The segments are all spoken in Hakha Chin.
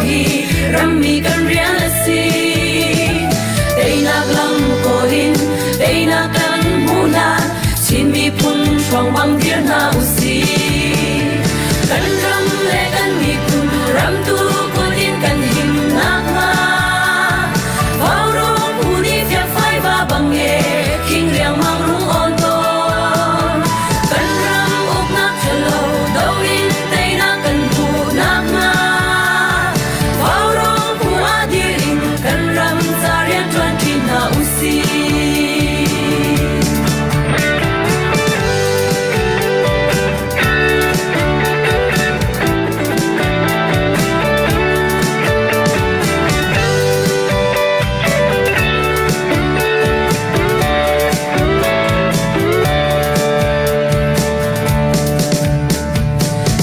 hi rammi kan rian a si. Teinak lam kawl in teinak kan hmuh hlan Chin miphun hruang bang dir hna usih. Kan ram le kan miphun ramtu kut in kan him nakhnga Vaurawng phu nih fiakfai va bang e khing riangmang rung awn tawn. Kan ram uknak ṭhalo do in teinak kan hmuh nakhnga Vaurawng phu ah dir in kan ram ca rianṭuan ṭi hna usih.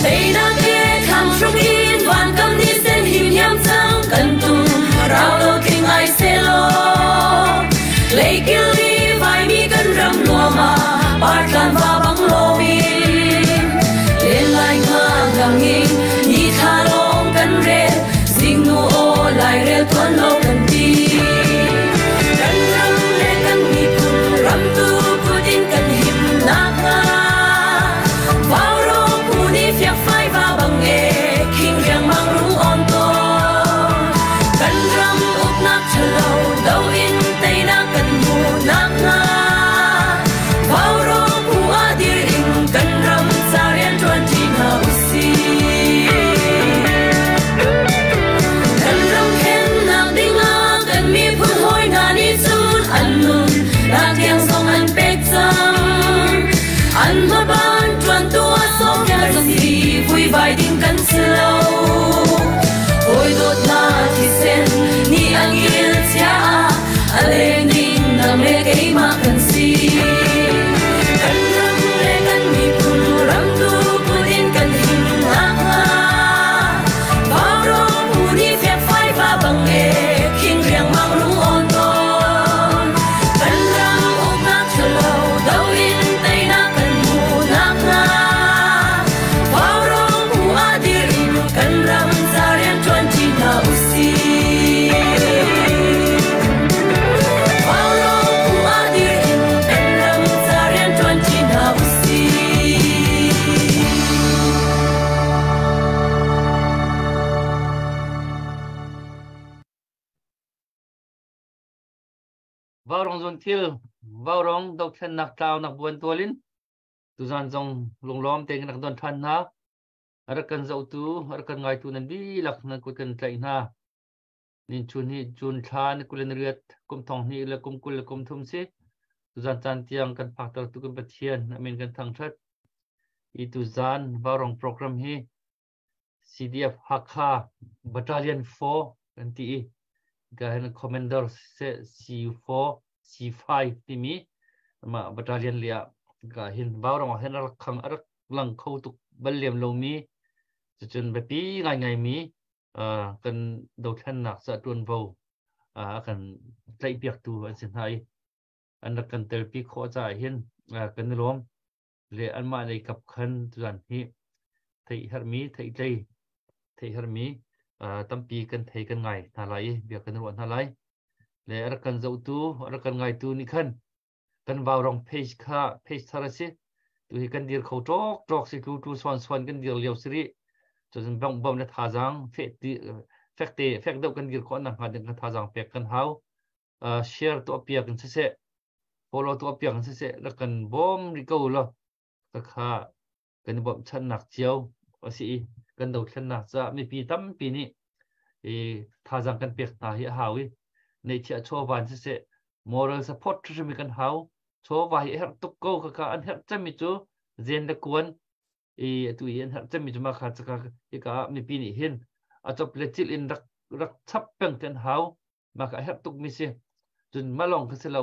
Teinak he thlang hruk in van kam ni sen him hiam cang kan tum rau lo tling ai selaw leikil i vaimi kan ram nuam ah partlan va bang loin len lai nga ngang in ni thla lawng kan rel zingnu aw lairel tuan lo kan ti kan ram le kan miphun ramtu kut in kan him nakhnga Vaurawng phu nih fiakfai va bang e khing riangmang rung awn tawn kan ram uknak ṭhalo do in teinak kan hmuh nakhnga Vaurawng phu ah dir in kan ram ca rianṭuan ṭi hna usih. Kan ram khennak dingah kan miphun hawi hna nih cun an nun nak tiang zong an pek cang. An hmaban ṭuantu ah sawmter si vuivai ding kan si lo. Hawi dawtnak thisen nih a ngil chia ah a leng ding nang le keimah kan si. Kan ram le kan miphun ramtu kut in kan him nakhnga Vaurawng phu nih fiakfai va bang e khing riangmang rung awn tawn. Kan ram uknak ṭhalo do in teinak kan hmuh nakhnga Vaurawng phu ah dir in kan ram ca rianṭuan ṭi hna usih. Vaurawng phu ah dir in kan ram ca rianṭuan ṭi hna usih. Vaurawng zun thil Vaurawng dothlennak tlaunak buan tual in tuzan zong lunglawm tein kan rak don ṭhan hna. A rak kan zohtu, a rak kan ngaitu nan dihlak nan kut kan tlaih hna. Nin chun hi June thla ni 28 kum thong hnih le kum 23 si. Tuzan caan tiang kan phaktertu kan Pathian amin kan thangṭhat. I tuzan Vaurawng program hi CDF Hakha Battalion 4 kan ti i ka hin Commander C4 C5 timi mah battalion li ah ka hin Vaurawng ah hin a rak khang a rak lang kho tuk bal lem lomi cucun biapi ngaingai mi kan dothlennak ca tuanvo a kan tlaihpiaktu an si hna i an rak kan telpi khawh caah hin kan i lawm le anmah lei kap khan tuzan hi theih herhmi theihtlei theih herhmi tampi kan thei kan ngai hna lai i bia kan ruah hna lai le a rak kan zohtu a rak kan ngaitu nih khan kan vaurong page kha page thar a si tu hi kan dir kho ṭawk ṭawk si tu tu suan suan kan dir lio si rih cun bong bom le thazang fek ti fek te fek deuh kan dir khawh nakhnga ding kan thazang pek kan hau share tuah piak in siseh follow tuah piak in siseh la kan bawm rih ko lo ka kha kan i bawmhchannak cio a si i kan dothlennak caah mipi tampi nih i thazang kan pek hna hi a hau i neihchiah chawva in siseh moral support hrim hi kan hau chawva hi a herh tuk ko kaka an herh cemmi cu zen le kuan i atu i an herh cemmi cu mah kha caka hika ah mipi nih hin a chop le cil in rak rak chap peng kan hau mah kha a herh tukmi si cun mah lawng kha si lo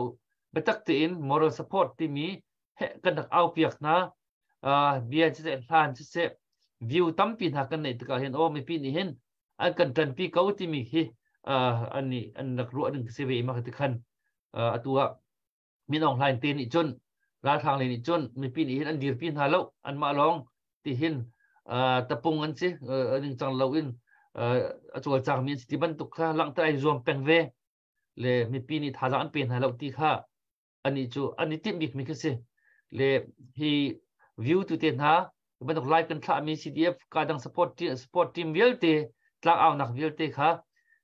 biatak tein moral support timi he kan rak au piak hna bia siseh hlan siseh view tampi hna kan neih tikah hin aw mipi nih hin an kan ṭanpi ko timi hi an nih an rak ruah ding si ve ma ti khan atu ah Min Aung Hlaing te nih cun ralhrang le nih cun mipi nih hin an dirpi hna lo anmah lawng ti hin tapung an si ningcang lo in A cawlcang mi an si ti bantuk kha langhter ai zuam peng ve le mipi nih thazaang an pe hna lo ti kha ani cu an i timh bik mi khi si. Le hi view tu te hna bantuk live kan thlah mi CDF ka dang support team vialte tlang au nak vialte kha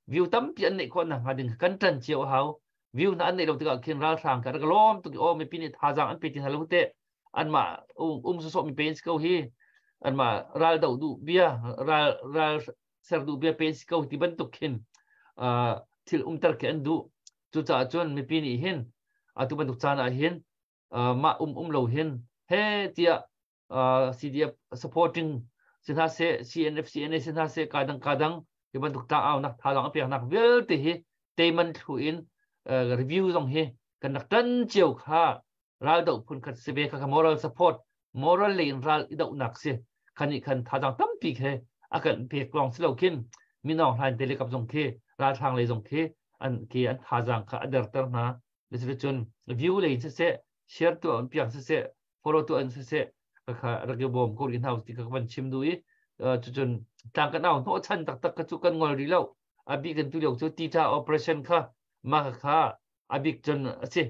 view tampi an neih khawh nak hnga ding kan tan cio hau. View na an neih lo tikah khin ralhrang ka rak lawm tuk o mipi nih thazaang an pe ti hna lo te anmah um so mi pen ko hi anmah ral do du bia ral ral ser du bia pen ko ti bantuk khin thil umter ke an du. Cu caah cun mipi nih hin atu bantuk caan ah hin mah um um lo hin he tiah CDF supporting sinha se CNF CNA sinha se kadang kadang hi bantuk tlang au nak tha lang apiak nak vialte hi teiman thlu in review zong hi kan rak tan cio kha ral do phun khat si ve kha kha moral support moral le in ral i do nak si khani khan thazang tampi khe akan pek long si lo khin minong hlain te le kap zong khi ral thang le zong khi an ki an thazang kha ader ter hna. Le cun view le in se share tu an piak se se follow tu an se se kha rak bom ko ri hna ti ka van chim du i cu cun tlang kan au no chan tak tak ka chu kan ngol ri lo abi kan tu lio chu ti tha operation kha ma kha abik chun asi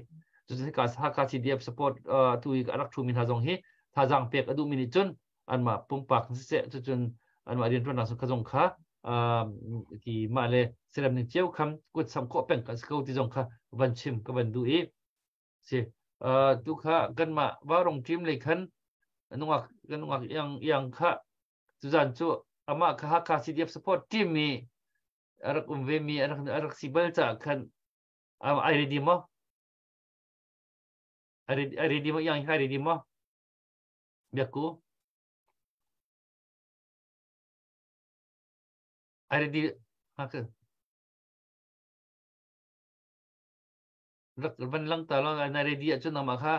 chu chu ka sa ka CDF support tu i rak thu min ha zong hi thazang pek adu min chun an ma pumpak se chu chun an ma rian tuan na kha zong kha ki ma le selam ning cheu kham kut sam ko peng ka ko ti zong kha van chim ka van du i si tu kha kan ma warong team le khan nungak kan nungak yang yang kha chu zan chu ama kha ha kha CDF support team mi arak um ve mi arak arak sibal cha khan ai ready mo ai ready mo yang ai ready mo biakku ai ready ha ke rak van lang ta lo na ready a chu nangma kha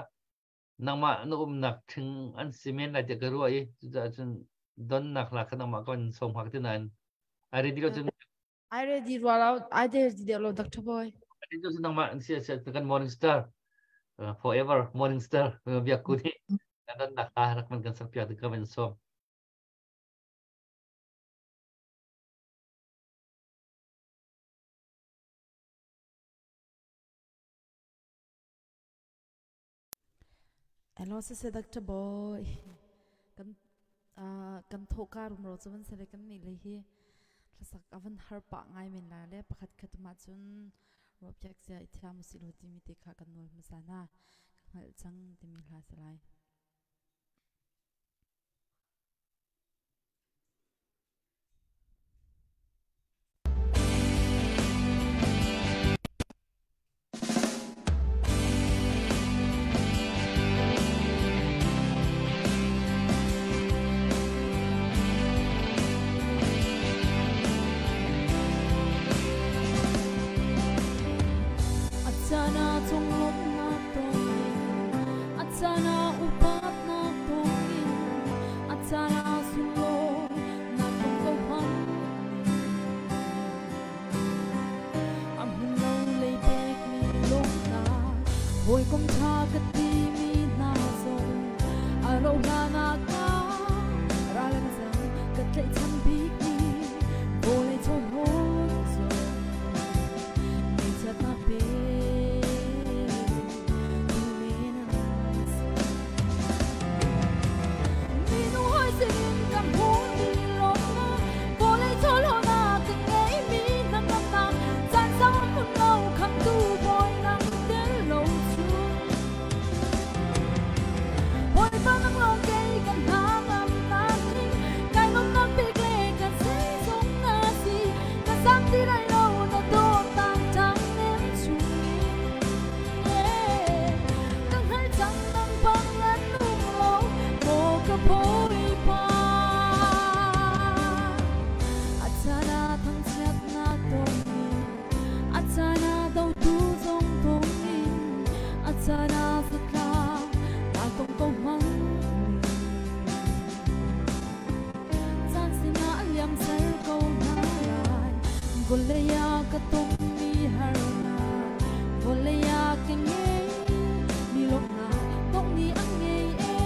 nangma na um nak thing an simen lai te ka ruwa i chu cha chun don nak la kha nangma kon som hak ti nan ai ready lo chun. I ready ruwa I ready de lo Dr. Boy. Ready chu nangma sia sia kan morning star forever morning star biakku ni don nak la rak man kan sak pia ka van som. Hello se se Dr. Boy. Kan kan thoka rum ro chuan sele kan ni le hi thlasak avan har pa ngai men la le pakhat khat ma chun ro pyak sia ithiam si lo ti mi te kha kan nol masana ngal chang ti mi hla salai. Atsana chunglom na tongin, atsana upat na tongin, atsana sulo na tong ko han. Am hun lo lei pek mi long na, hoi kom tha ka ti mi na zong, a ro la na ka, ra lan zang ka tlai cham bik ni, bo lei chon hon zong, mi chat na pe. Volea ka tong mi harna, volea ke nge mi lok na tong ni ang nge e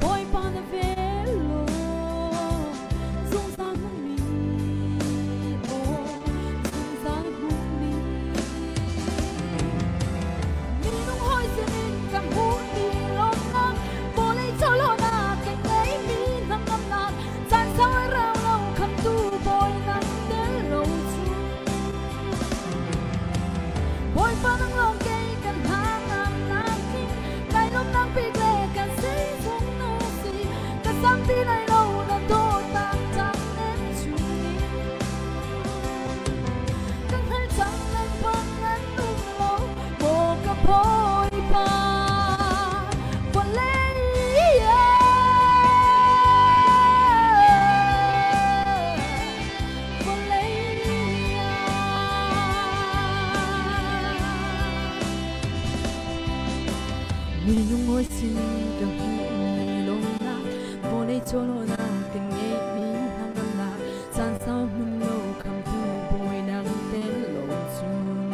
boy pa na velo zong sa mi. hawi sinin ka hmuhmi lawmhnak, vawlei chawlawnak ka ngeihmi hnangamnak, caan sau hmun lo khamtu bawi nang tel lo cun.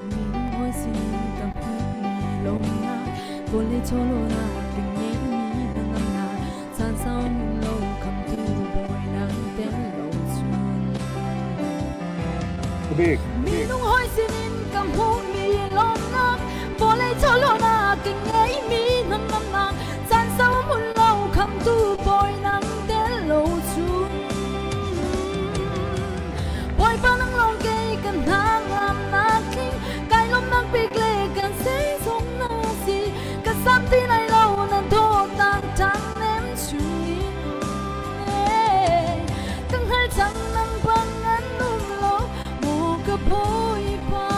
Minung hawi sinin ka hmuhmi lawmhnak, vawlei chawlawnak ka ngeihmi hnangamnak, caan sau hmun lo khamtu bawi nang tel lo cun. Bik. Minung hawi sinin ka hmuhmi lawmhnak, vawlei chawlawnak ka ngeihmi hnangamnak, caan sau hmun lo khamtu bawi nang tel lo cun. Bawipa nang lawng kei kan hnangamnak tling, kai lawmhnak bik le kan zeizong na si, ka sam ti lai lo nan dawtnak ṭang nem chungin. Ka hngal cang nang bang an um lo, maw ka Bawipa.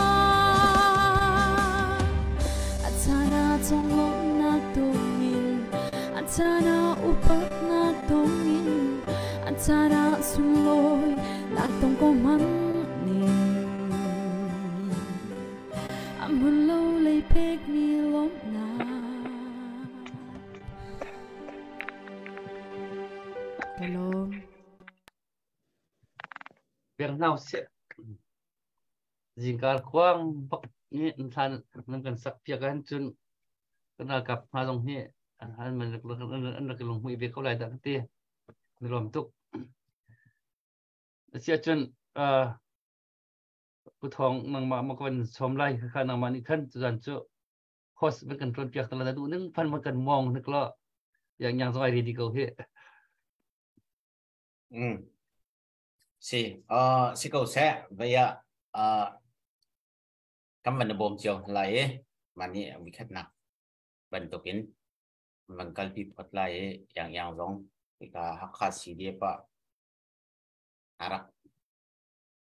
A caan ah conglawmhnak tongin, a caan ah upatnak tongin, a caan ah sunglawi nak tong ko hmanh ning. A hmun lo lei pekmi lawmhnak. Ka lawm. Pek hna usih. Zingkar khuang bak nih thlan nan kan sak piak ahhin cun kan ralkap hna zong hi an an rak i lunghmuih ve ko lai dah ka ti. Ni lawm tuk. Asiahcun Pu Thawng nangmah ma ka van sawm lai kha nangmah nih khan tuzan cu host van kan ṭuan piak ta la duh ning phan ma kan mong hnik lo yang yang zong ai ready ko hi. Si, si ko seh, vei ah kan van bawm cio lai i mah nih vikhat nak bantukin van kalpi phot lai i yang yang zong hika Hakha CDF ah a rak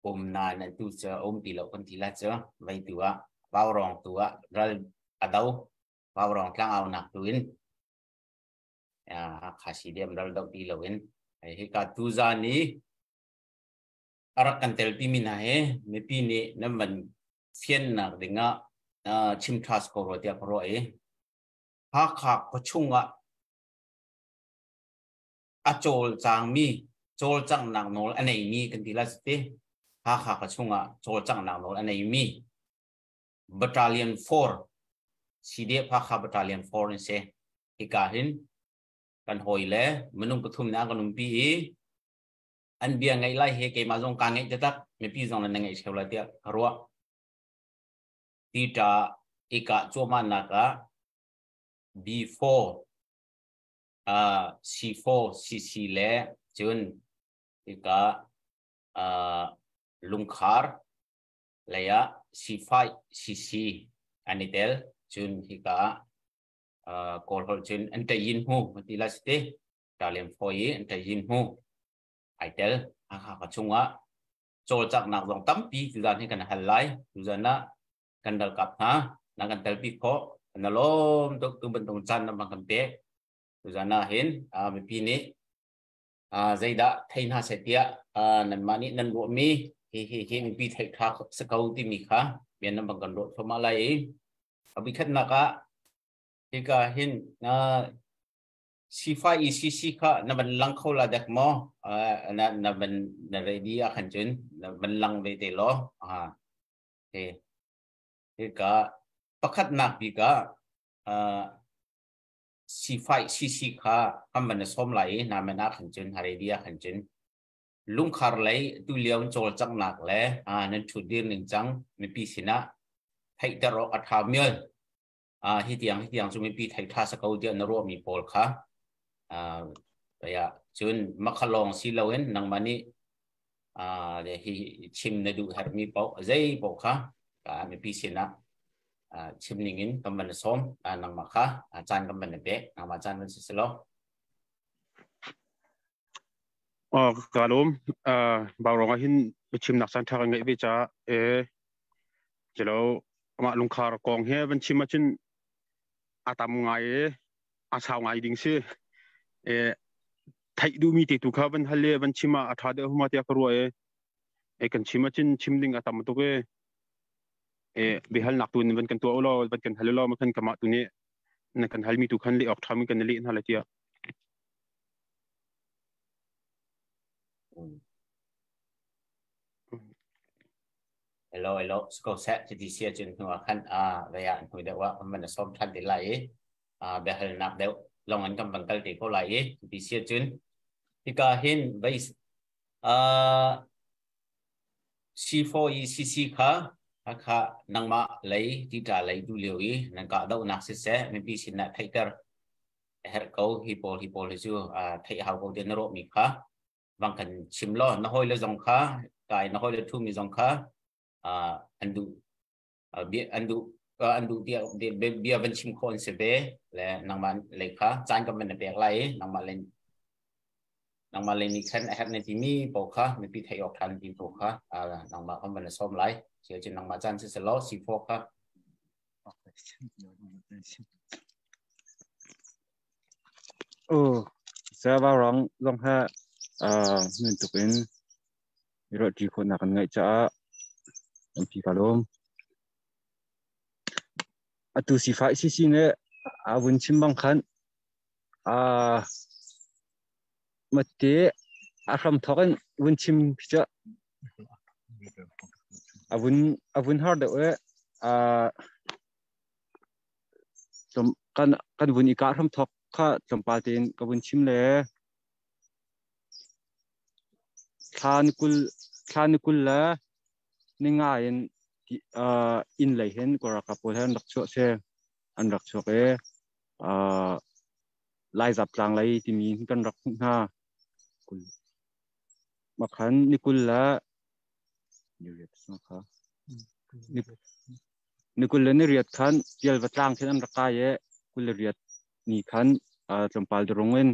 um na nan tu cu um ti lo kan ti la cu vei tu ah Vaurawng tu ah ral a do Vaurawng tlangau nak tu in Hakha CDM ral do ti lo in hika tu zan i a rak kan tel pi mi hna he mipi nih nan van fiannak dingah chim ṭha ko rua tiah ka ruah i Hakha khuachung ah a cawlcangmi cawlcanghnak nawl a neimi kan ti lai ti Hakha khuachung ah cawlcanghnak nawl a neimi Battalion 4 CDF Hakha Battalion 4 in si hika hin kan hawi le minung pathum na kan umpi i an bia ngaih lai he keimah zong kaa ngaih taktak mipi zong na ngaih theo lai tiah ka ruah tita ika cuahmah nak ah B4 C4 CC le cun ika lungkhar lei ah C5 CC an i tel cun hika kawl holh cun an ṭayin hmu ti la si ti talian foi i an ṭayin hmu ai tel Hakha ka chungah cawlcanghnak zong tampi tuzan hi kan hal lai tuzan ah kan ralkap hna na kan telpi khawh na lawm tuk tu bantuk caan na bang kan pek tuzan ah hin mipi nih zeidah thei hna seh tiah nanmah nih nan ruahmi hi hi hi mipi theih tha si ko timi kha bian nan bang kan ruah thluahmah lai i a bikhatnak ah hika hin C5 ECC kha na van lang kho la dek maw? Na na van na ready ah khan cun na van lang ve te law. He hika pakhatnak bik ah C5 CC kha kan van na sawm lai i na man ah khan cun ready ah khan cun lungkhar lei tu lio cawlcanghnak le nan ṭhut dir ning cang mipi sinah theihter awk a ṭha mial hi tiang hi tiang cu mipi thei ṭha sa ko tiah na ruahmi pawl kha cun makhalawng si loin nangmah nih hi chim na duh herhmi paoh zei paoh kha mipi sinah chim ningin kan van sawm nangmah kha caan kan van pek nangmah caan van si selaw. Ka lawm Vaurawng ah hin biachimnak caan ṭha kan ngeih ve caah Cilo amah lungkhar kong he van chim ahcun a tam ngai i a sau ngai ding si. E, theih duhmi te tu kha van hal i van chim ah a ṭha deuh huma tiah ka ruah i e, kan chim ahcun chim ding a tam tuk i. E bihalnak tu van kan tuah ulaw van kan hal ulaw ma khan kamah tu nih na kan halmi tu khan leh awk ṭhami kan leh hna lai tiah. Hello, hello. Sko seh ti sia cun hnu ah khan a vaya an hui deuh ah kan van som than ti lai i biahalnak deuh long an kan van kal te ko lai i ti sia cun hika hin vai C4ECC kha hakha nangmah lei tita lei du lio i nan kah dohnak siseh mipi sin ah theihter a herh ko. Hi pawl hi pawl hi cu theih hau ko te na rawh mi kha vang kan chim law, na hawi le zong kha kai na hawi le thu mi zong kha an duh bia an duh an duh bia bia van chim khawh an si ve le nangmah lei kha caan kan van na pek lai i nangmah le nangmah lei nih khan a herh na timi paoh kha mipi theih awk ṭhan ti paoh kha nangmah kan van na sawm lai. Si cun nangmah caan si selaw C4 kha. Oh, sa va rong zong ha nan tuk in ro ṭi khawhnak kan ngaih caah tampi ka lawm. Atu sifa ICC ne a vun chim bang khan mate a hram thawk in vun chim khi cu a vun har deuh e. Kan kan vun i kah hram thawk kha tlawmpal tein ka vun chim le thla ni kul thla ni kul le ninga in inn lei hin Kawlralkap pawl he an rak chuah si an rak chuak i Laizap tlang lei timi kan rak hmuh hna. Makhan ni kul le ni kul le ni riat khan Pialva tlang khin an rak kai i kul le riat ni khan tlawmpal durung in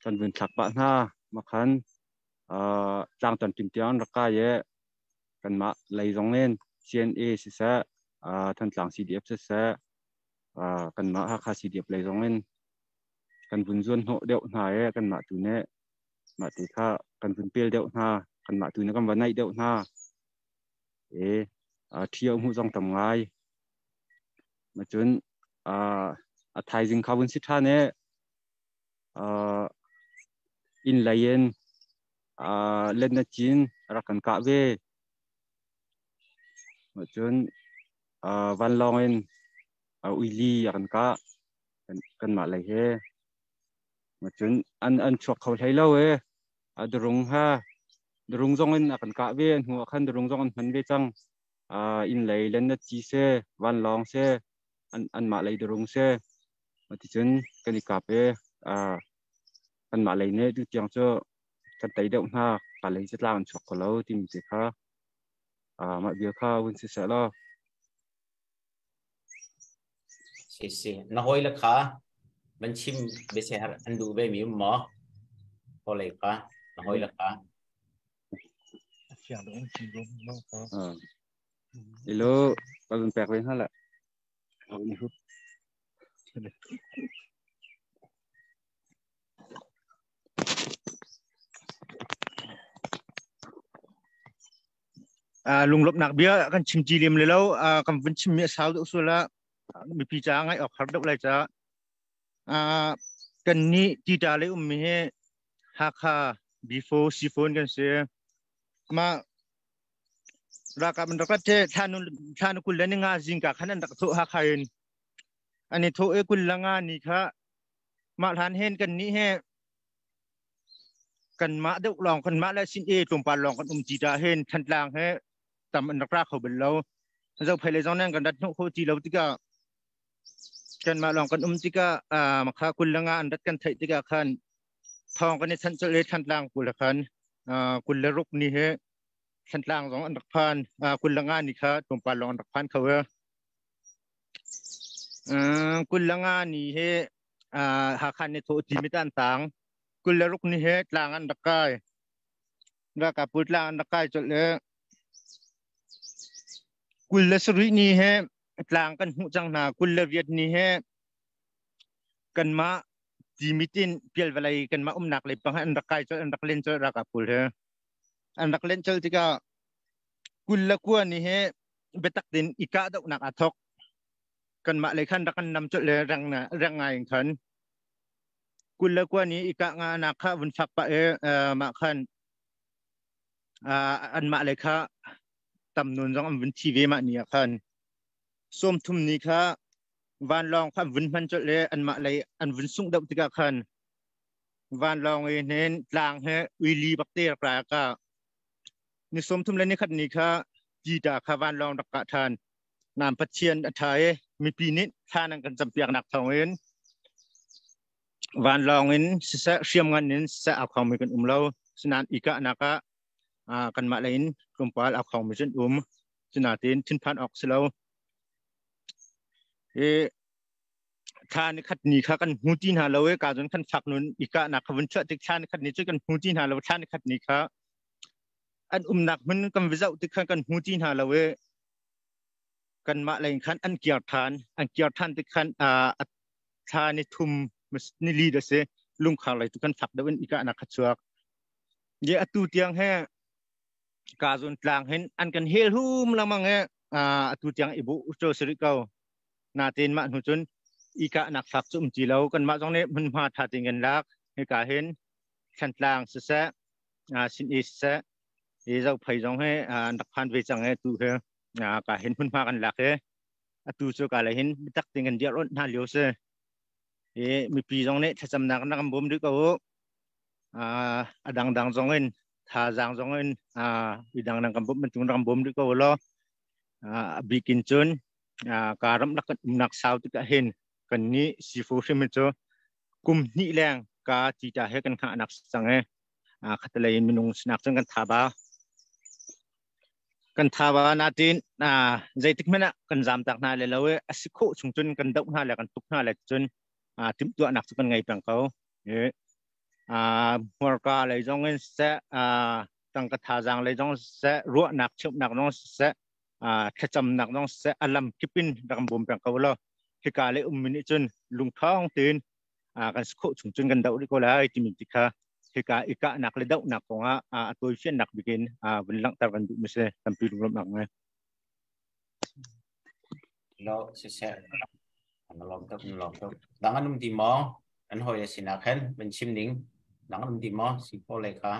kan vun thlak pah hna. Makhan tlang tan tim tiang an rak kai i kanmah lei zong in CNA siseh, Thantlang CDF siseh, kanmah Hakha CDF lei zong in kan vun zuan hnawh deuh hna i kanmah tu nih mah ti kha kan vun pel deuh hna, kanmah tu nih kan va naih deuh hna e ṭhio hmuh zong tam ngai. Macun a thaizing kha vun si ṭhan i inn lei in let na cin rak kan kah ve. Macun vanlawng in uili a kan kah kanmah lei he. Macun an chuak kho hlei lo e. A durung ha durung zong in a kan kah ve. Hnu ah khan durung zong an hman ve cang. Inn lei len na ci se, vanlawng se, anmah lei durung se. Maticun kan i kap e. Kanmah lei nih tu tiang cu kan tei deuh hna, ka lei cu tlang an chuak ko lo timi te kha mah bia kha vun si seh law. Si si na hawi le kha van chim bia har an duh ve mi um maw? Hawi kha na hawi le kha. Ilo ka vun pek ve hna la. Lunglawmhnak bia kan chim ti lem le lo. Kan vun chim mi a sau deuh sual ah mipi ca ngaih awk har deuh lai ca. Kan nih tita le um mi hi Hakha B4 C4 kan si. Ma ralkap an rak rat the thla nu kul le ni nga zingka khan an rak thawh Hakha in an i thawh i kul le nga ni kha mah hlan hen kan nih he kanmah deuh lawng, kanmah le sin e tlawmpal lawng kan um ti ta hen. Thantlang he tam an rak ra kho bal lo. Zophei le zong nan kan rat hnawh kho ti lo tikah kanmah lawng kan um tikah makha kul le nga an rat kan theih tikah khan thawng kan i thanh colh i Thantlang kul khan kul le ruk ni he Thantlang zong an rak phan. Kul le nga ni kha tlawmpal lawng an rak phan kho e. Kul le nga ni he Hakha ni tho ti mi tan tang. Kul le ruk ni he tlang an rak kai, ralkap pawl tlang an rak kai colh le kul le sarih ni he tlang kan hmuh cang hna. Kul le riat ni he kanmah Timit in Pialvalei kanmah umnak lei pang an rak kai colh, an rak len colh. Ralkap pawl he an rak len colh tikah kul le kua ni he Biatak tin i kahdohnak aa thok. Kanmah lei khan rak kan nam colh le reng na reng ngai in khan 21 ni i kah nga nak kha vun fak pah i mah khan anmah lei kha tam nun zong an vun thi ve mah ni ah khan. 30 ni kha vanlawng kha an vun hman colh le anmah lei an vun sungh deuh tikah khan vanlawng i hnen tlang he uili bak te rak ra ka. Ni 31 ni kha tita kha vanlawng rak kah ṭhan. Nam Pathian a ṭha i mipi nih thla nan kan campiaknak thawngin vanlawng in siseh, hriamngan in siseh aa khawngmi kan um lo. Sinain i kahnak ah kanmah lei in tlawmpal aa khawngmi cu an um. Sinain thinphan awk si lo. I thla ni khat ni kha kan hmu ti hna lo i ka cun kan fak nun i kahnak kha vun chuah tik thla ni khat ni cu kan hmu ti hna lo. Thla ni khat ni kha an umnak hmun kan va zoh tik khan kan hmu ti hna lo i kanmah lei khan an kiar ṭhan. An kiar ṭhan tik khan thla ni thum ni li da si lungkhar lei tu kan fak deuh in i kahnak kha chuak. Ye atu tiang he ka zun tlang hin an kan hel hum lengmang he atu tiang i bu cho siri ko. Natin mah hnu cun i kahnak fak cu um ti lo. Kanmah zong nih hmunhma ṭha tein kan lak. Hika hin Thantlang siseh, Sin i siseh, i Zophei zong hi an rak phan ve cang i tu hi ka hin hmunhma kan lak i atu cu ka le hin biatak tein kan dirh hna lio si. I mipi zong nih thlacamnak na kan bawm rih ko u. A dangdang zong in thazaang zong in i dang nan kan bawmh bantuk in rak kan bawm rih ko u law. A bik in cun ka ram lak kan umnak sau tikah hin kan nih sifu hrim hi cu kum hnih leng ka tita he kan hngahnak cang i khatalei in minung sinak cun kan tha ba kan tha ba natin zeitik hmanh ah kan zam tak hna le lo i a si khawh chung cun kan doh hna le kan tuk hna le cun timhtuahnak cu kan ngei peng ko. Hmurka lei zong in siseh, tangka thazaang lei zong siseh, ruahnak cheuhnak zong siseh, thlacamnak zong siseh, a lam kip in rak kan bawm peng ko law hika le ummi nih cun lungṭhawng tein kan si khawh chung cun kan doh rih ko lai timi ti kha hika i kahnak le dohnak kongah a tawifiannak bik in vun langhter kan duhmi si. Tampi lunglawmhnak ngai. Lo siseh, an lawm tuk, an lawm tuk. Dang an um ti maw? An hawi a sinah khan van chim ning. Dang an um ti maw? Si pho le kha.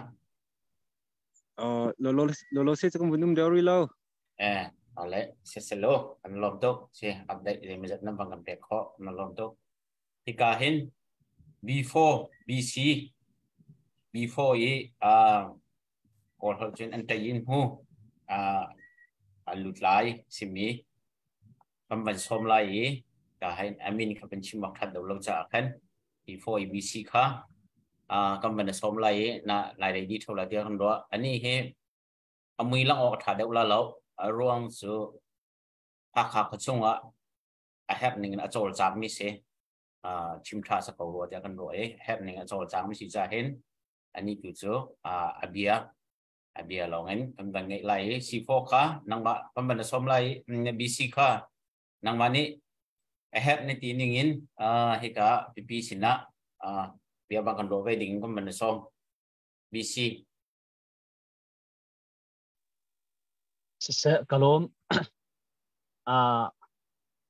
Lo lo lo lo se cu kan vun um deuh rih lo. Eh, ale se se lo, an lawm tuk. Si update le mizat nan bang kan pek khawh, an lawm tuk. Hika hin B4 BC B4 i Kawl holh cun an ṭei in hmu an lut lai simi kan van sawm lai i ka hein amin kha kan chim awk ṭhat lo lo caah khan B4 i BC kha kan van sawm lai i na lai lei di ṭho la tiah kan ruah. Ani hi a mui lang awk ṭha deuh la lo. A ruang cu Hakha khuachung ah a herh ning in a cawlcangmi si. Chim ṭha sa ko rua tiah kan ruah i herh ning a cawlcangmi si caah hin ani tu cu a bia lawng in kan van ngeih lai i C4 kha nangmah kan van sawm lai i BC kha nangmah nih a herh ni ti ning in hika pipi sinah bia bang kan ruah ve ding kan van sawm BC. Siseh, kalawm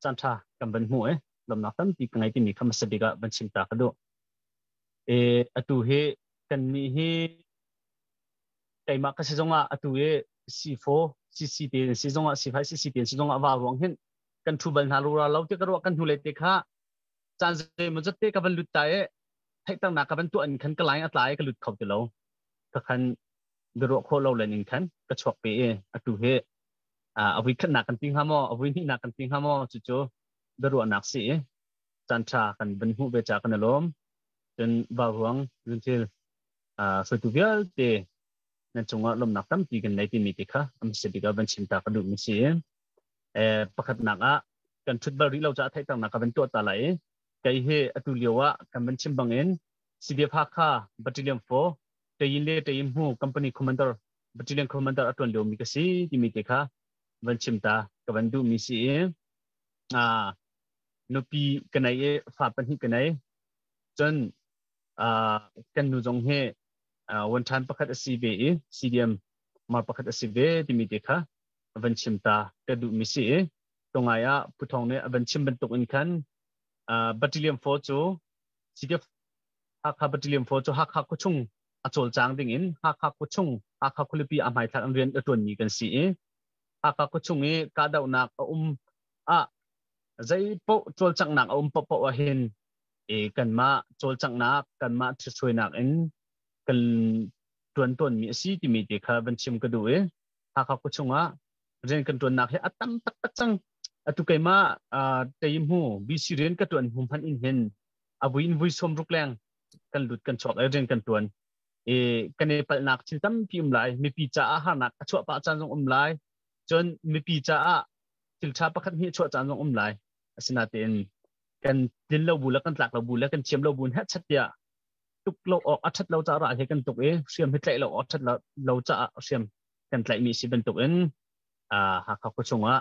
caan ṭha kan van hmu i lawmnak tampi ka ngei timi kha hmasa bik ah van chim ta ka duh. E, atu hi kannih hi keimah ka si zongah atu hi C4 CC te si zongah C5 CC te si zongah va ruang hin kan thu bal hna rura lo ti ka ruah. Kan hnu le te kha caan zei maw zat te ka van lut ta i theihternak ka van tuah in khan ka line a tla i ka lut kho ti lo. Ka khan biaruah khawh lo len in khan ka chuak pe i atu hi a vui khatnak kan ti hnga maw, a vui hnihnak kan ti hnga maw, cucu biaruahnak si i caan ṭha kan van hmuh ve ca kan i lawm. Cun vauruang zunthil hruaitu vialte nan cungah lawmnak tampi kan nei timi ti kha am si bik ah van chim ta ka duhmi si i pakhatnak ah kan ṭhut bal rih lo caah theihternak ka van tuah ta lai i kei hi atu lio ah kan van chim bangin CDF Hakha Battalion 4 Tayin le Tayin Hmu Company Commander, Battalion Commander a ṭuan liomi ka si timi te kha van chim ta ka van duhmi si i nupi ka nei i fa pahnih ka nei. Cun kan nu zong hi one time pakhat a si ve i CDM mar pakhat a si ve timi te kha. van chim ta ka duh mi si i tongai ah Puthong nih a van chim bantuk in khan Battalion 4 cu CDF Hakha Battalion 4 cu Hakha khuachung a cawlcang ding in Hakha khuachung Hakha khualipi a hmaithlak in rian a tuanmi kan si i Hakha khuachung i kahdohnak a um ah zei paoh cawlcanghnak a um paohpaoh ah hin i kanmah cawlcanghnak kanmah ṭhithruainak in kan ṭuan tawnmi a si timi te kha van chim ka duh i Hakha khuachung ah rian kan ṭuannak hi a tam taktak cang. Atu keimah Teimu BC rian ka ṭuan hnu hmanh in hin a vui in vui sawm ruk leng kan lut kan chuak i rian kan ṭuan. I kan i palhnak thil tampi um lai. Mipi caah harnak a chuah pah caan zong um lai. Cun mipi caah thil ṭha pakhat hnih chuah caan zong um lai. Asinain kan tlin lo bu le kan tlak lo bu le kan thiam lo bu in heh chat tiah tuk lo awk a ṭhat lo caah ral he kan tuk i hriam hi tlaih lo awk ṭhat lo caah hriam kan tlaihmi si bantuk in Hakha khuachung ah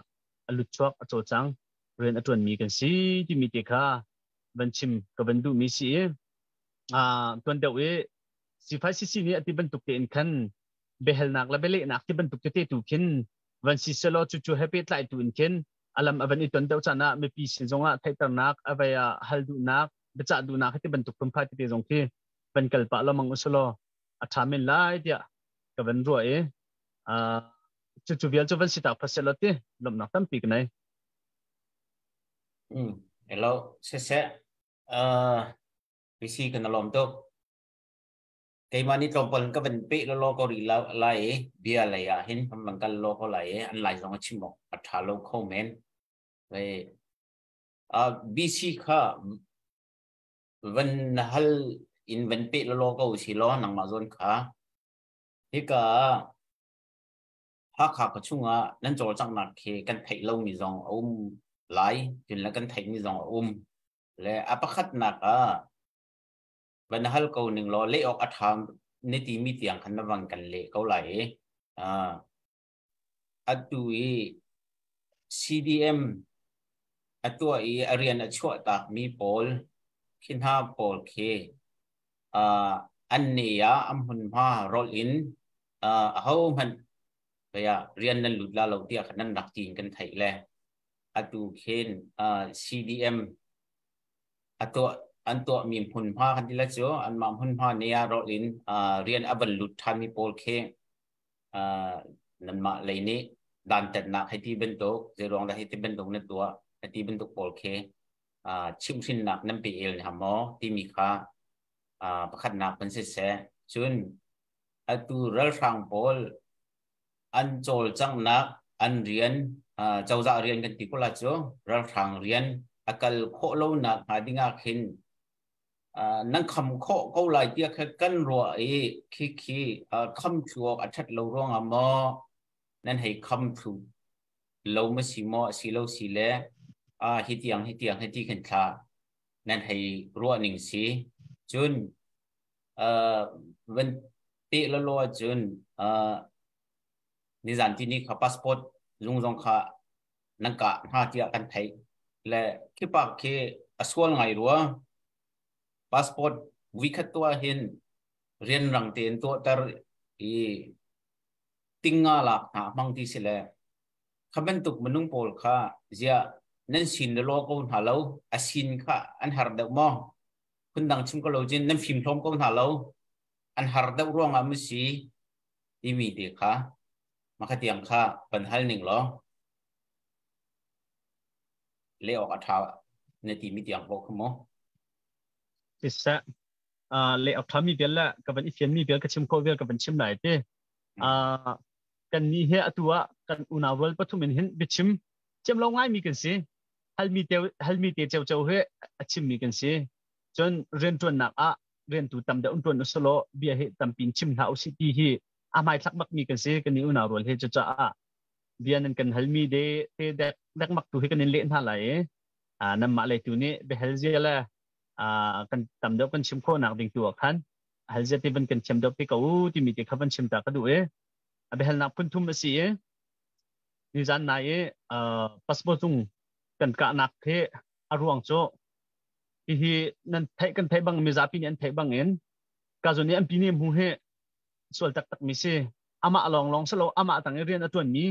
a lut chuak a cawlcang rian a ṭuanmi kan si timi te kha van chim ka van duhmi si i tuan deuh i sifai sisi nih a ti bantuk tein khan biahalnak le bialehnak ti bantuk tete tu khin van si selaw cucu he pehtlai tu in khin alam a van i ton deuh caan ah mipi sin zongah theihternak a vei ah hal duhnak biacah duhnak ti bantuk phunphai tete zong khi van kal pah lengmang usulaw a ṭha men lai tiah ka van ruah i cucu vial cu van si tak phaselaw ti lawmhnak tampi ka nei. Hello, siseh. PC kan lawm tuk. Keimah nih tlawmpal ka van peh lawlaw ko rih lai i bia lei ah hin kan van kal law ko lai i an lai zong a chim awk a ṭha lo kho men. BC kha van hal in van peh lawlaw ko si law nangmah zawn kha hika Hakha ka chungah nan cawlcanghnak khi kan theih lomi zong a um lai cun le kan theihmi zong a um le a pakhatnak ah van hal ko ning law leh awk a ṭha na timi tiang khan na van kan leh ko lai i atu i CDM a tuah i a rian a chuah takmi pawl khi hna pawl khi an ne ah an hmunhma rolh in ahohmanh rian nan lut la lo tiah khan nan rak ti in kan theih le atu khin CDM a tuah an tuahmi hmunhma kan ti la cu anmah hmunhma ne ah rolh in rian a van lut ṭhanmi pawl khi nanmah lei nih dantatnak hei ti bantuk zeiruang dah hei ti bantuk na tuah hei ti bantuk pawl khi chimhhrinnak nan pe el hna maw timi kha pakhatnak kan si seh. Cun atu ralhrang pawl an cawlcanghnak an rian cozah rian kan ti ko la cu ralhrang rian a kal khawh lonak hnga ding ah khin nan kham khawh ko lai tiah kha kan ruah i khi khi kham thlu awk a ṭhat lo ruangah maw nan hei kham thlu lo ma si maw a si lo si le hi tiang hi tiang hi ti khin thla nan hei ruah ning si. Cun van te lo ahcun nizan ti ni kha passport zung zong kha nan kah hna tiah kan theih le khi pak khi a sual ngai rua. Passport vikhat tuah hin rian rang tein tuahter i tinga lak hna hmang ti si le kha bantuk minung pawl kha ziah nan sin le law ko hna lo a sin kha an har deuh maw? Phundang chim ko lo cun nan fim hlawm ko hna lo an har deuh ruangah mu si timi te kha maka tiang kha pan hal ning law le awk a ṭha na timi tiang po kha mu. Siseh le awk ṭha mi vial le ka van i fian mi vial ka chim khawh vial ka van chim lai ti. Kan ni he atu ah kan unau rual pathum in hin biachim thiam lo ngai mi kan si. Halmi te ceu ceu he a chim mi kan si. Cun rianṭuannak ah riantu tam deuh ṭuan usulaw bia hi tampin chim hlah usih ti hi a hmaithlak bak mi kan si kan i unau rual he. Cucaah bia nan kan halmi de te dek dek mak tu hi kan in leh hna lai i nanmah lei tu nih biahal zia le kan tam deuh kan chim khawh nak ding tu ah khan hal zia ti van kan thiam deuh te ko u timi te kha van chim ta ka duh i a biahalnak phun thum a si i nizan nai i passport cung kan kahnak hi a ruang cu hihi nan theih kan theih bang mizapi nih an theih bang in ka zon i an pi ne mu hi sual taktak mi si. Amah lawng lawng silo amah tang i rian a tuan mi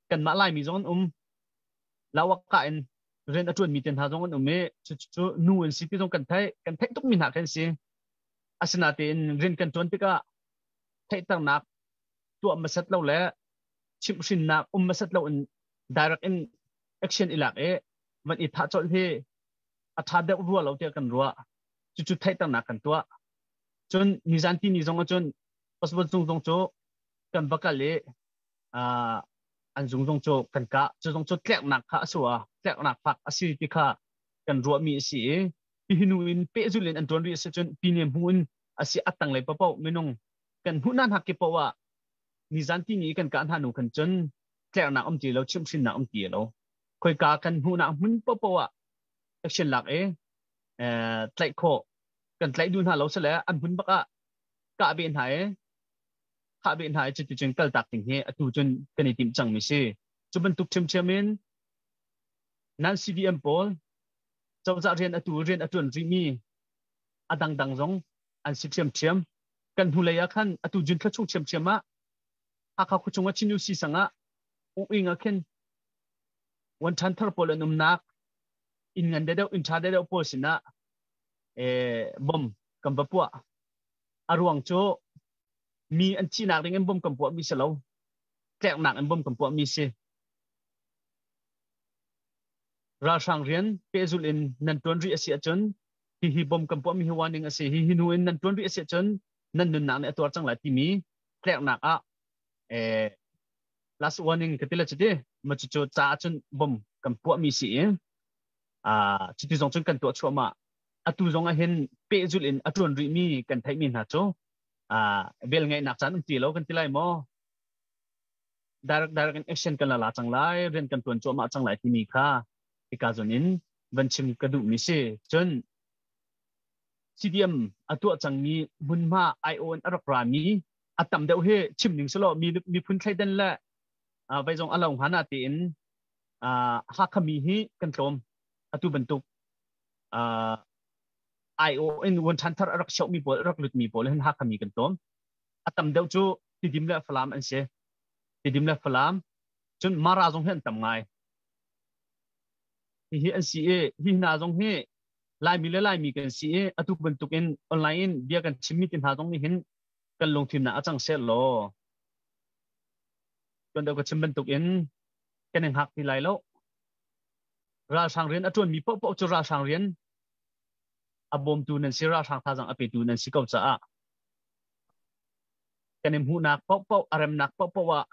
Kanmah Laimi zong an um. Lawak in rian a ṭuanmi te hna zong an um i cucu nu an si ti zong kan theih. Kan theih tukmi hna kan si. Asinain rian kan ṭuan tikah theihternak tuah hmasat lo le chimhhrinnak um hmasat lo in direct in action i lak i van i thah colh hi a ṭha deuh rua lo tiah kan ruah. Cucu theihternak kan tuah. Cun nizan tini zong ahcun passport zung zong cu kan va kal i an zung zong cu kan kah. Cu zong cu tleknak kha a sua, tleknak fak a si ti kha kan ruahmi a si i hi hnu in pehzulh in an ṭuan rih a si cun pine hmu in a si a tanglei paohpaoh minung kan hmuh hna hnak ki paoh ah nizan tini kan kah hna nu khan cun tlernak um ti lo, chimhhrinnak um ti lo. Khoika kan hmuhnak hmun paohpaoh ah action lak i tlaih khawh kan tlaih duh hna lo sile an hmun bak ah kah ve hna i thah ve hna i cuticun kaltak ding hi atu cun kan i timh cangmi si. Cu bantuk ṭhiamṭhiam in nan CDM pawl cozah rian atu rian a ṭuan rihmi a dangdang zong an si ṭhiamṭhiam. Kan hnulei ah khan atu June thla chung ṭhiamṭhiam ah Hakha khuachung ah Chin UC sang ah Uing ah khin wan ṭhan thar pawl an umnak inn ngan deuh inn ṭha deuh pawl sinah bom kan va puah. A ruang cu mi an thihnak ding in bom kan puahmi si lo, tleknak in bom kan puahmi si. Ralhrang rian pehzulh in nan ṭuan rih a si ahcun hihi bom kan puahmi hi warning a si. Hi hnu in nan ṭuan rih a si ahcun nan nunnak nih a tuar cang lai timi tleknak ah last warning ka ti le cuti ma cucu ca ahcun bom kan puahmi si i cuti zong cun kan tuah chuahmah. Atu zong ah hin pehzulh in a ṭuan rihmi kan theihmi hna cu vel ngeihnak caan um ti lo kan ti lai maw, direct direct in action kan la la cang lai, rian kan ṭuan cuahmah cang lai timi kha hika zawn in van chim ka duhmi si. Cun CDM a tuah cangmi hmunhma IO in a rak rami a tam deuh hi chim ning selaw miphun thleidan le vai zong a lo hnga na tiin Hakha mi hi kan tlawm. Atu bantuk IO in wan ṭhan thar a rak mi pawl, a rak lut mi pawl hin Hakha mi kan tlawm. A tam deuh cu Tidim le Falam an si. Tidim le Falam, cun Mara zong hi an tam ngai. Hihi an si i hi hna zong hi Laimi le Laimi kan si i atu bantuk in online in bia kan chimmi ti hna zong nih hin kan lungfimnak a cang seh law tuan deuh ka chim bantuk in kan i hngak ti lai lo. Ralhrang rian a ṭuanmi paohpaoh cu ralhrang rian a bawmtu nan si, ralhrang thazaang a petu nan si ko caah kan i hmuhnak paohpaoh, a remnak paohpaoh ah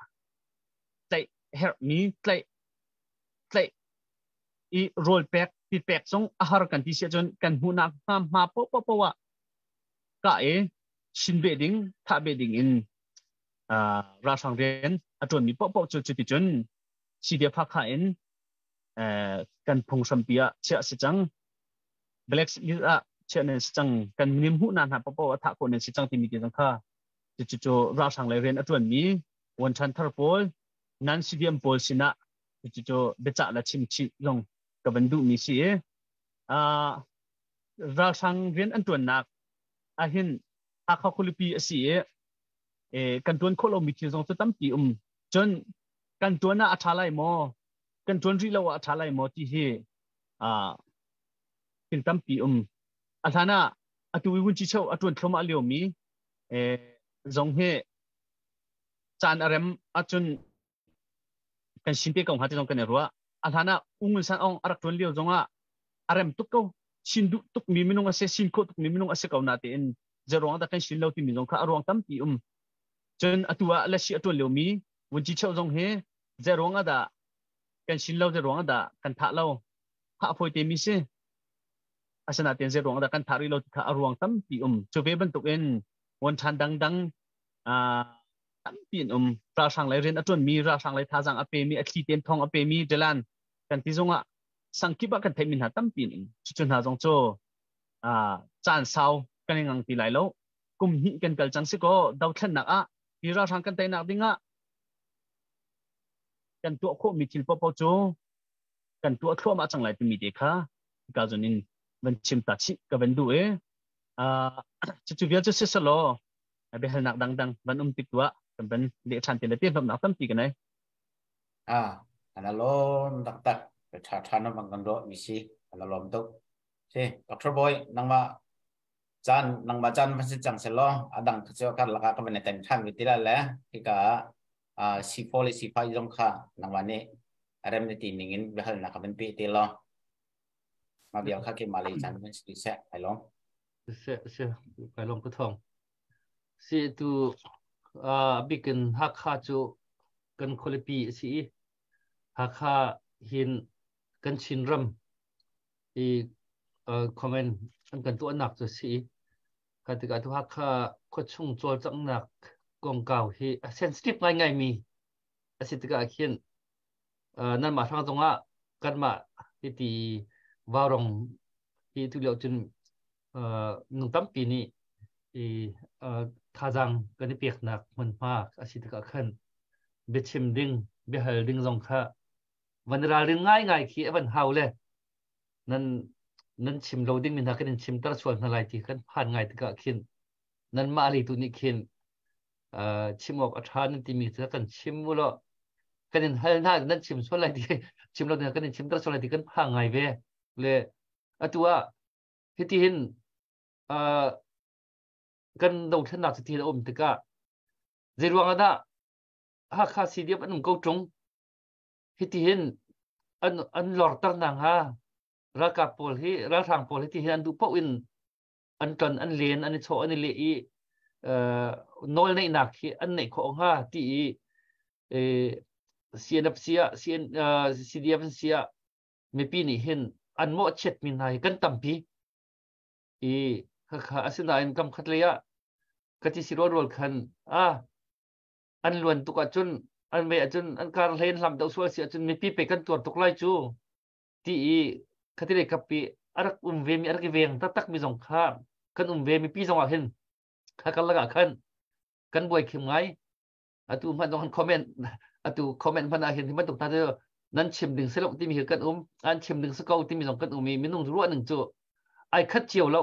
tlaih herhmi tlaih, tlaih i rawl pek, ti pek zong a har kan ti si ahcun kan hmuhnak hma hma paohpaoh ah kah i sin beh ding, thah beh ding in ralhrang rian a ṭuanmi paohpaoh cu cuticun CDF Hakha in kan phunghrampi ah chiah si cang, black list ah chiah nan si cang, kan nim hmuhnak hna paohpaoh a thah khawh nan si cang timi ti zong kha cucu ralhrang lei rian a ṭuanmi wan ṭhan thar pawl nan CDM pawl sinah cucu biacah le chim chih zong ka van duhmi si i ralhrang rian an ṭuannak ahhin Hakha khualipi a si i kan ṭuan khawh lomi thil zong cu tampi um. Cun kan ṭuan ah a ṭha lai maw, kan ṭuan rih lo ah a ṭha lai maw ti hi thil tampi um. A hlan ah atu i vunci cheu a ṭuan thluahmah liomi zong hi caan a rem ahcun kan sin te ko hnga ti zong kan i ruah. A hlan ah U Ngun San Aung a rak ṭuan lio zong ah a rem tuk ko. Sin duh tukmi minung a si, sin khawh tukmi minung a si ko natein zeiruang dah kan sin lo timi zong kha a ruang tampi um. Cun atu ah lasi a ṭuan liomi vunci cheu zong hi zeiruang ah dah kan sin lo, zeiruang ah dah kan thah lo, thah a fawi temi si. Asinain zeiruang ah dah kan thah rih lo ti kha a ruang tampi um. Cu ve bantukin wan ṭhan dangdang tampi an um. Ralhrang lei rian a ṭuanmi, ralhrang lei thazaang a pemi, a thli tein thawng a pemi Jalan kan ti zongah sangkip ah kan theihmi hna tampi an um. Cucu hna zong cu caan sau kan i ngang ti lai lo. Kum hnih kan kal cang si kaw dothlennak ah hi ralhrang kan teinak ding ah kan tuah khawhmi thil paohpaoh cu kan tuah thluahmah cang lai timi te kha hika zawn in van chim ta chih ka van duh i cucu vial cu si selaw biahalnak dangdang van um tik tuah kan van leh ṭhan te le te hlawmnak tampi ka nei. Kan alawm taktak. Tha tha na bang kan ro mi si. Kan alawm tuk. Si, Dr. Boy, nangmah caan nangmah caan van si cang selaw adang cu kar laka ka van ten than vi tila le hika C4 le C5 zong kha nangmah nih rem na ti ning in biahal nak ka van pe te law ma bial kha ke malay caan van si se ai lom. Se se kai lom ka thong si tu bikin Hakha cu kan khualipi a si i Hakha hin kan Chinram i comment an kan tuahnak cu si i ka tikah tu Hakha khuachung cawlcanghnak kongkau hi a sensitive ngaingai mi a si tikah khin nanmah hrang zongah kanmah hiti vaurong hi tu lio cun nung tampi nih i thazaang kan i peknak hmunhma a si tikah khan biachim ding biahal ding zong kha van ralring ngaingai khi a van hau le nan nan chim lo ding mi hna kan in chimter sual hna lai ti kan phan ngai tikah khin nan mah lei tu nih khin chim awk a ṭha nan timi cu kan chim u law kan in hal hna nan chim sual lai ti chim lo ding kan in chimter sual lai ti kan phang ngai ve le atu ah hiti hin kan dothlennak cu ti a um tikah zei ruang ah dah Hakha CDF an um ko ṭung hiti hin an an lorter na hnga ralkap pawl hi ralhrang pawl hi ti hin an duh paoh in an ton an len an i chawh an i leh i nawl neihnak hi an neih khawh hnga ti i CNF ah CN CDF ah mipi nih hin an mawhchiat mi hna hi kan tampi i khakha asinain kam khat lei ah ka ti si rual khan a an luan tuk ahcun an ve ahcun an kar hlein hlam do sual si ahcun mipi pe kan tuar tuk lai cu ti i khati lei kap pi a rak um ve mi a rak i veng taktak mi zong kha kan um ve mipi zong ah hin kha kal lakah khan kan buai khim ngai. Atu hmanh zong comment atu comment hmanh ah hin hi bantuk hna cu nan chim ding si lo timi hi kan um, an chim ding si ko timi zong kan um i minung ruah ning cu ai khat cio lo.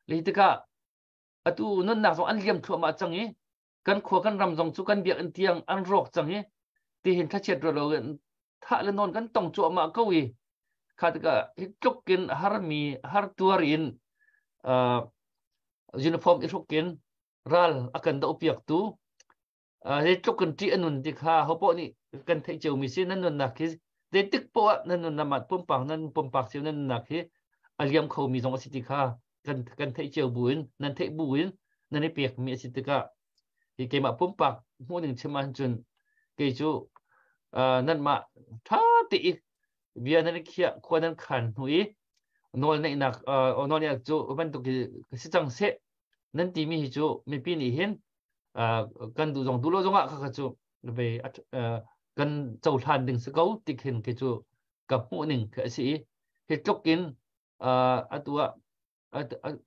Le tikah atu nunnak zong an liam thluahmah cang i kan khua kan ram zong cu kan biakinn tiang an rawk cang i tihin thlachiat ruat lo in thah le nawn kan tong cuahmah ko i kha tikah hi tluk in harmi har tuar in uniform i hruk in ral a kan doh piaktu hi tluk in ṭih a nun ti kha hopoh nih kan theih cio mi si. Nan nunnak hi zeitik poah ah nan nunnak mah pumpak nan pumpak cio nan nunnak hi a liam kho mi zong a si ti kha kan theih cio bu in nan theih bu in nan i pek mi a si tikah hi keimah pumpak hmuhning chim ahcun kei cu nanmah ṭha te i bia nan i khiah khua nan khan hnu i nawl neihnak nawl neihnak cu bantuk hi si cang seh nan timi hi cu mipi nih hin kan duh zong duh lo zongah kha cu ve kan cohlan ding si ko ti khin khi cu ka hmuh ning khi a si i hi tluk in atu ah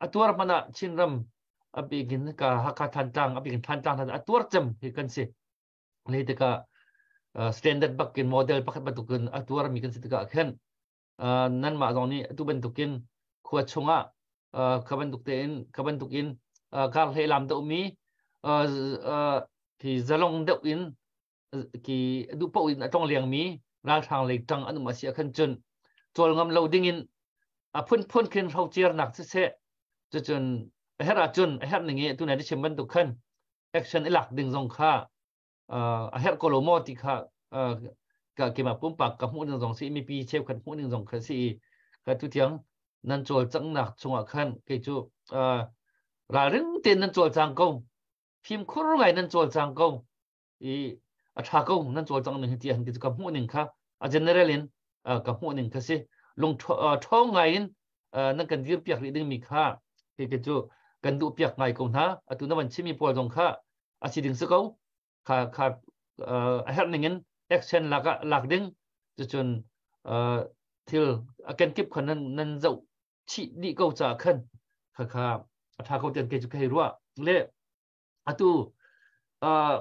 a tuar hmanh ah Chinram a bikin ka Hakha Thantlang a bikin Thantlang a tuar cem hi kan si. Le tikah standard bakin model pakhat bantukin a tuar mi kan si tikah khin nanmah zong nih atu bantukin khua chungah ka bantuk tein ka bantukin kar hlei lam deuh mi ki zalong deuh in ki duh paoh in a tong leng mi ralhrang lei tang an um a si khan cun cawl ngam lo ding in a phunphun khin hrocer nak siseh cucun a herh ahcun a herh ning i tu nai chim bantuk khan action i lak ding zong kha a herh ko lo maw ti kha ka keimah pumpak ka hmuh ning zong si mipi cheukhat hmuh ning zong kha si i ka tu tiang nan cawlcanghnak chungah khan kei cu ralring tein nan cawlcang ko, fimkhur ngai nan cawlcang ko i a ṭha ko nan cawlcang ning hi ti han ti cu ka hmuh ning kha a general in ka hmuh ning kha si. Lung ṭhawng ngai in nan kan dir piak rih ding mi kha kei cu kan duh piak ngai ko hna. Atu na van chimmi pawl zong kha a si ding si ko kha kha a herh ning in action lak ah lak ding cucun thil a kenkip khan nan nan zoh chih dih ko ca khan kha kha a tha ko tian kei cu ka hei ruah. Le atu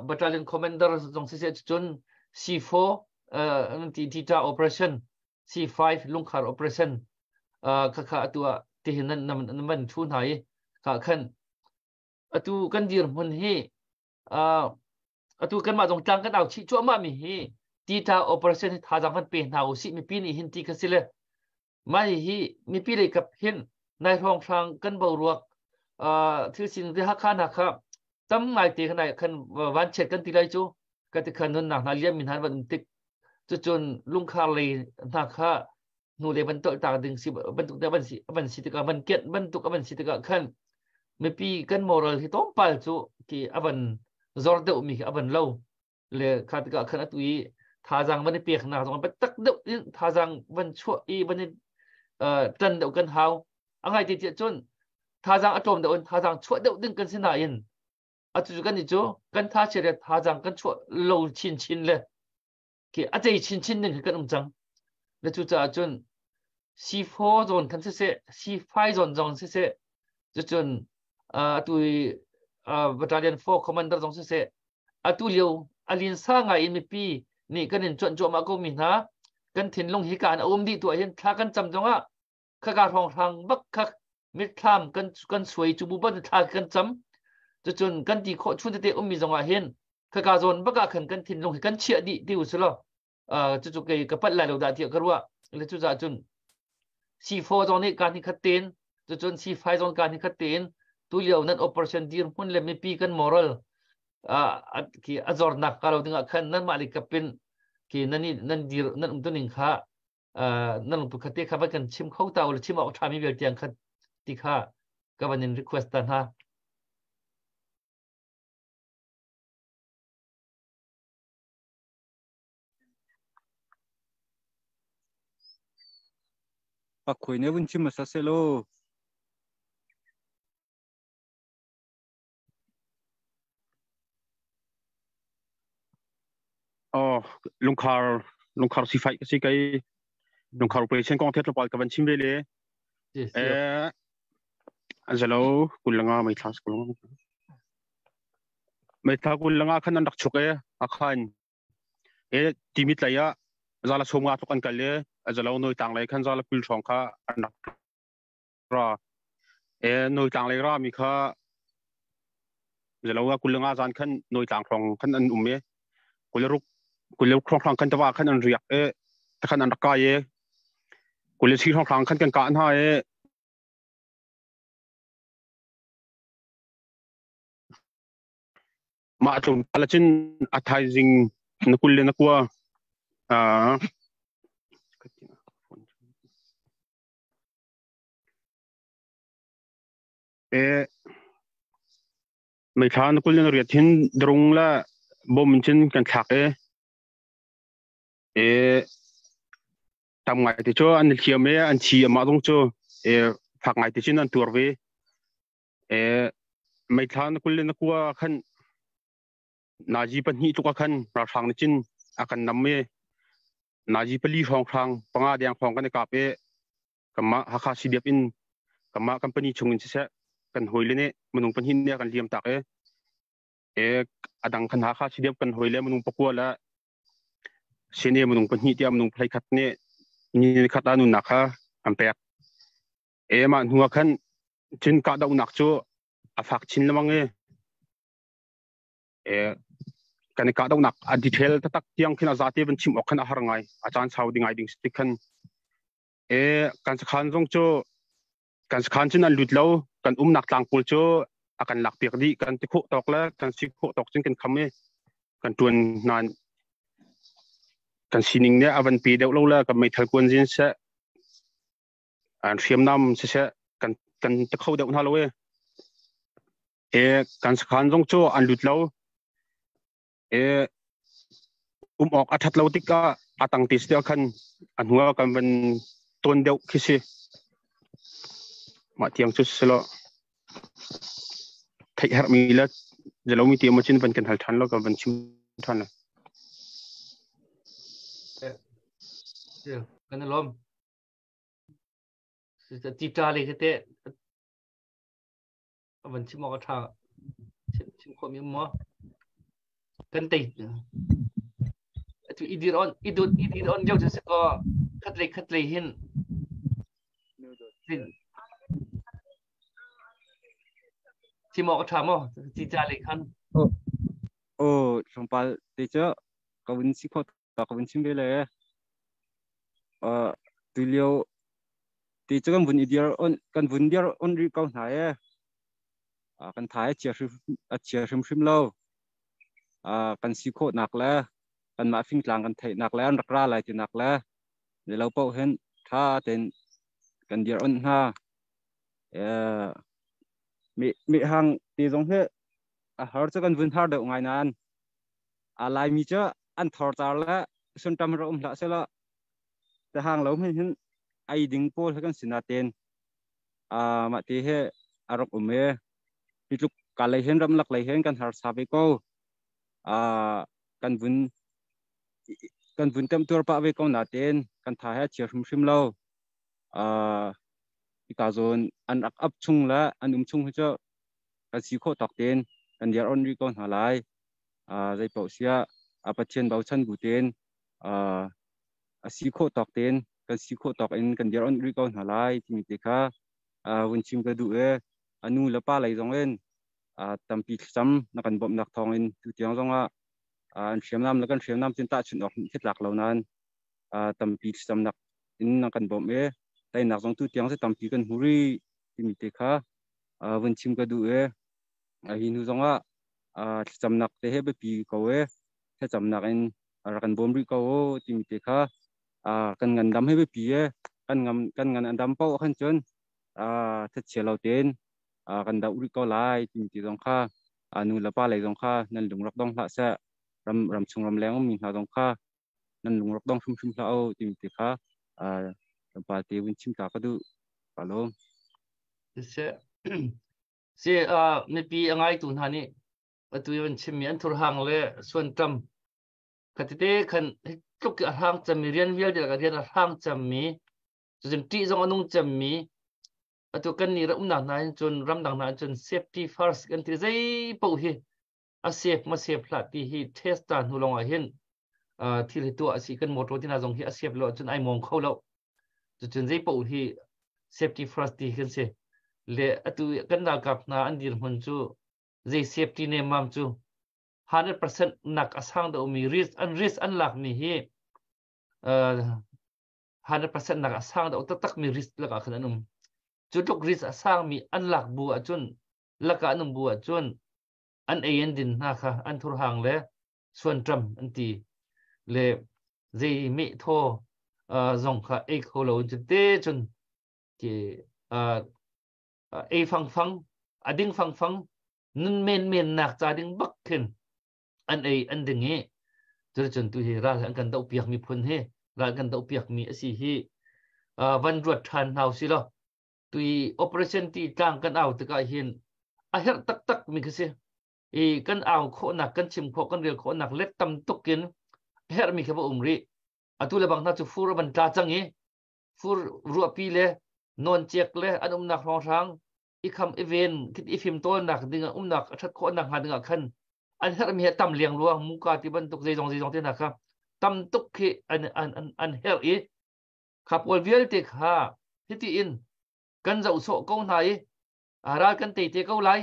battalion commander zong siseh cun C4 ti data operation, C5 lungkhar operation kha kha atu ah tihin nan nan van thu hna i kha khan atu kan dirhmun hi atu kanmah zong tlang kan au chih cuahmah mi hi. Tita operation hi thazang van pe hna usih mipi nih hin ti kha si le mah hi mipi lei kap hin nai hrawng hrang kan boruak thil sining te Hakha hna kha tam ngai te khan khan van chiat kan ti lai cu ka ti khan nun nak hna liam min han van um tik cucun lungkhar lei hna kha hnu le van tolh tak ding si bantuk te van si tikah van kianh bantuk avan si tikah khan mipi kan moral hi tlawmpal cu ki avan zor deuh mi khi avan lo le kha tikah khan atu i thazaang van i peknak zong biatak deuh in thazaang van chuah i van i ṭan deuh kan hau. A ngai te tiah cun thazaang a tlawm deuh in thazaang chuah deuh ding kan si nain atu cu kan i cu kan tha chia le thazaang kan chuah lo chinchin le khi a cei chinchin ding khi kan um cang. Le cucaah cun C4 zawn khan siseh, C5 zawn zong siseh, cucun atu i Battalion 4 Commander zong siseh, atu lio a linsa ngai in mipi nih kan in cuanh cuahmah ko mi hna kan thinlung hi kaan a um dih tu ahhin thla kan cam zongah khaka hrawnghrang bak khak mitthlam kan suai cu bu ban thla kan cam cucun kan ti khawh chun tete ummi zongah hin khaka zawn bak ah khan kan thinlung hi kan chiah dih ti usulaw cucu kei ka palh lai lo dah tiah ka ruah le cucaah cun C4 zong nih kaan hi khat tein cucun C5 zong kaan hi khat tein tulio nan operation dirhmun le mipi kan moral khi a zornak ka lo dingah khan nan mah le kapin khi nan nan dir nan um tuning kha nan lungput kha te kha va kan chim kho ta u chim awk ṭha mi vial tiang kha ti kha ka van in request ta hna. Pak khoi ne vun chim hmasa selaw. Oh, lungkhar sifai ka si kai lungkhar operation kong thet tlawpal ka van chim ve le. Eh, zalo kulanga mai thlas kulanga. Mai tha kulanga khan an rak chuk e akhan e timit lei ah zala som nga tluk an kal e zalo noi tang lei khan zala kul hrawng kha an rak ra e noi tlang lei ra mi kha zalo a kul nga zan khan noi tlang hrawng khan an um e kulruk kulruk hrawng hrawng khan tawa khan an riak e takhan an rak kai e kul si hrawng hrawng khan kan ka hna e Mah tlawmpal ahcun a thaizing na kul le na kua meithla na kul le na riat hin drung le bom in cun kan thlak i tam ngai te cu an hliam i an thi amah zong cu fak ngai te cun an tuar ve. Meithla na kul le na kua khan nazi pahnih tluk ah khan ralhrang nih cun a kan nam i nazi pali hrawnghrang panga deng hrawng kan i kap i kanmah Hakha CDF in kanmah company chung in siseh kan hawile nih minung pahnih nih a kan liam tak i a dang khan Hakha CDF kan hawile minung pakua le sine minung pahnih tiah minung phlei khat nih ni khat ah nunnak kha an pek. Mah hnu ah khan cun kahdohnak cu a fak chin lengmang i kan i kahdohnak a detail taktak tiang khin a zate van chim awk khan a har ngai. A caan sau ding ngai ding si tik khan kan sakhan zong cu kan sakhan cun an lut lo. Kan umnak tlang pawl cu a kan lak piak dih. Kan ti khawh tawk le kan si khawh tawk cun kan kham i kan ṭuan nain kan sining nih a van pe deuh lo le kan meithal kuan zin seh an hriamnam siseh kan kan ta kho deuh hna lo e e kan sakhan zong cu an lut lo e um awk a that lo tikah a tang ti si khan a hnu kan van ton deuh khi si mah tiang cu silo theih herh mi le zelo mi ti ma chin van kan hal than lo ka van chim than la. Kan lom. Tita le khi teh a van chim awk a ṭha chim khawhmi um maw? Kan tei atu i dir on i dut i dir on lio cu si kaw khatlei hin chim awk a ṭha maw tita le khan? Aw, tlawmpal te cu ka vun si khawh. Ta ka vun chim ve le tulio ti cu kan vun i dir on kan vun dir on rih ko hna e. Kan tha a chia hrim a chia hrimhrim lo. Kan si khawhnak le kanmah fingtlang kan theihnak le an rak ra lai tinak le lo paoh hin tha tein kan dir on hna. Mi hang ti zong hi a har cu kan vun har deuh ngai nain a Laimi cu an thor car le sunṭam ra um hlah selaw te hang lo hin hin ei ding pawl he kan sina ten mah ti he a rak um e. Hi tluk ka lei hen ramlak lei hen kan harsa ve ko. Kan vun temtuar pah ve ko naten kan tha he chia hrimhrim lo. Hika zawn an rak ap chung le an um chung hi cu kan si khawh tawk tein kan dir on rih ko hna lai. Zei paoh siah a Pathian bochan bu tein a si khawh tawk tein kan si khawh tawk in kan dir on rih ko hna lai timi te kha vun chim ka duh e. A nu le pa lei zong in tampi thlacam na kan bawmhnak thawng in tutiang zong ah an hriamnam le kan hriamnam cun tahchunh awk khi tlak lo nain tampi thlacamnak in na kan bawmh e. Teinak zong tutiang cu tampi kan hmu rih timi te kha vun chim ka duh e. Hi hnu zong ah thlacamnak te he biapi ko e. Thlacamnak in rak kan bawm rih ko timi te kha kan ngandam he biapi e. Kan ngam kan ngan an dam paoh khan cun thachia lo tein kan doh rih ko lai timi ti zong kha nu le pa lei zong kha nan lung rak dong hlah seh. Ram ram chung ram leng ummi hna zong kha nan lung rak dong hrimhrim hlah u timi te kha tlawmpal te vun chim ta ka duh. Ka lawm. Siseh. Si mipi a ngaitu hna nih atu i van chimmi an thurhang le suanṭam khatite khan tluk a hrang cemmi rian vialte lakah rian a hrang cemmi cucun ṭih zong a nung cemmi atu kan nih ram umnak hna hin cun ramdang hna hin cun safety first kan ti. Zei paoh hi a safe ma safe hlah ti hi test ta hnu lawng ah hin thil hi tuah a si. Kan motor ti hna zong hi a safe lo ahcun ai mawng kho lo. Cucun zei paoh hi safety first ti kan si le atu kan ralkap hna an dirhmun cu zei safety ne mam cu 100% nak a sang deuh mi risk an risk an lak mi hi 100% nak a sang deuh taktak mi risk lakah khan an um. Cu tluk risk a sang mi an lak bu ahcun lakah an um bu ahcun an ei an din hna kha an thurhang le suanṭam an ti le zei meh thaw zong kha ei kho lo in te cun ki ei fangfang a ding fangfang nun men men nak ca ding bak khin an ei an ding i cuticun tu hi ral an kan doh piak mi phun hi ral kan doh piak mi a si hi van ruat ṭhan hna usih law tui operation ti tlang kan au tikah hin a herh taktak mi khi si i kan au khawhnak kan chim khawh kan rel khawhnak let tam tuk in herhmi kha va um rih. Atu le bang hna cu fur a van tla cang i fur ruahpi le nawn ciak le an umnak hrawnghrang i kham i ven i fim tawlnak ding ah umnak a ṭhat khawhnak hnga ding ah khan an herhmi hi tam liang luang muka ti bantuk zeizong zeizong te hna kha tam tuk khi an an an an herh i kha pawl vialte kha hiti in kan zoh sawh ko hna i ral kan tei te ko lai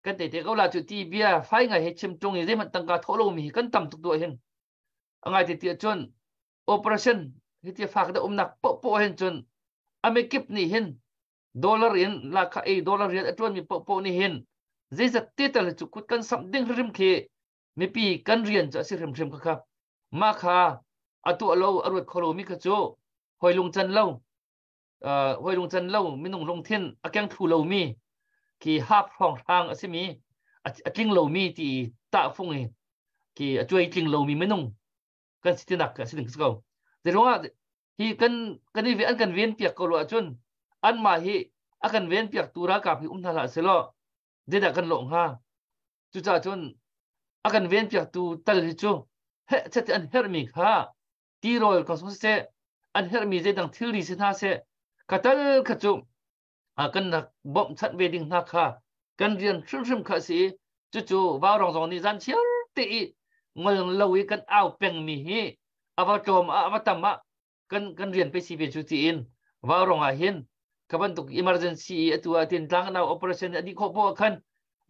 kan tei te ko la cu ti bia fai ngai he chim ṭung i zeihmanh tangka thawh lomi hi kan tam tuk duah hin. A ngai te ti ahcun operation hiti fak da umnak poh hin cun amikip nih hin dollar in la kha ei dollar rian a ṭuanmi poh nih hin zeizat te tal cu kut kan samh ding hrim khi mipi kan rian cu a si hrimhrim kha kha. Mah kha a tuah lo a ruat kho lomi kha cu hoi lung can lo hoi lung can lo minung lungthin a keng thlu lomi khi hap hrawng hrang a simi a tling lomi ti tah fung i khi a cuai tling lomi minung kan si tinak a si ding si ko. Zeiruangah hi kan kan i an kan ven piak ko lo ahcun anmah hi a kan ven piak tu ralkap hi um hna hlah selaw zeidah kan lawh hnga? Cucaah cun a kan ven piak tu tal hi cu he chet an herhmi kha tirawl ko siseh an herhmi zeidang thilri si hna seh ka tal kha cu kan rak bawmhchanh ve ding hna kha kan rian hrimhrim kha si. Cucu vaurong zong nih zan chiar te i ngol lo i kan au pengmi hi ava tlawm ah ava tam ah kan kan rian pe si ve cu tiin vaurong ah hin ka bantuk emergency i atu ah tin tlang nau operation a dih khawh poah khan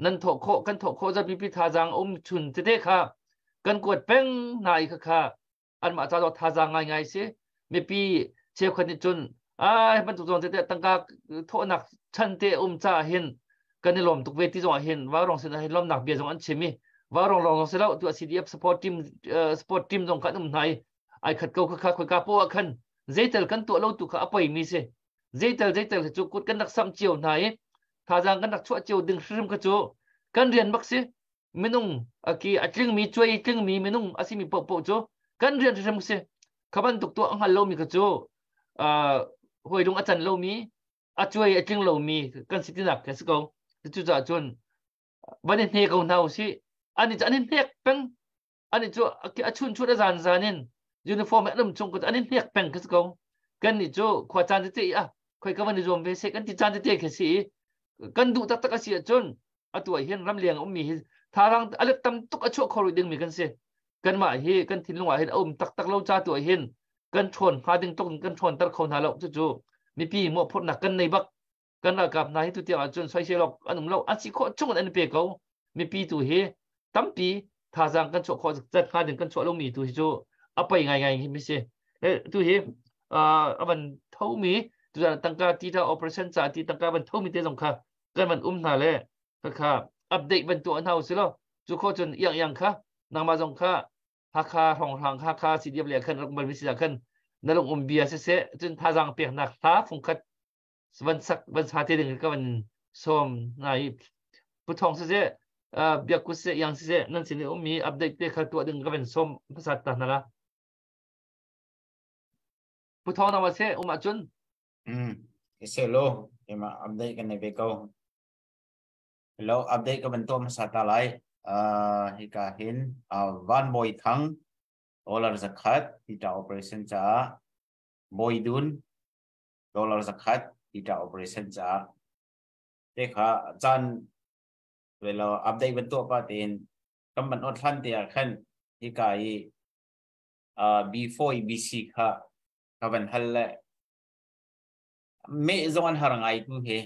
nan thawh khawh kan thawh khawh zat mipi thazaang um chun tete kha kan kuat peng hna i kha kha. Anmah ca zong thazaang ngaingai si. Mipi cheukhat nih cun ai bantuk zong te tangka thawhnak chan te um ca hin kan i lawm tuk ve ti zong ah hin Vaurong sin ah hin lawmnak bia zong an chim i Vaurong lawng zong si lo tu CDF support team support team zong kan um hna i ai khat ko kha kha khoika po ah khan zeitel kan tuah lo tu kha a poi mi si. Zeitel zeitel hi cu kut kan rak samh cio hna i thazaang kan rak chuah cio ding hrim kha cu kan rian bak si. Minung aki a tlingmi cuai tlingmi minung a simi paohpaoh cu kan rian hrim si. Kha bantuk tuah a hngal lomi kha cu hawi lung a can lomi, a cuai a tling lomi kan si tinak kan si ko. Cucaah cun van i hne ko hna usih. Ani cu an i hnek peng. Ani cu a chun chun a zan zan in uniform an um chung ko an i hnek peng khi si ko. Kan nih cu khua caan tete ah khoi ka van i zuam ve seh kan ti caan tete khi si i kan duh taktak a si ahcun atu ah hin ramleng ummi hi tharang alet tam tuk a chuah kho rih dingmi kan si. Kanmah hi kan thinlung ah hin a um taktak lo ca tu ah hin kan ṭhawn hnga ding tluk in kan ṭhawnter kho hna lo. Cucu mipi mawhphurhnak kan nei bak. Kan ralkap hna hi tutiang ahcun soisel awk an um lo. An si khawh chung in an i pe ko. Mipi tu hi tampi thazaang kan chuah khawh zat hnga ding kan chuah lomi tu hi cu a poi ngaingai hi mi si. Tu hi a van thomi tuzan tangka tita operation ca ti tangka van thomi te zong kha kan van um hna le kha update van tuah hna usih law cu kho cun iang iang kha nangmah zong kha Hakha hrawnghrang Hakha CDF le khan rak bal mi si khan na lung um bia siseh cun thazaang peknak hla fungkhat van sak van sa te ding ka van sawm na i Pu Thawng siseh Biakku siseh Iang siseh nan sin i ummi update te kha tuah ding ka van sawm hmasa ta hna la. Pu Thawng na wa seh um ahcun. Selo ema update kan nei ve ko. Hello, update ka van tuah hmasa ta lai. Hika hin Van Bawi Thang dollar 100 tita operation caah, Bawi Dun dollar 100 tita operation caah te kha caan velo update van tuah pa tein kan ban ot hlan te ah khan hika i B4 BC kha ka van hal le meh zong an har ngai tu he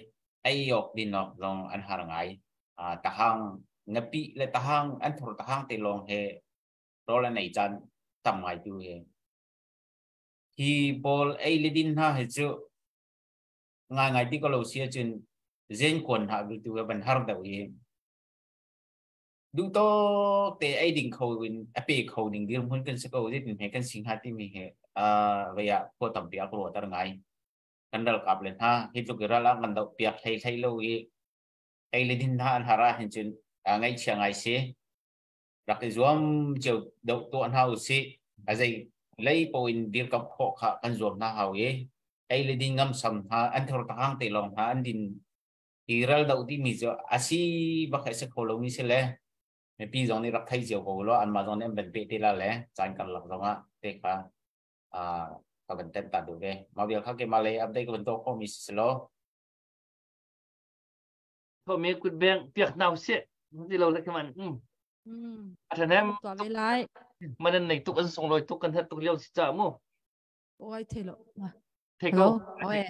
ei awk din awk zong an har ngai. Tahang ngapi le tahang an thur tahang te lawng he rawl an ei caan tam ngai tu he. Hi pawl ei le din hna hi cu ngai ngai ti ko lo si ahcun zen kuan hna tu he van har deuh hi duh tawk te ei ding kho in a pe kho ding dirhmun kan si ko zeitin he kan si hnga timi he vei ah khua tampi a ka ruahter ngai. Kan ralkap le hna hi tluk i ral ah kan doh piak hlei hlei lo i ei le din hna an har ah hin cun ngaihchia ngai si. Rak i zuam cio doh tuah hna usih. A zei lei po in dirkamh khawh kha kan zuam hna hau i ei le din ngamsam hna an thor tahang te lawng hna an din hi ral doh timi cu a si bak he si kho lomi si le mipi zong nih rak thei cio ko law anmah zong nih an van peh te la le caan karlak zong ah te kha ka van tenh ta duh ve. Mah vial kha keimah lei update ka van tuah khawhmi si si law. Thomi kut beng piak hna usih. Ti lo le khaman. A thanem. Tuah ve lai. Manan nei tuk an sunglawi tuk kan het tuk lio si ca mu. Oi thei lo. Thei ko. Oi.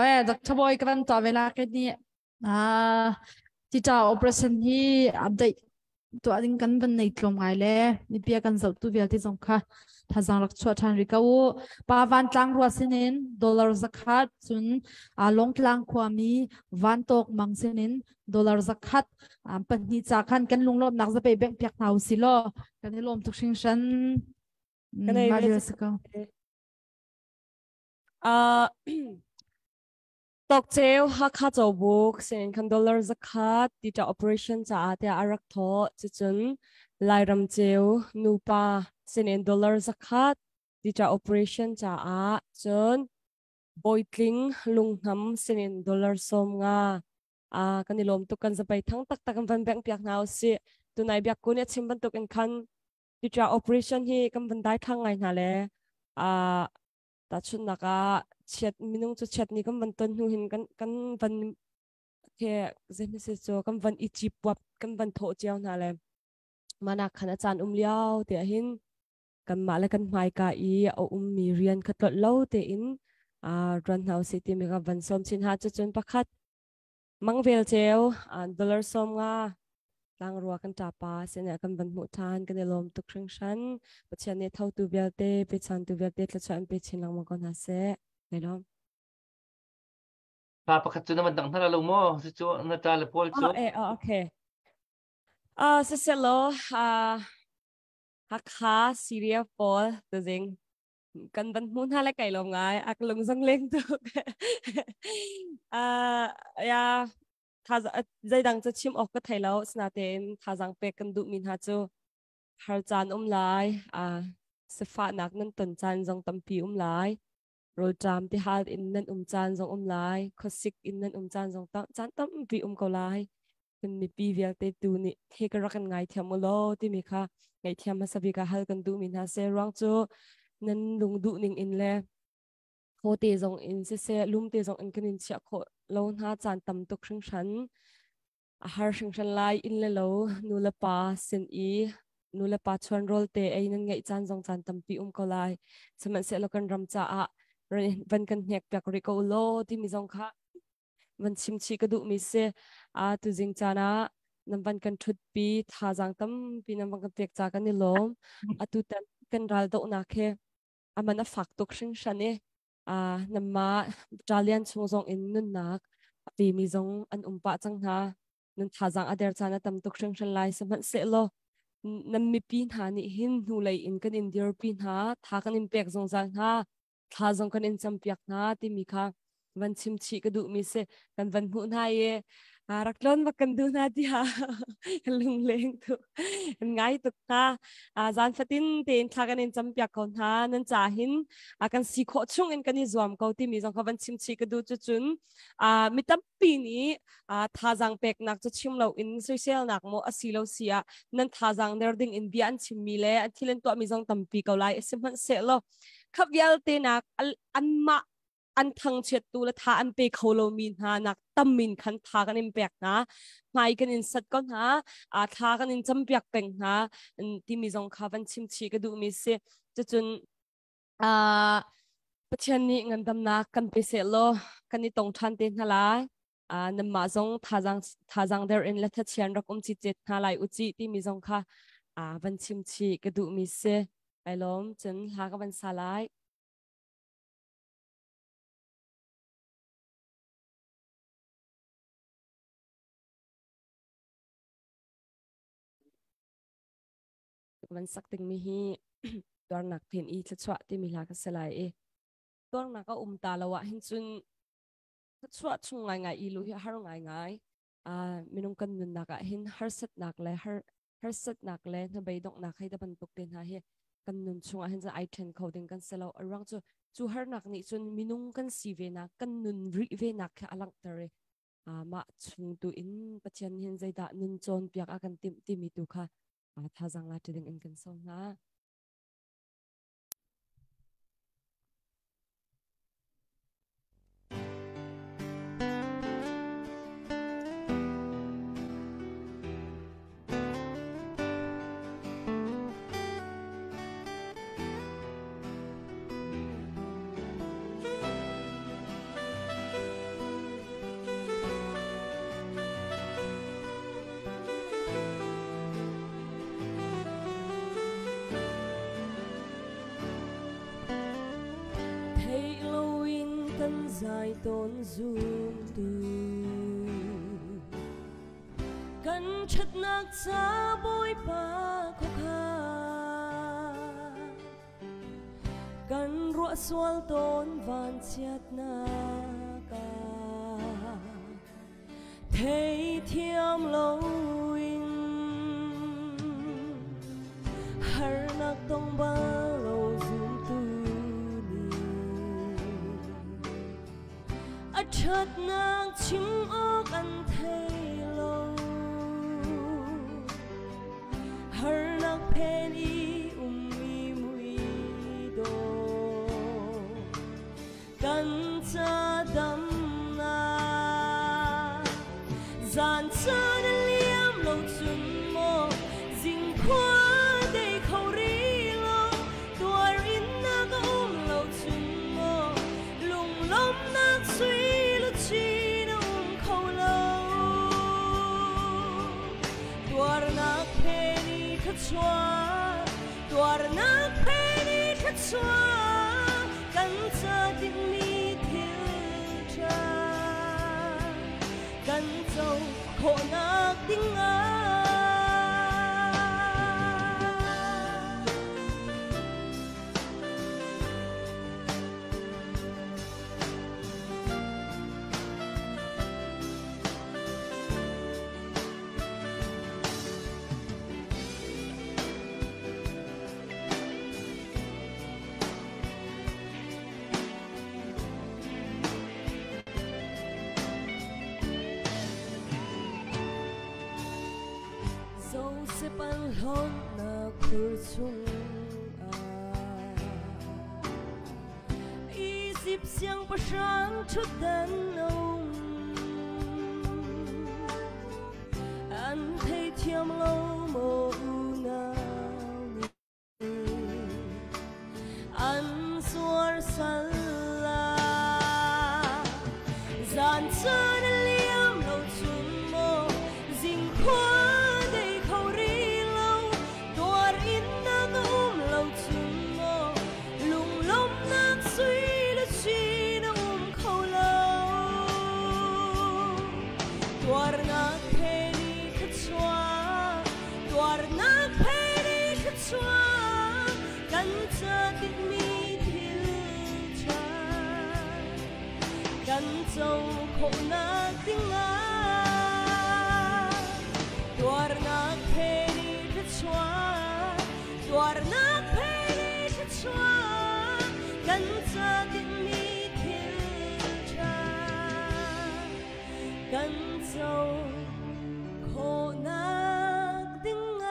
Oi, Dr. Boy ka van tuah ve la ke ni. Ah, tita operation hi update tuah ding kan van nei tlawm ngai le nipia kan zoh tu vialte zong kha thazang rak chuah ṭhan rih ko u. Pa van tlang rua sinin dollar 100, cun Longtlang khuami van tawk mang sinin dollar 100 pahnih ca khan kan lunglawmhnak zapei bengh piak hna u si law kan i lawm tuk hringhran. Kan ei si ko. Tokceu Hakha Cawbuk sin khan dollar 100 tita operation caah tiah a rak thawh. Cucun Lairam ceu nupa sinin dollar 100 tita operation caah, cun Bawitling Lunghnam sinin dollar 50 a kan i lawm tuk. Kan zapai thang taktak kan van bengh piak hna usih. Tunai biak kun a chim bantuk in khan tita operation hi kan van dai thlang ngai hna le tahchunhnak ah chiat minung cu chiat ni kan van ton hnu hin kan van ke zeihmanh si cu kan van i cip puap kan van thawh cio hna le mana khan a caan um liao te hin kanmah le kan hmaika i a ummi rian kha tlolh lo tein ruan hna usih timi ka van sawm chin ha. Cucun pakhat mangvel ceu dollar 50. Tlangrua kan ṭapa sinah kan van hmuh ṭhan. Kan i lawm tuk hringhran. Pathian nih thotu vialte, pechantu vialte thluachuah in pe chin lengmang ko hna seh. Kai lawm. Pa pakhat cu na van dang hna lo maw? Si cu na ṭa le pawl cu. Oh, eh, oh, okay. Siselaw, Hakha, Syria pawl tuzing kan van hmu hna le kai lawm ngai. Ak lung zong leng tuk. Ya, zeidang cu chim awk ka thei lo. Sinain thazaang pek kan duhmi hna cu har caan um lai, sifahnak nan ton caan zong tampi um lai, rawlṭam tihal in nan um caan zong um lai, khuasik in nan um caan zong caan tampi um ko lai. Kan mipi vialte tu nih he ka rak kan ngaithiam u law timi kha ngaihthiam hmasa bik ah hal kan duhmi hna seh. Ruang cu nan lung duh ning in le khaw te zong in siseh lum te zong in kan in chiah khawh lo hna caan tam tuk hringhran. A har hringhran lai. Inn le lo, nu le pa sin i nu le pa chuan rawl te ei nan ngeih caan zong caan tampi um ko lai. Sihmanhsehlaw kan ram caah van kan hnek piak rih ko law timi zong kha van chim chih ka duhmi si. A tuzing caan ah nan van kan ṭhutpi, thazaang tampi nan van kan pek ca kan i lawm. Atu tan kan ral dohnak hi aman a fak tuk hringhran i namah Italian chung zong in nunnak a pemi zong an um pah cang hna. Nan thazaang a der caan a tam tuk hringhran lai. Sihmanhsehlaw nan mipi hna nih hin hnulei in kan in dirpi hna, tha kan in pek zungzal hna, thla zong kan in campiak hna timi kha van chim chih ka duhmi si. Kan van hmuh hna i rak tlon bak kan duh hna tiah lungleng tu ngai tuk hna. Zan fatin tein thla kan in campiak ko hna. Nan ca hin kan si khawh chung in kan i zuam ko timi zong kha van chim chih ka duh. Cucun mi tampi nih thazaang peknak cu chim lo in soiselnak maw asi lo si ah nan thazaang ner ding in bia an chimmi le an thil an tuahmi zong tampi ko lai. Sihmanhsehlaw kha vialte nak anmah an thangchiattu le tha an pe kho lomi hna nak tammin khan tha kan in pek hna, hmai kan in sat ko hna, thla kan in campiak peng hna timi zong kha van chim chih ka duhmi si. Cucun Pathian nih ngandamnak kan pe seh law kan i tong ṭhan te hna lai. Nanmah zong thazaang der in le thachian rak um cicet hna lai uci timi zong kha van chim chih ka duhmi si. Ai lawm. Cun hla ka van sa lai. Van sak dingmi hi tuarnak phen i thluachuah timi hla ka si lai i tuarnak a um ta lo ah hin cun thluachuah chung ngaingai i lu hi har ngaingai. Minung kan nunnak ah hin harsatnak le harsatnak le hnabeidonghnak hei da bantuk te hna hi kan nun chungah hin ai ṭhen kho ding kan si lo. A ruang cu cu harnak nih cun minung kan si ve nak, kan nun rih ve nak kha a langhter i mah chung tu in Pathian hin zeidah nun cawnpiak a kan timh timi tu kha thazaang la ding in kan sawm hna. Theih loin kan zai tawn zumtu kan ṭhatnak ca Bawipa khuakhan kan ruah sual tawn vanchiatnak ah theithiam loin harnak tong bal lo zumtu nih a ṭhatnak chim awk an thei lo. Harnak phen i ummi mui dawh kan ca damnak zan caan a liam lo cun maw zingkhua dei kho ri lo, tuar in na ka um lo cun maw lunglawmhnak sui luchin a um kho lo. Tuar thluachuah kan ca tinhmi thil ṭha kan co khawhnak dingah. Joseph an hlonnak khur chungah Izipt siangpahrang ṭhutdan a um. An theithiam lo maw unau nih an zuar sal la. Zan caan a liam lo cun maw zingkhua dei kho rih lo tuar in na ka um lo cun maw lunglawmhnak sui le cin a um kho lo. Tuarnak he ni thluachuah, tuarnak he ni thluachuah, kan ca tinhmi thil ṭha kan co khawhnak dingah. Tuarnak he ni thluachuah, tuarnak he ni thluachuah, kan ca tinhmi thil ṭha kan co khawhnak dingah.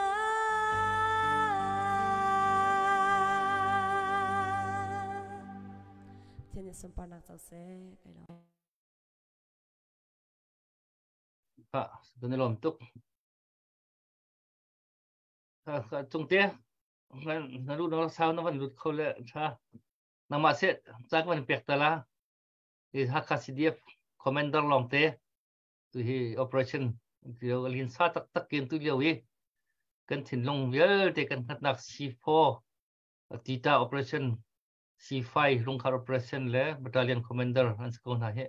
Pathian nih sunparnak co seh. Kai lawm. Ha, kan i lawm tuk. Cungte, na lu na sau na van lut kho le tha. Nangmah se ca ka van pek ta la. Hi Hakha CDF commander lawng te tu hi operation lio lin sa tak tak kin tu lio i kan thinlung vialte kan hngatnak C4 Tita operation C5 lungkhar operation le battalion commander an si ko hna hi.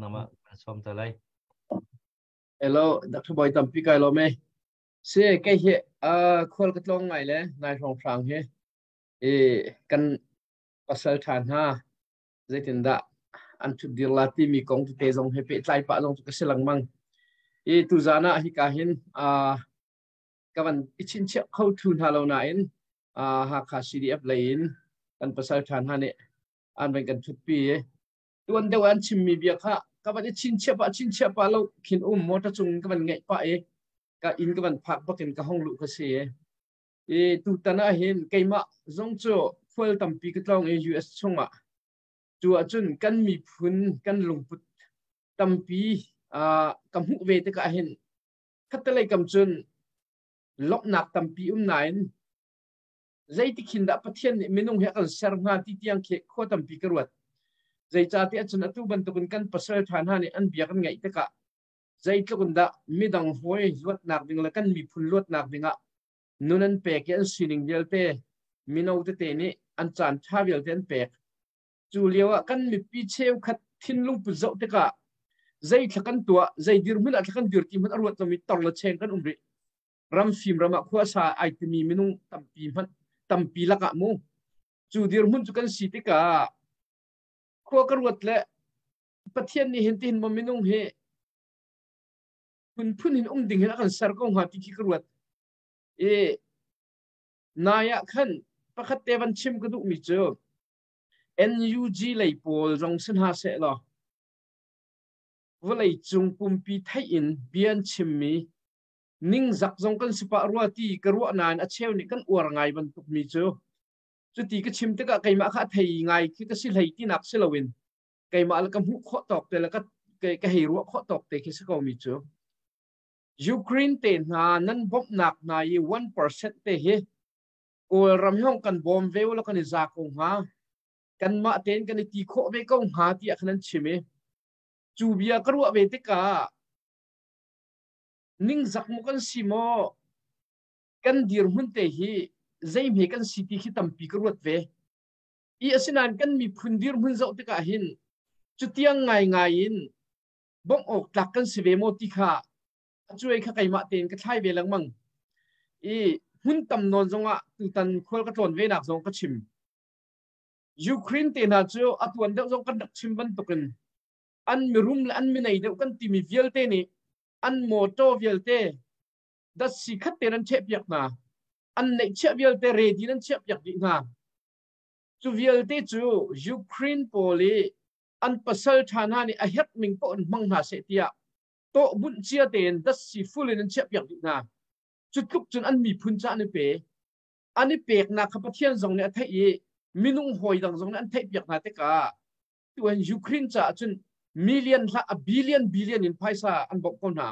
Nama som ta lai. Hello, Dr. Boy tampi kai lo me. Se kei hi khual ka tlong ngai le nai hrawng hrang hi i kan pasal ṭha hna zeitindah an ṭhutdir la timi kong tete zong he pehtlai pah zong cu ka si lengmang. I tuzan ah hika hin ka van i chinchiah kho thu hna lo nain Hakha CDF lei in kan pasal ṭha hna nih an van kan ṭhutpi i tuan deuh an chimmi bia kha ka van i chinchiah pah chinchiah pah lo khin um motor cung ka van ngaih pah i ka inn ka van phak bakin ka hong luh ka si i tutan ah hin keimah zong cu khual tampi ka tlawng i US chungah cu ahcun kan miphun kan lungput tampi ka hmuh ve tikah hin khattelei kam cun lawmhnak tampi um nain zeitik hin dah Pathian nih minung hi a kan ser hnga ti tiang khi khua tampi ka ruat. Zeicahtiah cun atu bantukin kan pasal ṭha hna nih an bia kan ngaih tikah zeitluk in dah midang hawi luatnak ding le kan miphun luatnak dingah nun an pek i an sining vialte mino tete nih an caan ṭha vialte an pek. Cu lio ah kan mipi cheukhat thinlung put zoh tikah zei thla kan tuah, zei dirhmun ah thla kan dir ti hmanh a ruat lomi tor le cheng kan um rih. Ram fim ram ah khuasa ai timi minung tampi hmanh tampi lakah mu cu dirhmun cu kan si tikah khua ka ruat le Pathian nih hin tihin maw minung hi phunphun hin um ding hin a kan ser ko hnga ti khi ka ruat. I nai ah khan pakhat te van chim ka duhmi cu NUG lei pawl zong si hna seh law vawlei cung pumpi theih in bia an chimmi ningzak zong kan si pah rua ti ka ruah nain a cheu nih kan uar ngai bantuk mi cu cuti ka chim tikah keimah kha a thei ngai khi ka si hlei tinak si loin keimah le ka hmuh khawh tawk te le ka ka hei ruah khawh tawk te khi si ko mi cu Ukraine te hna nan bawmhnak hna i 1% te hi Kawlram hi hong kan bawm ve ulaw kan i za ko hnga kanmah tein kan i ti khawh ve ko hnga tiah khan an chim i cu bia ka ruah ve tikah ningzak mu kan si maw kan dirhmun te hi Zeihme kan si ti khi tampi ka ruat ve. I asinain kan miphun dirhmun zoh tikah hin cutiang ngaingai in bawmh awk tlak kan si ve maw ti kha a cuai kha keimah tein ka thlai ve lengmang. I hmun tam nawn zongah tutan khual ka tlawn ve nak zong ka chim. Ukraine te hna cu a tuan deuh zong kan rak chim bantukin an mirum le an minei deuh kan timi vialte nih an motor vialte datsi khat te nan ṭhehpiak hna. An neihchiah vialte ready nan chiahpiak dih hna. Cu vialte cu Ukraine pawl i an pasal ṭha hna nih a herh ning paoh in hmang hna seh tiah tawh bunh cia tein datsi full in an chiahpiak dih hna. Cu tluk cun an miphun ca an i pe. An i peknak kha Pathian zong nih a theih i minung hawi dang zong nih an theihpiak hna tikah tuan Ukraine caah cun million hlah a billion billion in phaisa an bawmh ko hna.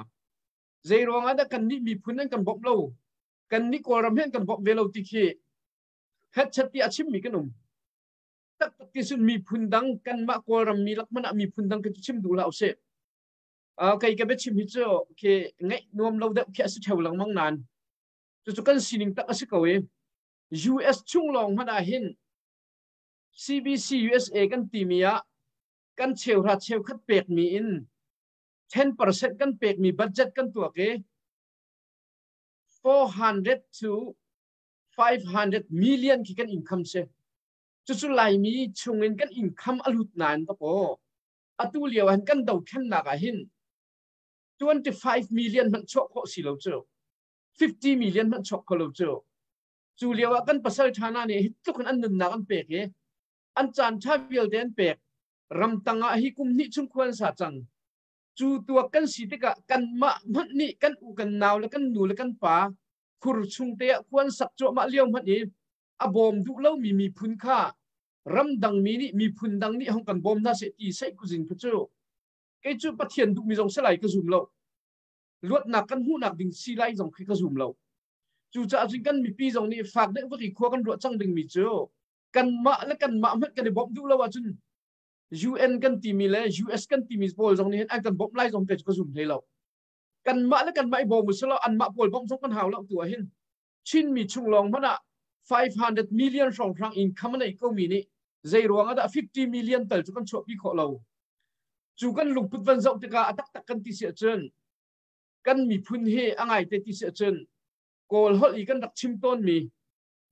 Zei ruangah dah kannih miphun an kan bawmh lo? Kannih Kawlram hi an kan bawmh ve lo ti khi hetchet ti a chimmi kan um. Taktak ti cun miphun dang kanmah Kawlram mi lak hmanh ah miphun dang khi cu chim duh hlah usih. Kei ka biachim hi cu khi ngaih nuam lo deuh khi a si theo lengmang nain cucu kan sining tak a si ko i US chung lawng hmanh ah hin CBC USA kan timi ah kan cheuhra cheukhat pekmi in 10% kan pekmi budget kan tuak i 400 to 500 million khi kan income si. Cucu Laimi chungin kan income a lut nain ka paw. Atu lio ah kan dothlennak ah hin 25 million hmanh chuah khawh si lo cu. 50 million hmanh chuak kho lo cu. Cu lio ah kan pasal ṭha hna nih hi tluk in an nunnak an pek i an caan ṭha vialte an pek. Ramtang ah hi kum hnih chung khua an sa cang. Cu tuak kan si tikah kanmah hmanh nih kan u kan nau le kan nu le kan pa khur chung te ah khua an sak cuahmah lio hmanh i a bawm duh lomi miphun kha ramdang mi nih miphun dang nih hong kan bawm hna seh ti seih kuzin kha cu kei cu Pathian duhmi zong si lai ka zum lo. Luatnak kan hmuhnak ding si lai zong khi ka zum lo. Cucaah cun kan mipi zong nih fak deuh vak i khua kan ruah cang dingmi cu kanmah le kanmah hmanh kan i bawmh duh lo ahcun UN kan timi le US kan timi pawl zong nih hin an kan bawmh lai zong te cu ka zum hlei lo. Kanmah le kanmah i bawm usih law anmah pawl bawmh zong kan hau lo tu ah hin Chinmi chung lawng hmanh ah 500 million hrawnghrang income a nei komi nih zei ruang ah dah 50 million tal cu kan chuahpi khawh lo. Cu kan lungput van zoh tikah a taktak kan ti si ahcun kan miphun hi a ngaite ti si ahcun Kawl holh i kan rak chim tawnmi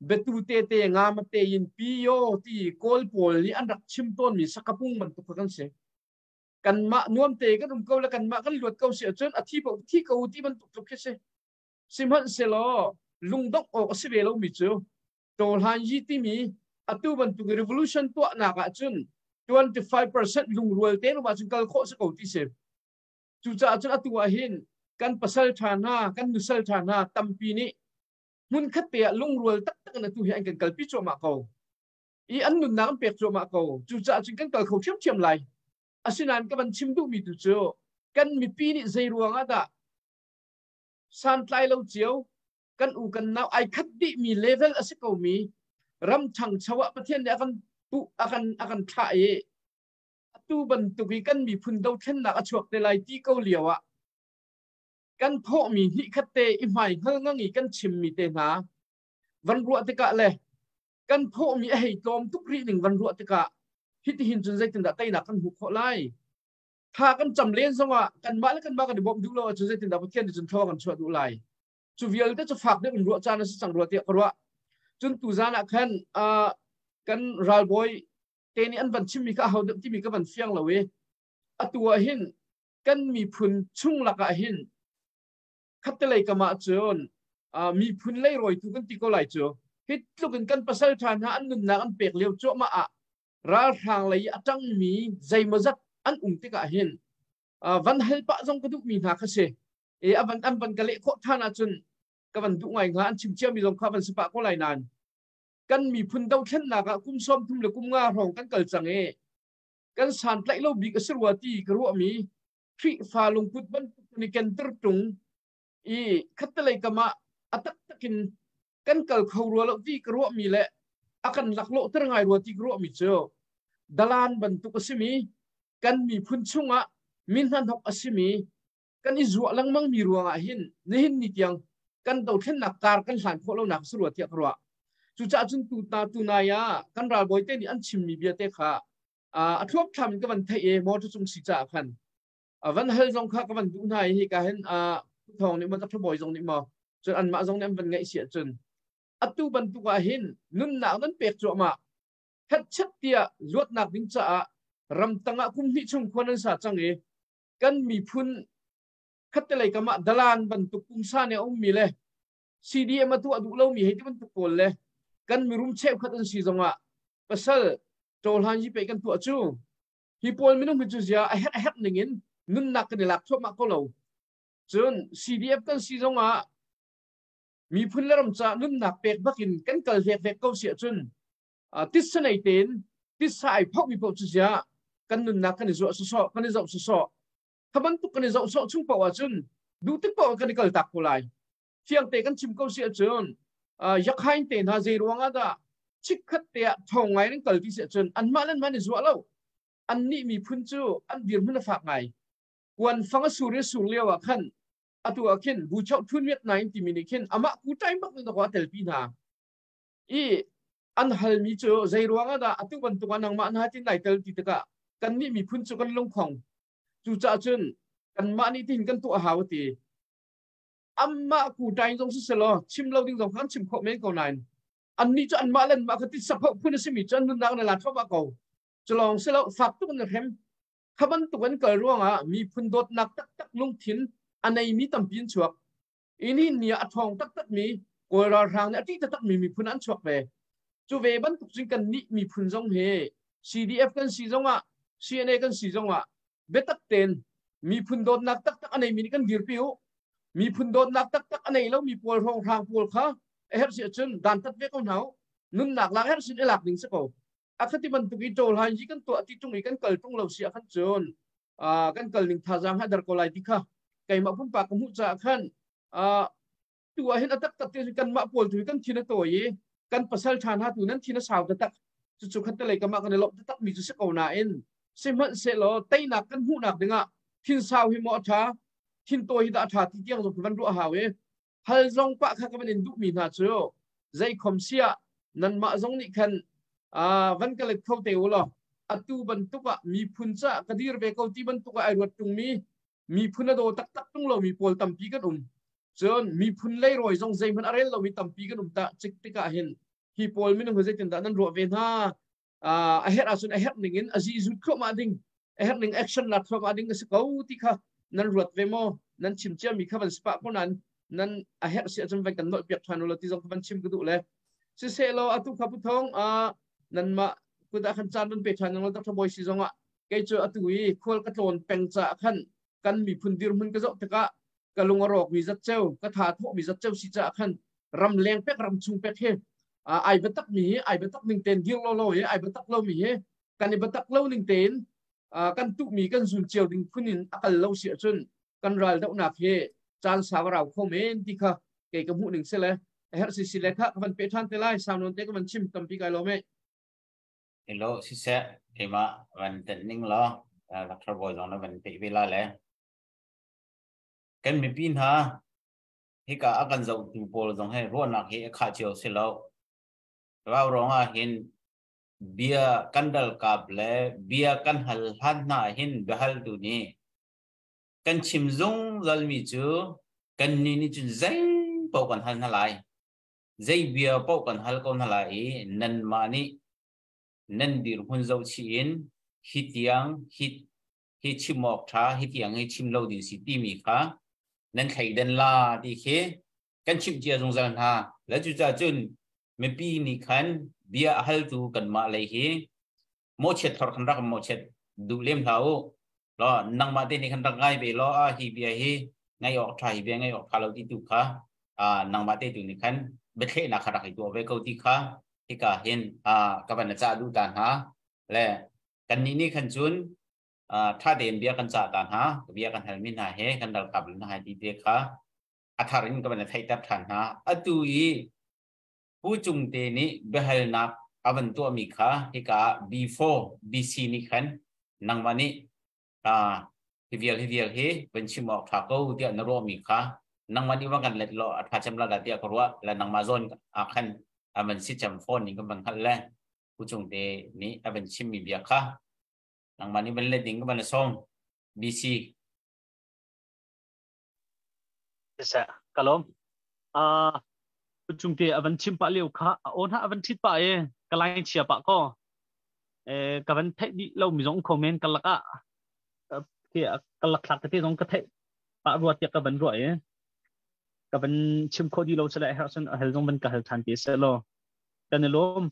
betu tete nga mate in piyo ti Kawl pawl nih an rak chim tawnmi sakapung bantuk kha kan si. Kanmah nuam te kan um ko le kanmah kan luat ko si ahcun a thi paoh thi ko ti bantuk tluk khi si. Sihmanhsehlaw lungdongh awk a si ve lomi cu Tawhlan Yi timi atu bantuk revolution tuahnak ahcun 25% lungrual te rum ahcun kal khawh si ko ti si. Cucaah cun atu ah hin kan pasal ṭha hna, kan nusal ṭha hna tampi nih hmunkhat te ah lungrual taktak in atu hi an kan kalpi cuahmah ko. I an nunnak an pek cuahmah ko. Cucaah cun kan kal kho ṭhiamṭhiam lai. Asinain ka van chim duhmi tu cu kan mipi nih zei ruang ah dah santlai lo cio kan u kan nau ai khat dihmi level a si komi ram ṭhangcho ah Pathian nih a kan puh a kan a kan thlah i atu bantuk i kan miphun dothlennak a chuak te lai ti ko lio ah kan thawhmi hnih khat te i hmai hngal ngang i kan chimmi te hna van ruah tikah le kan thawhmi a hei tlawm tuk rih ning van ruah tikah hitihin cun zeitindah teinak kan hmuh khawh lai? Thla kan cam len zongah kanmah le kanmah kan i bawmh duh lo ahcun zeitindah Pathian nih cun thlaw kan chuah duh lai? Cu vialte cu fak deuh in ruah caan a si cang rua tiah ka ruah. Cun tuzan ah khan kan ralbawi te nih an van chimmi kha aho deuh timi ka van fiang lo i atu ah hin kan miphun chung lakah hin khattelei kam ah cun miphun leirawitu kan ti ko lai cu hi tluk in kan pasal ṭha hna an nunnak an pek lio cuahmah ah ralhrang lei i a ṭangmi zeimawzat an um tikah hin van hal pah zong ka duhmi hna kha si e a van an van ka leh khawh ṭhan ahcun ka van duh ngai hnga. An chim ciami zong kha van si pah ko lai nain kan miphun dothlennak ah kum 30 le kum nga hrawng kan kal cang i kan santlaih lo bik a si rua ti ka ruahmi Khrihfa lungput bantuk ni ken tir ṭung i khattelei kam ah a taktak in kan kal kho rua lo ti ka ruahmi le a kan laklawhter ngai rua ti ka ruahmi cu dalan bantuk a simi kan miphun chungah mi hnahnok a simi kan i zuah lengmang mi ruangah hin nihin ni tiang kan dothlennak kar kan hlan khawh lonak a si rua tiah ka ruah. Cucaah cun tu ta tu nai ah kan ralbawi te nih an chimmi bia te kha a thluapthlam in ka van theih i motor cung si caah khan van hal zong kha ka van duh hna i hika hin thawng nih maw Dr. Bawi zong nih maw cun anmah zong nih an van ngaih si ahcun atu bantuk ah hin nunnak nan pek cuahmah hetchet tiah luatnak ding caah ramtang ah kum hnih chung khua nan sa cang i kan miphun khattelei kam ah dalan bantuk pumsa nih a ummi le CDM a tuah duh lomi hei ti bantuk pawl le kan mirum cheukhat an si zongah pasal ṭawlhan yi pei kan tuah cu hi pawl minung hi cu zia a herh a herh ning in nunnak kan i lak thluahmah ko lo. Cun CDF kan si zongah miphun le ram caah nunnak pek bakin kan kal vekvek ko si ahcun titsa nei tein titsa ai phohmi paoh cu zia kan nunnak kan i zuah sawsawh, kan i zoh sawsawh. Kha bantuk kan i zoh sawh chung paoh ahcun duh tik paoh kan i kal tak ko lai. Fiang te kan chim ko si ahcun yakhain te hna zei ruang ah dah chikkhat te ah thong ngai nan kal ti si ahcun anmah le anmah an i zuah lo. Annih miphun cu an dirhmun a fak ngai. Kuan fang a sur i sur lio ah khan atu ah khin bu chauh thun miat nain timi nih khin amah ku ṭai bak in a telpi hna i an halmi cu zei ruang ah dah atu bantuk ah nangmah na tin nai tel ti tikah kannih miphun cu kan lungkhong. Cucaah cun kanmah nih tihin kan tuah hau ti. Amah ku ṭai zong si selaw chim lo ding zong kha an chim khawh men ko nain annih cu anmah le anmah kha ti sapho phun a simi cu an nunnak na la thluahmah ko. Cu lawng si lo, fak tuk in hrem. Kha bantuk an kal ruangah miphun dawtnak taktak lungthin a neimi tampi an chuak. Ini ni ah a ṭhawng taktakmi Kawl ralhrang nih a ṭih taktakmi miphun an chuak ve. Cu ve bantuk cun kan nih miphun zong hi CDF kan si zongah, CNA kan si zongah biatak tein miphun dawtnak taktak a neimi nih kan dirpi u. Miphun dawtnak taktak a nei lomi pawl hrawnghrang pawl kha a herh si ahcun dantat ve ko hna u. Nunnak lak herh sin i lak ding si ko. A khati bantuk i ṭawlhan hi kan tuah ti ṭung i kan kal ṭung lo si ah khan cun kan kal ning thazaang ha dar ko lai ti kha keimah pumpak ka hmuh caah khan tu ah hin a taktak te kanmah pawl tu kan thin a tawi i kan pasal ṭha hna tu nan thin a sau taktak. Cucu khattelei kamah kan i lawmh taktak mi cu si ko nain sihmanhsehlaw teinak kan hmuhnak dingah thin sau hi maw a ṭha, thin tawi hi dah a ṭha ti tiang zong kan ruah hau i hal zong pah kha ka van in duhmi hna cu zei khom siah nanmah zong nih khan van ka let kho te u law atu bantuk ah miphun ca ka dir ve ko ti bantuk ah ai ruat ṭungmi miphun a daw taktak ṭung lomi pawl tampi kan um. Cun miphun leirawi zong zeihmanh a rel lomi tampi kan um ta cik tikah hin hi pawl minung hi zeitindah nan ruah ve hna? A herh ahcun a herh ning in a zizut thluahmah ding, a herh ning action la thluahmah ding a si ko ti kha nan ruat ve maw? Nan chim ciami kha van spa ko nan nan a herh si ahcun van kan nolh piak ṭhan ulaw ti zong kha van chim ka duh le siseh law atu kha puthong nanmah kut ah khan caan van pe ṭhan nang lo Dr. Bawi si zongah kei cu atu i khual ka tlawn peng caah khan kan miphun dirhmun ka zoh tikah ka lung a rawk mi zat ceu, ka tha thawh mi zat ceu si caah khan ram leng pek ram chung pek hi ai biatak mi hi ai biatak ning ten dir lo lo hi ai biatak lo mi hi kan i biatak lo ning tein kan tuh mi kan zun cio ding phun in a kal lo si ahcun kan ral dohnak hi caan sau a rau kho men ti kha kei ka hmuh ning si le a herh si si le kha ka van pe ṭhan te lai. Sau nawn te ka van chim tampi kai lawm e. Hello, siseh, keimah van tenh ning law Dr. Bawi zong na van pe ve la le kan mipi hna hika a kan zohtu pawl zong he ruahnak hi a khah cio si lo. Rau rong ah hin bia kan dal kap le bia kan hal hlan hna hin biahal tu nih kan chim zungzal mi cu kan ni nih cun zei paoh kan hal hna lai, zei bia paoh kan hal ko hna lai i nanmah nih nan dirhmun zoh chih in hi tiang hi hi chim awk ṭha, hi tiang hi chim lo ding si timi kha nan thleidan la ti khi kan chimh cia zungzal hna le. Cucaah cun mipi nih khan bia a haltu kanmah lei hi mawhchiat thor khan rak mawhchiat duh lem hlah u law nangmah te nih khan rak ngai ve law a hi bia hi ngai awk ṭha, hi bia ngai awk ṭha lo ti tu kha nangmah te tu nih khan biathlehnak kha rak i tuah ve ko ti kha hika hin ka van cah duh ta hna le kannih nih khan cun ṭha tein bia kan cah ta hna, bia kan halmi hna he kan ralkap hna he ti te kha a thar in ka van theihter ṭhan hna. Atu i Pu Cung te nih biahalnak a van tuahmi kha hika B4 BC nih khan nangmah nih hi vial hi vial hi van chim awk ṭha ko tiah na ruahmi kha nangmah nih va kan let law a ṭha cem la dah tiah ka ruah le nangmah zawn ah khan. Avan si cham phone ning kan van hngalh le Pu Cung te nih a van chimmi bia kha nangmah nih van let ding ka van sawm BC. Siseh kalom Pu Cung te a van chim pah lio kha a on ha a van thit pah e ka line chia pah ko ka van theih dih lo mi zong kho men ka lak ah ka lak thlak te zong ka theih pah rua tiah ka van ruah i ka van chim kho di lo sele herh cun a hel zong van ka hal than ti se law kan i lawm.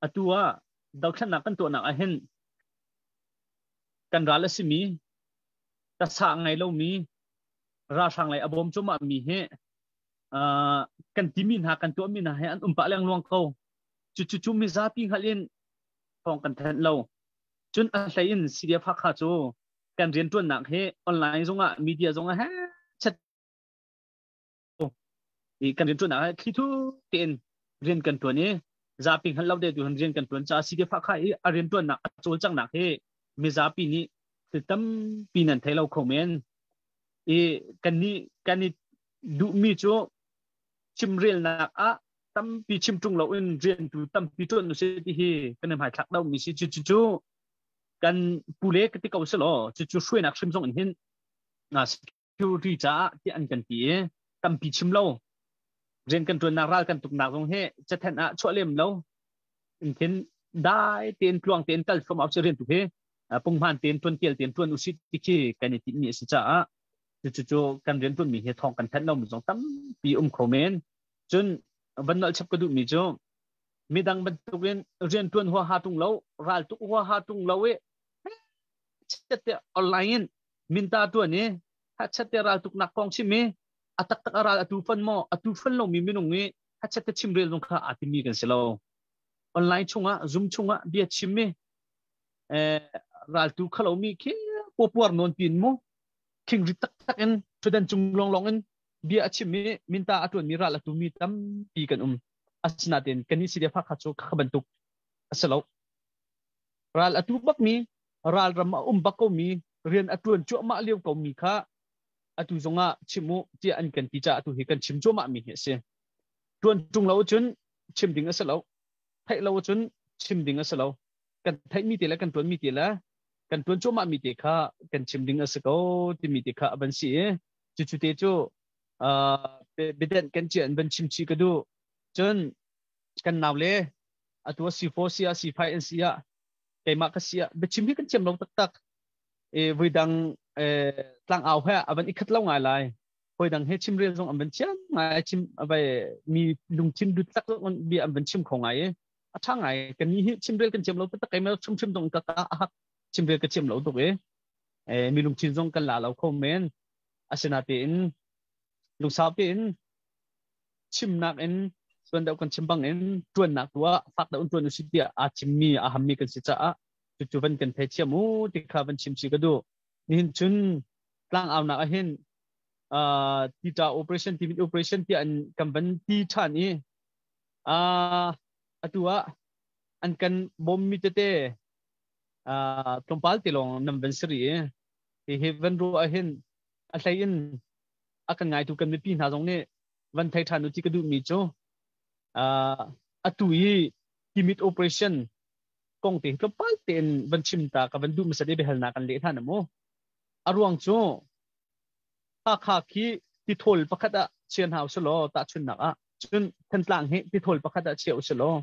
Atu ah dothlennak kan tuahnak ah hin kan ral a simi tasa ngei lomi ralhrang lei a bawm cuahmah mi hi kan timi hna kan tuahmi hna he an um pah lengluang ko. Cu cu cu mizapi hngalh in thawng kan thanh lo. Cun a hlei in CDF Hakha cu kan rianṭuannak hi online zongah media zongah he chat i kan rianṭuannak hi thli thu tein rian kan ṭuan i zapi hngalh lo de tu hin rian kan ṭuan caah CDF Hakha i a rianṭuannak a cawlcanghnak hi mizapi nih thil tampi nan thei lo kho men. I kan nih kan i duhmi cu chimrelnak ah tampi chim ṭung loin rian tu tampi ṭuan usih ti hi kan i hmaithlak domi si. Cu cu cu kan pule ka ti ko selaw cu cu hruainak hrim zong in hin security caah ti an kan ti i tampi chim lo rian kan ṭuannak ral kan tuknak zong hi cathen ah chuah lem lo in khin dai tein tluang tein kal thluahmah usih rian tu hi punghman tein ṭuan tial tein ṭuan usih ti khi kan i tinhmi a si caah cucu cu kan rian ṭuanmi hi thawng kan thanh lomi zong tampi um kho men. Cun van nolh chap ka duhmi cu midang bantukin rian ṭuan huaha ṭung lo ral tuk huaha ṭung lo i chat te online in minta ṭuan i chat te ral tuknak kong chim i a taktak a ral atu fan maw atu fan lomi minung i chat te chimrel zong kha aa timi kan si lo. Online chungah Zoom chungah bia chim i raltu khalomi khi puar nawn pin mu khingri taktak in ṭhudan cung longlong in bia a chim i minta a ṭuanmi ral a tumi tampi kan um. Asinain kan nih CDF Hakha cu kha bantuk a si lo. Ral a tu bakmi ral ram a um bak komi rian a ṭuan cuahmah lio komi kha atu zongah chim u tiah an kan ti caah atu hi kan chim cuahmah mi hi a si. Ṭuan ṭung lo cun chim ding a si lo. Theih lo cun chim ding a si lo. Kan theihmi te le kan ṭuanmi te le kan ṭuan cuahmah mi te kha kan chim ding a si ko timi te kha a van si i cucu te cu biadenh kan cia in van chim chih ka duh. Cun kan nau le atu a C4 si ah C5 an si ah keimah ka si ah biachim hi kan thiam lo taktak. E voidang tlang au he a van i khat lo ngai lai. Voidang he chimrel zong an van thiam ngai chim vai mi lungthin dut tak zong bia an van chim kho ngai i a ṭha ngai. Kan ni hi chimrel kan thiam lo taktak. Keimah chimhrim zong ka ka hak chimrel ka thiam lo tuk i mi lungthin zong kan la lo kho men. Asinatein lungsau tein chimnak in tuan deuh kan chim bang in ṭuannak tu ah fak deuh in ṭuan usih tiah aa chimmi aa hammi kan si caah cucu van kan thei thiam u ti kha van chim si ka duh. Nihin cun tlangaunak ah hin tita operation timit operation tiah an kan van ti ṭhan i atu ah an kan bawmmi tete tlawmpal te lawng nam van si rih i hihi van ruah ah hin a hlei in a kan ngaitu kan mipi hna zong nih van thei ṭhan u ti ka duhmi cu atu i timit operation kong te tlawmpal tein van chim ta ka van duh hmasat i biahalnak kan leh hna na mu. A ruang cu Hakha khi tithawl pakhat ah chia hna usih law tahchunhnak ah cun Thantlang hi tithawl pakhat ah chia usih law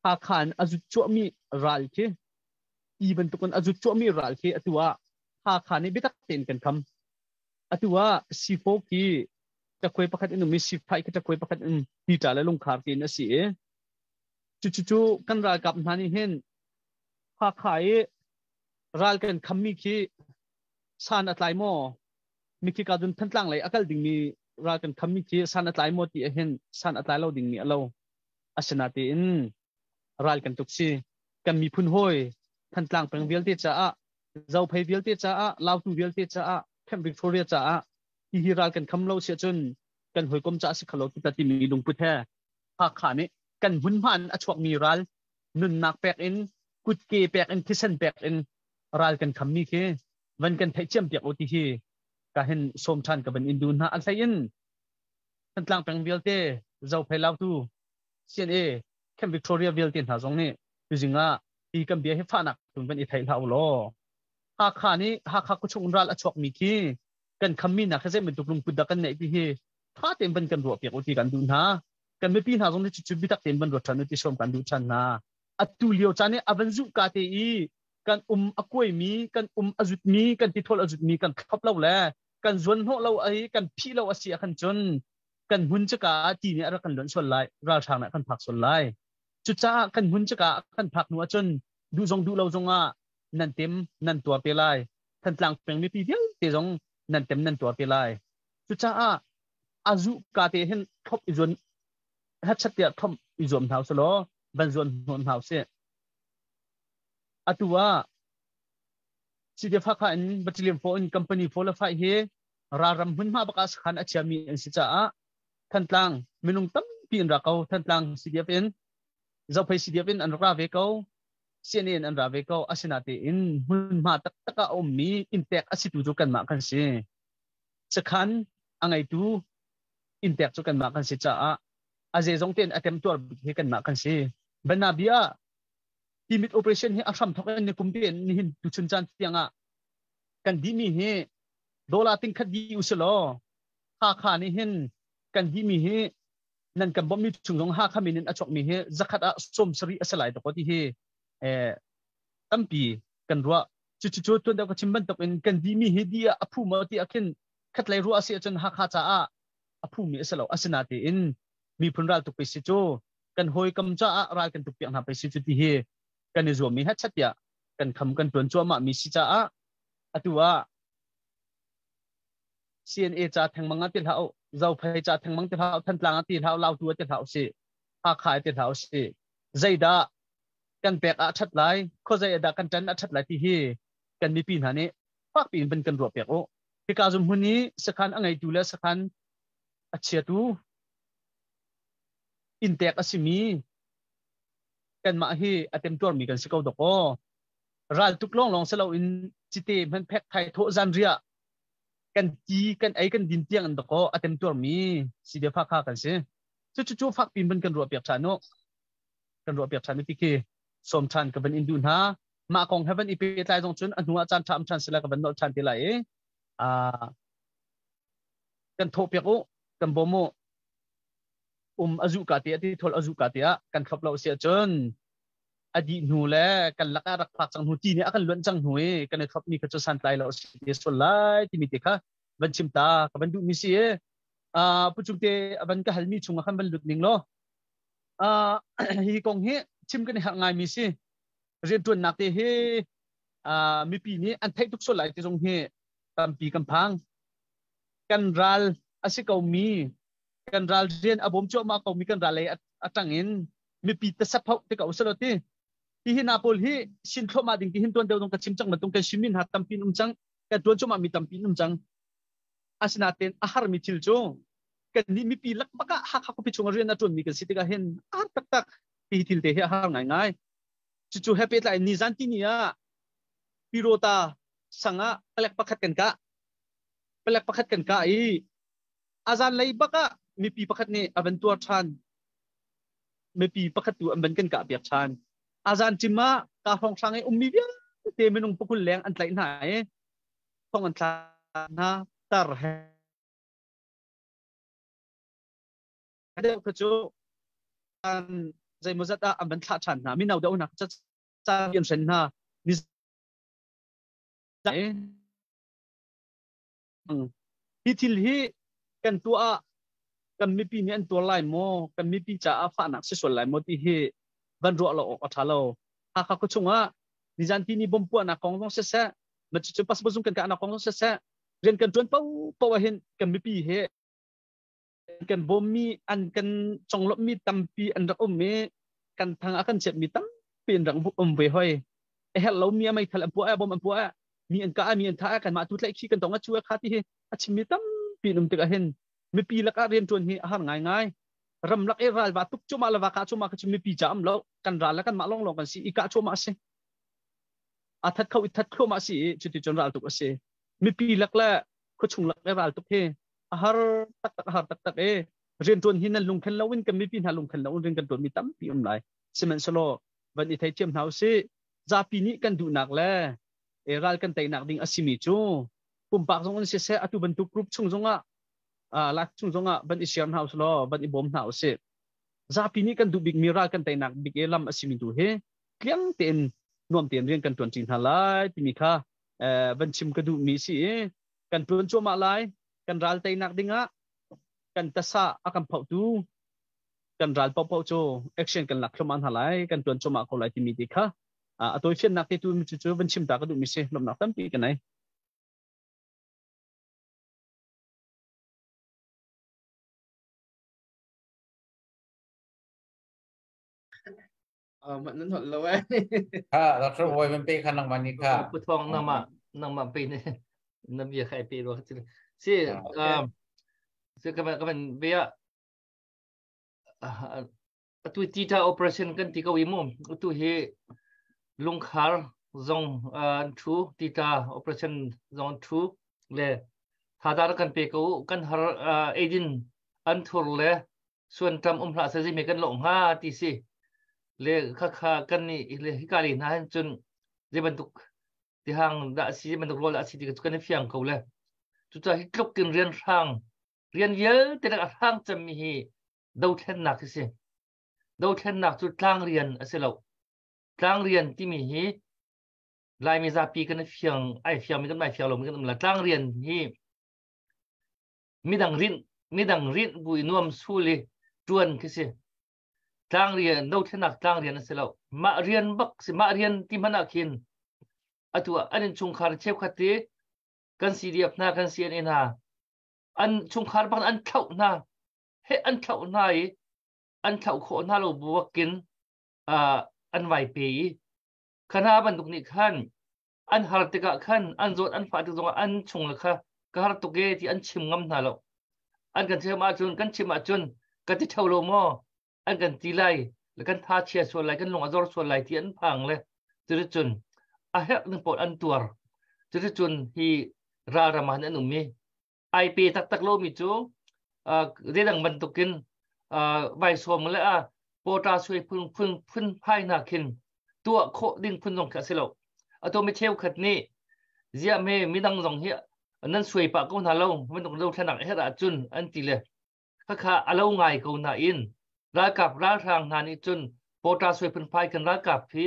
Hakha in a zut cuahmi ral khi ti bantukin a zut cuahmi ral khi atu ah Hakha nih biatak tein kan kham. Atu ah C4 khi cakhuai pakhat in um i C5 khi cakhuai pakhat in tita le lungkhar tiin a si i cucu kan ralkap hna nih hin Hakha i ral kan khammi khi san a tlai maw mikhi ka dun Thantlang lei a kal dingmi ral kan khammi khi san a tlai maw ti ahhin san a tlai lo dingmi a lo. Asinatein ral kan tuk si kan miphun hawi Thantlang peng vialte caah Zophei vialte caah Lautu vialte caah Camp Victoria caah hihi ral kan kham lo si ahcun kan hawikom caah si khalo ti timi lungput he Hakha nih kan hmunhma in a chuakmi ral nunnak pek in kutke pek in thisen pek in ral kan khammi khi van kan theih ciam piak u ti hi ka hin sawm ṭhan ka van in duh hna. A hlei in Thantlang peng vialte Zophei Lautu CNA Camp Victoria vialte hna zong nih tuzing ah hi kan bia hi fahnak tun van i thei hlah u law Hakha nih Hakha khuachung ral a chuakmi khi kan khammi nak hi zei bantuk lungput dah kan neih ti hi tha tein van kan ruah piak u ti kan duh hna. Kan mipi hna zong nih cucu biatak tein van ruat ṭhan u ti sawm kan duh ṭhan hna. Atu lio caan i a van zuh ka te i kan um a kuaimi, kan um a zutmi, kan tithawl a zutmi kan thlop lo le kan zuan hnawh lo ai kan phih lo a si ah khan cun kan hmun caka ah ti nih a rak kan luan sual lai, ralhrang nih a kan phak sual lai. Cucaah kan hmun caka ah kan phak hnu ahcun duh zong duh lo zong ah nan tem nan tuar te lai. Thantlang peng mipi vialte zong nan tem nan tuar te lai. Cucaah a zuh ka te hin thlop i zuan hatchat tiah thlop i zuam hna usih law van zuan hnawh hna usih. Atu ah CDF Hakha in Battalion 4 in Company 4 le 5 hi ralram hmunhma bak ah sakhan a chiami an si caah Thantlang minung tampi an ra ko. Thantlang CDF in Zophei CDF in an rak ra ve ko. CNA in an ra ve ko. Asinatein hmunhma taktak ah a ummi inntek a situ cu kanmah kan si. Sakhan a ngeitu inntek cu kanmah kan si caah a zeizong tein a temtuar bik hi kanmah kan si. Banabia Timit operation hi a hram thok in ni kum tein nihin tuchun caan tiang ah kan dihmi hi dollar ting khat dih usilaw Hakha nih hin kan dihmi hi nan kan bawmhmi chung zong Hakha min in a chuakmi hi zakhat ah 70 a si lai dawkaw ti hi tampi kan ruah. Cucu tuan deuh ka chim bantuk in kan dihmi hi di ah a phu maw ti ah khin khatlei ruah a si ahcun Hakha caah a phumi a si lo. Asinatein miphun ral tuk pe si cu kan hawi kam caah ral kan tuk piak hna pe si cu ti hi kan i zuam mi hetchat tiah kan kham kan tuan cuahmah mi si caah atu ah CNA ca thengmang ah ti hlah u, Zophei ca thengmang ti hlah u, Thantlang ah ti hlah u, Lautu ah ti hlah u si, Hakha ah ti hlah u si. Zeidah kan pek ah ṭhat lai, khuazei ah dah kan ṭan a ṭhat lai ti hi kan mipi hna nih fakpi in van kan ruah piak u. Hika zum hmun i sakhan a ngeitu le sakhan a chiatu inntek a simi kanmah hi a temtuarmi kan si ko dawk aw. Ral tuk lawnglawng si loin cite hman phek thai thawh zanriah kan ti kan ei kan din tiang an dawk a temtuarmi si bia fa kha kan si. Cucu cu fakpi in kan ruah piak ṭhan u. Kan ruah piak ṭhan u ti khi sawm ṭhan ka van in duh hna. Mah kong he van i pehtlai zong cun a hnu ah caan ṭha am ṭhan sila ka van nolh ṭhan te lai i kan thawh piak u, kan bawm u. Azu ka te ti thol azu ka te ah kan thlop lo si ahcun a dih hnu le kan lak ah rak phak cang hnu ti nih a kan luanh cang hnu i kan i thlop mi kha cu santlai lo si te sual lai timi te kha van chim ta ka van duh mi si i pu cung te van ka hal mi chung ah khan van lut ning law hi kong hi chim kan i harh ngai mi si. Riantuannak te hi mipi nih an theih tuk sual lai ti zong hi tampi kan phang. Kan ral a si ko mi, kan ral rian a bawm cuahmah ko mi kan ral lei a tang in mipi tasapho te ko usalo ti hi hi na pawl hi sin thloma ding ti hin tuan deuh dong ka chim cang bantung kan sim min ha tampi um cang, kan tuan cuahmah mi tampi um cang. Asinain a har mi thil cu kan nih mipi lak bak ah Hakha khuapi chung rian a tuan mi kan si tikah hin a har taktak. Hi thil te hi a har ngai ngai. Cucu he pehtlai ni zan ti ni ah Pirota sangah palek pakhat kan kah, palek pakhat kan kah i azan lei bak ah mipi pakhat nih a van tuar ṭhan, mipi pakhat tu an van kan kah piak ṭhan. Azan cim ah ka hrawng hrang i ummi vialte minung 20 leng an tlaih hna i thong an thlak hna. Tar he deuh kha cu zeimawzat ah an van thlah ṭhan hna. Mino deuh hna ca an hren hna. Hi thil hi kan tuah ah kan mipi nih an tuar lai maw, kan mipi caah fahnak si sual lai maw ti hi van ruah lo awk a ṭha lo. Hakha khuachung ah nizan ti ni bom puahnak kong zong siseh, cucu passport zung kan kahnak kong zong siseh, rian kan ṭuan paohpaoh ah hin kan mipi he kan bawmmi an kan conglawmhmi tampi an rak um i kan thang a kan chiatmi tampi an rak um ve hoi. A herh lomi a meithal an puah, bom an puah, mi an kah, mi an thah, kanmah tu tlaih khi kan tong a cu a kha ti hi a chimmi tampi an um tikah hin mipi lakah rianṭuan hi a har ngaingai. Ram lak i ral va tuk cuahmah le va kah cuahmah kha cu mipi ca um lo. Kan ral le kanmah lawnglawng kan si i kah cuahmah a si. A that kho i that thluahmah a si i cuticun ral tuk a si. Mipi lak le khuachung lak i ral tuk hi a har taktak, a har taktak e. Riantuan hi nan lungkhen loin kan mipi hna lungkhen loin rian kan tuan mi tampi um lai. Sihmanhsehlaw van i theithiam hna usih. Zapi nih kan duhnak le ral kan teinak ding a simi cu pumpak zong in siseh, atu bantuk group chung zongah, lak chung zongah van i share hna usih law van i bawm hna usih. Zapi nih kan duh bikmi ral kan teinak bik i lam a simi tu hi tliang tein nuam tein rian kan tuan ṭi hna lai timi kha van chim ka duhmi si i kan tuan cuahmah lai. Kan ral teinak dingah kan tasa a kan phohtu kan ral paohpaoh cu action kan lak thluahmah hna lai, kan tuan cuahmah ko lai timi ti kha a tawifiannak te tu cu van chim ta ka duhmi si. Lawmhnak tampi ka nei. Nan holh lo eh. Ha, Dr. Boy man pe khan nangmah ni kha. Pu Thong nangmah nangmah pe ne na bia khai pe ro si si ka kan bia atu tita operation kan ti ko i mu atu hi lungkhar zong an thu, tita operation zong an thu le thadar kan pe ko, kan har eidin an thur le suan tam um hlah se mi kan lo hnga ti si le kha kha kan ni le hika li hna hin cun zei bantuk tihang dah si, bantuk rol dah si ti kan i fiang ko le cucaah hi tluk in rian hrang, rian vialte lak a hrang cemmi hi dothlennak hi si. Dothlennak cu tlang rian a si lo. Tlang rian timi hi Laimi zapi kan i fiang, ai fiang mi kan ai fiang lo mi kan um la. Tlang rian hi midang rinh, midang rinh bu i nuam sul i tuan khi si. Tlang rian, dothlennak tlang rian a si lo. Mah rian bak si. Mah rian ti hmanh ah khin atu an innchungkhar cheukhat i kan CDF hna, kan CNA hna an chungkhar bak an thlauh hna he, an thlauh hna i an thlauh khawh hna lo buakin an vai pe i khana bantuk nih khan an har tikah khan an zawt an fah tik zongah an chung le kha ka har tuk e ti an chim ngam hna lo. An kan chim ahcun, kan chim ahcun ka ti theo lo maw an kan ti lai le kan tha chia sual lai, kan lung a zor sual lai ti an phang le cuticun a herh ning pawl an tuar. Cuticun hi ralram ah an um i ai pe taktak lomi cu zeidang bantukin vai sawm le a pawta suai phun phun phun phai hna khin tuah khawh ding phun zong khi a si lo. Atu mi cheukhat nih ziah me midang zong hi nan suai pah ko hna lo bantuk lo thlanak her ahcun an ti le khakha a lo ngai ko nain ralkap ralhrang hna nih cun pawta suai phun phai kan ralkap hi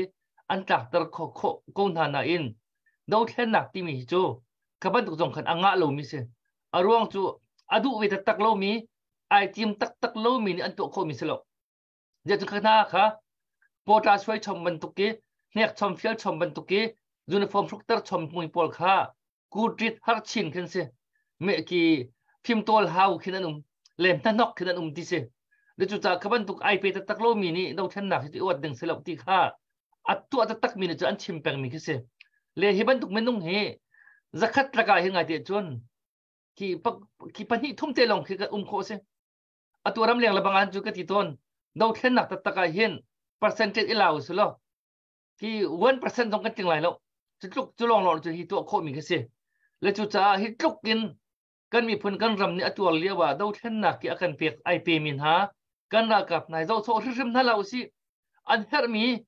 an tlakter kho khawh ko hna nain dothlennak timi hi cu kha bantuk zong khan a ngah lomi si. A ruang cu a duh ve taktak lomi, ai tim taktak lomi nih an tuah khawhmi si lo. Zia cu kha kha pawta suai chom bantuk i hnek chom, fial chom bantuk i uniform hrukter chom mui pawl kha kutrit har chin khin si me ki fimtawl hau khin an um le hnahnok khin an um ti si le cu ca kha bantuk ai pe taktak lomi nih dothlennak hi uat ding si lo ti kha a tuah taktak mi nih cu an chim pengmi khi si le hi bantuk minung hi zakhat laka hi ngai te cun khi khi pahnih thum te lawng khi ka um khawh si. Atu ram leng le bangan cu ka ti tawn, dothlennak taktak ah hin percentage i lau si lo khi 1% zong kan tling lai lo. Cu tluk cu lawng lawng cu hi tuah khawh mi khi si le cu caah hi tluk in kan miphun kan ram nih a tuar lio ah dothlennak ki a kan pek ai pe mi hna kan ralkap hna zoh sawh hrimhrim hna lo usih. An herhmi,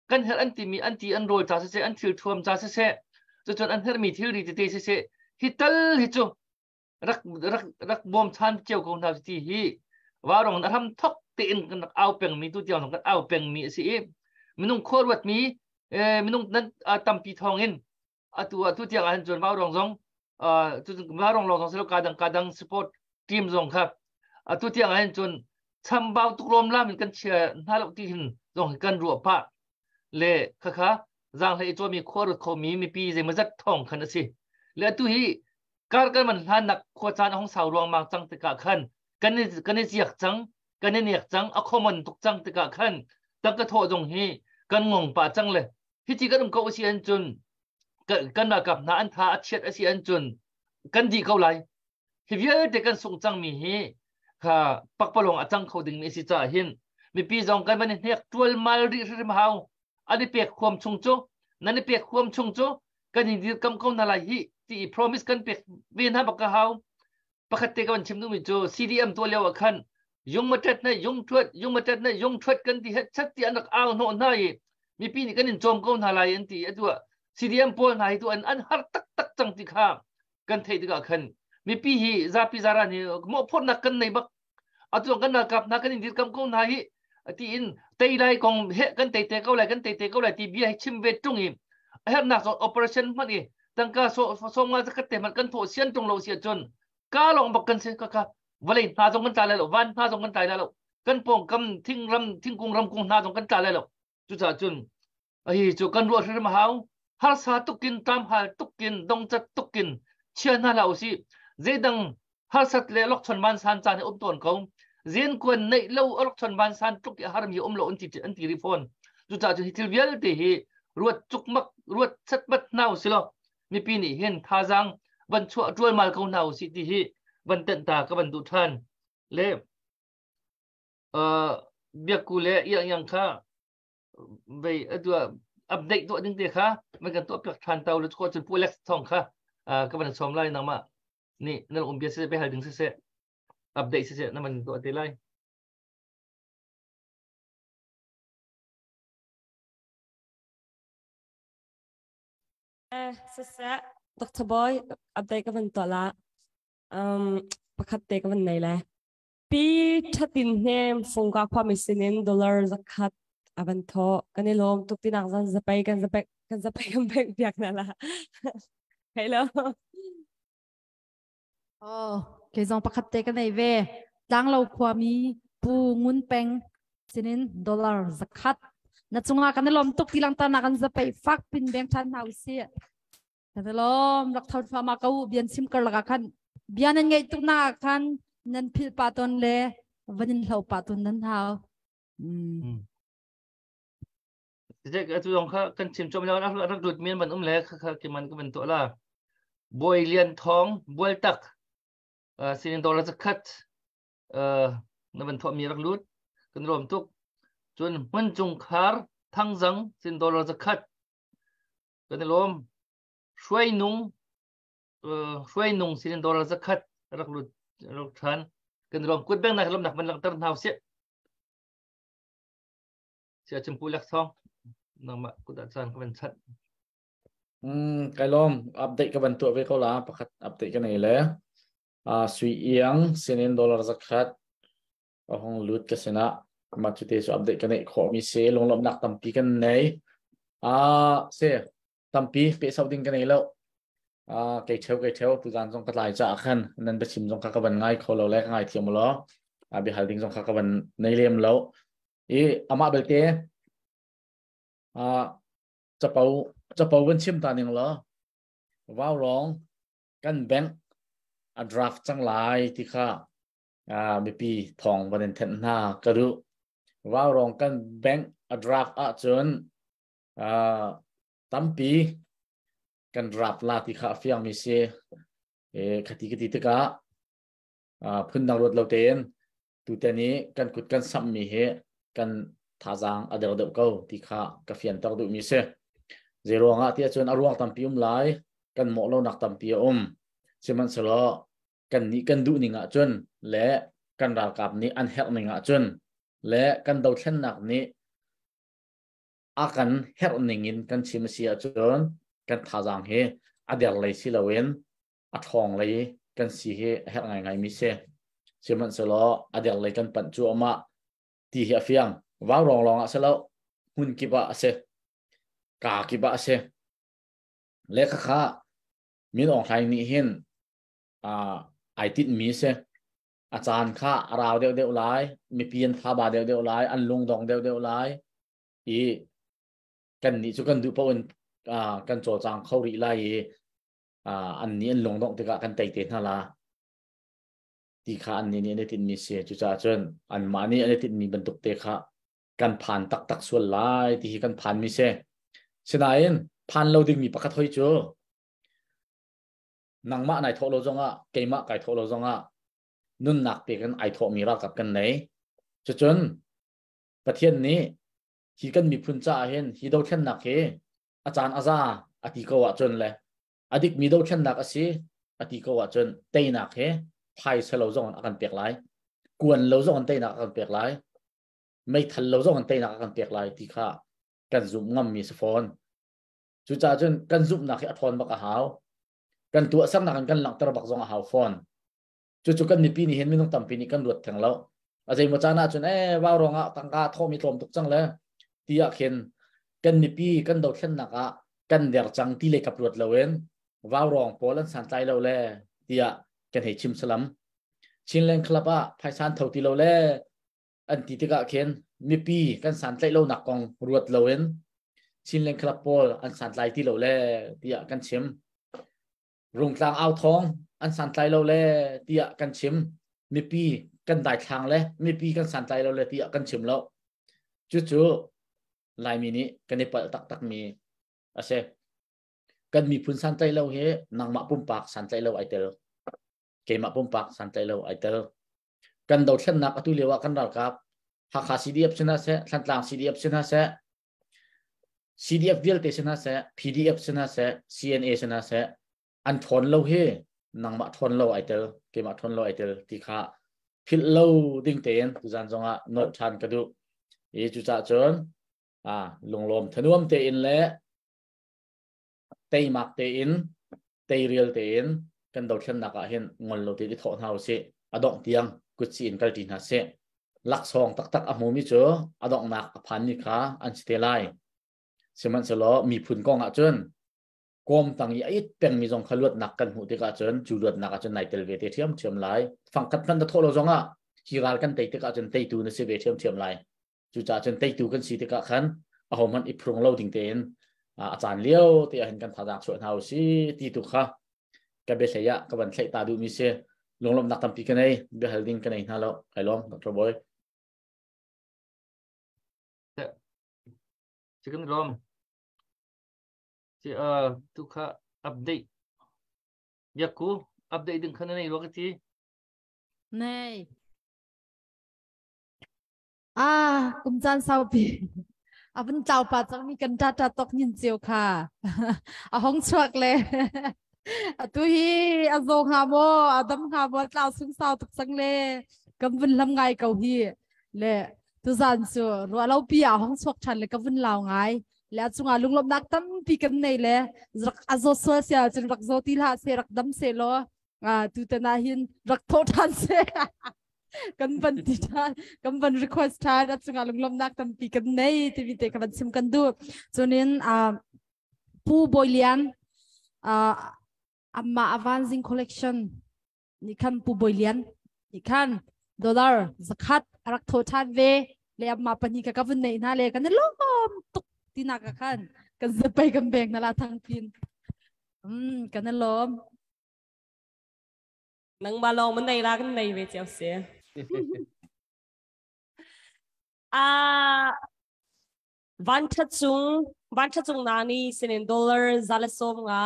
kan herh an timi, an ti an rawl ca siseh, an thil thuam ca siseh, cucun an herhmi thilri tete siseh, hi tal hi cu rak rak rak bawm chan cio ko hna ti hi varong a hram thok tein kan rak au pengmi, tu tiang kan au pengmi a si i minung khuaruat mi minung nan tampi thawng in atu atu tiang ahhin cun vaurong zong vaurong lawng zong silo, kadang kadang support team zong kha atu tiang ahhin cun chambau tuk lawm lam in kan chia hna lo ti hin zong kan ruah pah le khakha zanghlei i cawmi khuaruat khomi mipi zeimawzat thawng khan a si le atu hi kar kan man hlan nak khua caan a hong sau ruangmang cang tikah khan kan i ziak cang, kan i nek cang, a common tuk cang tikah khan tangka thawh zong hi kan ngong pah cang le hi ti kan um ko a si an cun kan ralkap hna an tha a chiat a si an cun kan dih ko lai. Hi vialte kan sung cangmi hi kha pakpalawng a cang kho ding mi si caah hin mipi zong kan van i hnek tualmal rih hrim hau. An i pek huam chung cu, nan i pek huam chung cu kan in dirkam ko hna lai hi ti i promise kan pek ve hna bak ka hau. Pakhat te ka van chim duhmi cu CDM tuah lio ah khan Yung matet na yung thuat, yung matet na yung thuat kan ti het chat ti an rak au hnawh hna i mipi nih kan in cawm ko hna lai an ti. Atu ah CDM pawl hna hi tu an an har taktak cang ti kha kan theih tikah khan mipi hi zapi zaran hi mawhphurhnak kan nei bak. Atu kan ralkap hna kan in dirkam ko hna hi tiin tei lai kong he kan tei te ko lai, kan tei te ko lai ti bia hi chim ve tung i a hernak zong operation hmanh i tangka so so nga zakhat te hmanh kan thawh sian tung lo si ahcun ka lawng bak kan si ka ka vawlei hna zong kan tla lai lo, van hna zong kan tlai lai lo, kan pawngkam thingram thingkung ramkung hna zong kan tla lai lo. Cucaah cun hi cu kan ruah hrim a hau. Harsa tukin, tlamhal tukin, dongcat tukin chia hna hlah usih. Zeidang harsat le lokchon vansan caan hi um tawn ko. Zen kuan neih lo lokchon vansan tluk i harmi um lo an ti an ti ri fawn. Cucaah cun hi thil vialte hi ruat cukmak, ruat chatmat hna usih law mipi nih hin thazaang van chuah ṭualmal ko hna usih ti hi van tenh ta ka van duh ṭhan. Le biakku le iang iang kha vei atu update tuah ding te kha man kan tuah piak ṭhan tau le ko cun Pu Alex thong kha ka van sawm lai. Nangmah nih nan um bia siseh, bia hal ding siseh, update siseh, na man tuah te lai. Siseh, Dr. Boy, update ka van tuah la. Pakhat te ka van nei le. Pi thatin hnem fungka khuami sinin dollar zakhat avan tho. Kan i lawm tuk tinak zan zapei kan zapei kan zapei kan pek piak na la. Hello. Oh, ke zong pakhat te ka nei ve. Tlanglo khuami Pu Ngun Peng sinin dollar zakhat. Na cungah kan i lawm tuk ti lang ta na kan zapei fak pin beng than hna usih. Kan i lawm rak thon fa ma ko bian sim kar laka khan bian nan ngeih tuk na khan nan phil pa ton le van in hlo pa ton nan hau. Zek atu zong kha kan chim chom lo rak lut men ban um le kha kha ki man ka ban to la. Bawi Lian Thong Bual Tak sinin dollar zakhat na ban thawh mi rak lut kan rom tuk. Cun hmun cung khar Thangzang sin dollar zakhat kan i lawm. Hruai nung hruai nung sinin dollar zakhat rak lut rak than kan lawm. Kut beng nak lawm nak ban langhter hna usih. Sia chimpu lek song nangmah kut ah caan ka van chat. Kai lawm. Update ka van tuah ve ko la. Pakhat update ka nei le. Sui iang sinin dollar zakhat a hong lut ka sinah ma cu te cu update ka neih khawh mi si. Lunglawmhnak tampi kan nei. Se tampi pe sau ding ka nei lo. Kei theu kei theu tu zan zong ka tlai ca khan nan biachim zong kha ka van ngai kho lo le ka ngai thiam lo. Biahal ding zong kha ka van nei lem lo. I amah belte capo capo van chim ta ning law vau rong kan bank a draft cang lai ti kha mipi thong van in thenh hna ka duh. Vau rong kan bank a draft ahcun tampi kan draft la ti kha a fiang mi si. Khati ka ti tikah phun dang ruat lo tein tutan i kan kut kan samh mi hi kan thazaang a der deuh ko ti kha ka fianter duh mi si. Zei ruangah ti ahcun a ruang tampi um lai, kan mawh lonak tampi a um. Sihmanhsehlaw kan nih kan duh ning ahcun le kan ralkap nih an herh ning ahcun le kan dothlennak nih a kan herh ning in kan chim a si ahcun kan thazaang hi a der lei si loin a ṭhawng lei kan si hi a herh ngaingai mi si. Sihmanhsehlaw a der lei kan panh cu amah ti hi a fiang. Vau rong lawng ah si lo, hmun kip ah a si. Ka kip ah a si. Le khakha Min Aung Hlaing nih hin ai tinh mi si. A caan kha a rau deuhdeuh lai, mipi an thaba deuhdeuh lai, an lungdong deuhdeuh lai i kan nih cu kan duh paoh in kan cawlcang kho rih lai i an nih an lungdongh tikah kan tei te hna la ti kha an nih nih an i tinhmi si. Cucaah cun anmah nih an i tinhmi bantuk te kha kan phan taktak sual lai ti hi kan phanmi si. Sinain phan lo dingmi pakhat hoi cu nangmah nai thawh lo zongah, keimah kai thawh lo zongah nunnak pe kan ai thawhmi ralkap kan nei. Cucun Pathian nih hi kan miphun caah hin hi dothlennak hi a caan a za a ti ko ahcun le a dikmi dothlennak a si a ti ko ahcun teinak he phaisa lo zong a kan pek lai. Kuan lo zong an teinak kan pek lai. Meithal lo zong an teinak kan pek lai ti kha kan zumh ngammi si fawn. Cucaah cun kan zumhnak hi a ṭhawn bak a hau. Kan tuahsernak in kan langhter bak zong a hau fawn. Cucu kan mipi nih hin minung tampi nih kan ruat theng lo. A zeimaw caan ah cun ee vau ruangah tangka thawhmi tlawm tuk cang le ti ah khin kan mipi kan dothlennak ah kan der cang ti lei kap ruat loin vau rawng pawl an santlai lo le tiah kan hei chim salam. Chinland Club ah phaisa an tho ti lo le an ti tikah khin mipi kan santlaih lonak kong ruat loin Chinland Club pawl an santlai ti lo le tiah kan chim. Rungtlang au thawng an santlai lo le tiah kan chim. Mipi kan daithlang le mipi kan santlai lo le tiah kan chim lo. Cucu Laimi nih kan i palh taktakmi a si. Kan miphun santlaih lo hi nangmah pumpak santlaih lo ai tel. Keimah pumpak santlaih lo ai tel. Kan dothlennak atu lio ah kan ralkap Hakha CDF si hna seh, Thantlang CDF si hna seh, CDF vialte si hna seh, PDF si hna seh, CNA si hna seh, an ṭhawn lo hi nangmah ṭhawn lo ai tel, keimah ṭhawn lo ai tel ti kha philh lo ding tein tuzan zongah nolh ṭhan ka duh. I cucaah cun lunglawm thanuam tein le teimak tein teirial tein kan dothlennak ah hin ngol lo tein i thawh hna usih. A dongh tiang kutsi in kalṭi hna sih. Laksawng taktak a hmumi cu a donghnak a phanmi kha an si te lai. Sihmanhsehlaw miphun kong ah cun kawm tang i a it pengmi zong kha luatnak kan hmuh tikah cun cu luatnak ah cun nai tel ve te ṭhiamṭhiam lai. Fangkhat hmanh na thawh lo zongah hi ral kan tei tikah cun teitu na si ve ṭhiamṭhiam lai. Cucaah cun teitu kan si tikah khan ahohmanh i phrung lo ding tein a caan lio te ah hin kan thazaang chuah hna u si ti tu kha ka biahlei ah ka van thlaih ta duhmi si. Lunglawmhnak tampi ka nei, biahal ding ka nei hna lo. Kai lawm, Dr. Bawi. Chicken rom. Ci tu kha update. Biakku update ding khan nei lo ka ti. Nei. Ah, kum caan saupi. A vun tlau pa cangmi kan ṭaṭa tok nin cio kha. A hong chuak le. Atu hi a zaw hnga maw, a dam hnga maw, tlau sung sau tuk cang le. Kan vun hlam ngai ko hi. Le tuzan cu ruah lo pi ah hong chuak ṭhan le ka vun lau ngai. Le a cungah lunglawmhnak tampi kan nei le rak a zaw sual sia cun rak zaw ti hlah seh, rak dam seh law tutan ah hin rak thawh ṭhan seh. Kan van ti ṭhan, kan van request ṭhan, a cungah lunglawmhnak tampi kan nei timi te ka van chim kan duh. Cunin Pu Bawi Lian, amah Avanzing Collection nih khan, Pu Bawi Lian nih khan dollar 100 a rak thaw ṭhan ve le amah pahnih ka ka vun neih hna le kan i lawm tuk tinak ka khan kan zapei kan beng na la thang pin kan i lawm. Nangmah lawng man nei la kan nei ve cio si. Ah, van tha chung van tha chung na ni sinin dollar zale som nga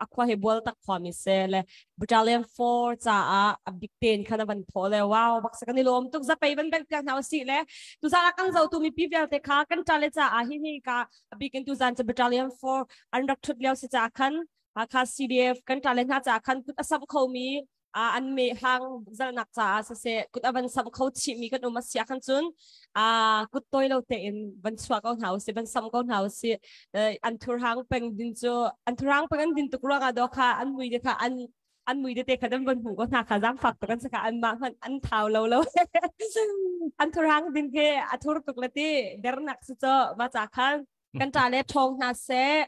akwa he bual tak khwa mi se le battalion 4 cha a a big ten khana van tho le wow bak sa kan ilom tuk za pei ban bek piak na si le tu za kan zo tu mi pi vial te kha kan ta le cha a hi hi ka a big in tu zan cha battalion 4 an rak thut liao si cha khan Hakha CDF kan ṭale hna caah khan kut a samh khomi an me hang zalnak caah siseh kut a van samh kho chihmi kan um a si ahkhan cun kut tawi lo tein van chuah ko hna usih, van samh ko hna usih. An thurhang peng din cu an thurhang peng an din tuk ruangah dawh kha an mui te kha an mui tete kha dan van hmuh ko hna kha zaangfak tuk an si kha, an mah hmanh an thau lo lo, an thurhang din khi a thur tuk le ti dernak si cu ma ca khan kan ṭale ṭhawng hna seh,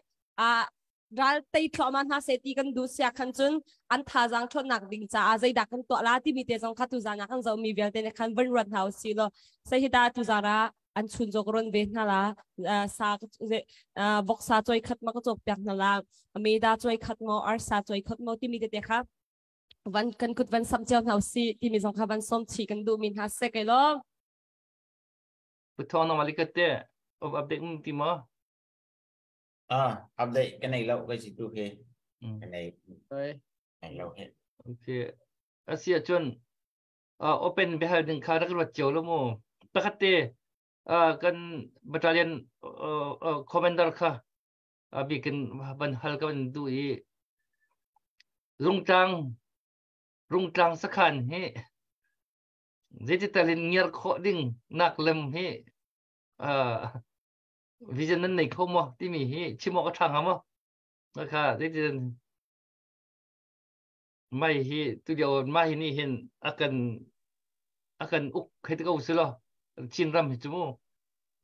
ral tei thluahmah hna seh ti kan duh sia khan cun an thazaang ṭhawnnak ding caah zeidah kan tuah la timi te zong kha tuzan ah kan zohmi vialte nih khan van ruat hna usih law sei hi dah tuzan ah an chun zawk ron ve hna la, sa voksa choi khat ma ka cawk piak hna la, meda choi khat mo, arsa choi khat mo timi te te kha van kan kut van sam cio hna usih timi zong kha van som chi kan duh mi hna se kai lo. Puthong na malikate of update um ti mo? Ah, update ka nei lo kai si tu he. Ka nei. Nei lo he. Okay. Asi ahcun open biahal ding kha rak ruat cio lo mu. Pakhat te kan battalion commander kha bikin ban hal ka van du i Rungtlang Rungtlang sakhan hi. Digital in ngiar khawh ding nak lem hi vision nan nei kho maw timi hi chim awk a ṭha hnga maw? Kha digital mai hi tu lio mai hi nih hin a kan uk hei ti ko si law Chin ram hi cu mu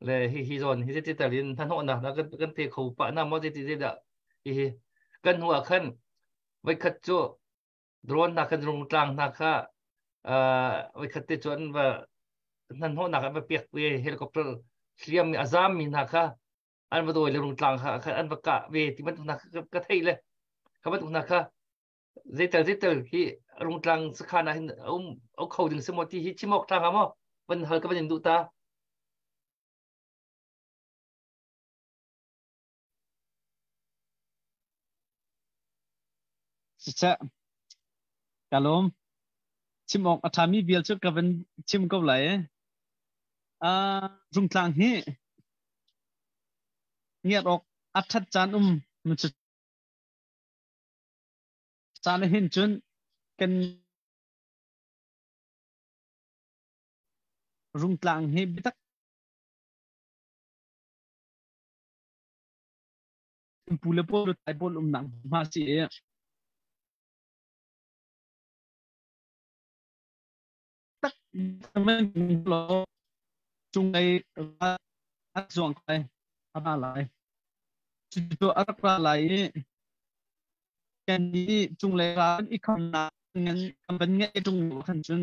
le hi hi zawn hi digital in hnahnawhnak na kan pe kho pah na maw ti ti dah hi hi kan hnu ah khan voikhat cu drone hna khan rungtlang hna kha voikhat te cu an va hnahnawhnak an va pek ve helicopter hliam a zam mi hna kha an va dawi le rungtlang kha an va kah ve ti bantuk hna ka thei le kha bantuk hna kha zeital zeital hi rungtlang sakhan ah hin um o kho ding si maw ti hi chim awk ṭha hnga maw van hal ka van in duh ta. Siseh, ka lawm. Chim awk a ṭhami vial cu ka van chim ko lai. Rungtlang hi ngiat awk a ṭhat caan um caan ah hin cun kan rungtlang hi biatak pu le pawl tai pawl umnak hma si i tak lo cunglei a zuang kai a ra lai cu a rak ra lai i kan i cunglei ral i khamnak ngan kan van ngeih ṭung khan cun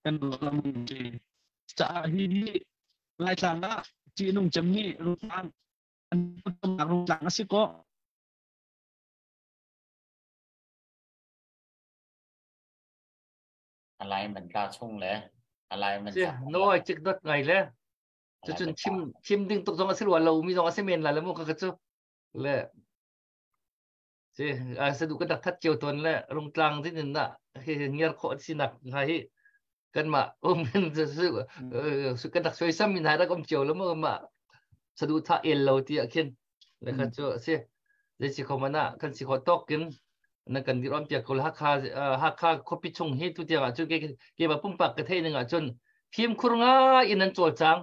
kan lam caah hi Laitlang ah ṭihnung cemmi rungtlang an rungtlang a si ko. Alai man ta chung le alai man Si no ai cik dot ngai le cucun chim chim ding tuk zong a si rua lo mi zong a si men la le mu ka ka cu le si a se du ka dak that cio ton le rungtlang din in na hi ngiar kho si nak ha hi kan ma um su kan dak soi sam min ha rak um cio lo mu ma sadu tha el lo ti a khin le kha cu si zei si kho mana kan si kho tok in na kan dir om tia ko Hakha Hakha khuapi chung hi tu tiang ah cun ke ke ba pumpak ka thei ning ah cun fimkhur nga in an cawlcang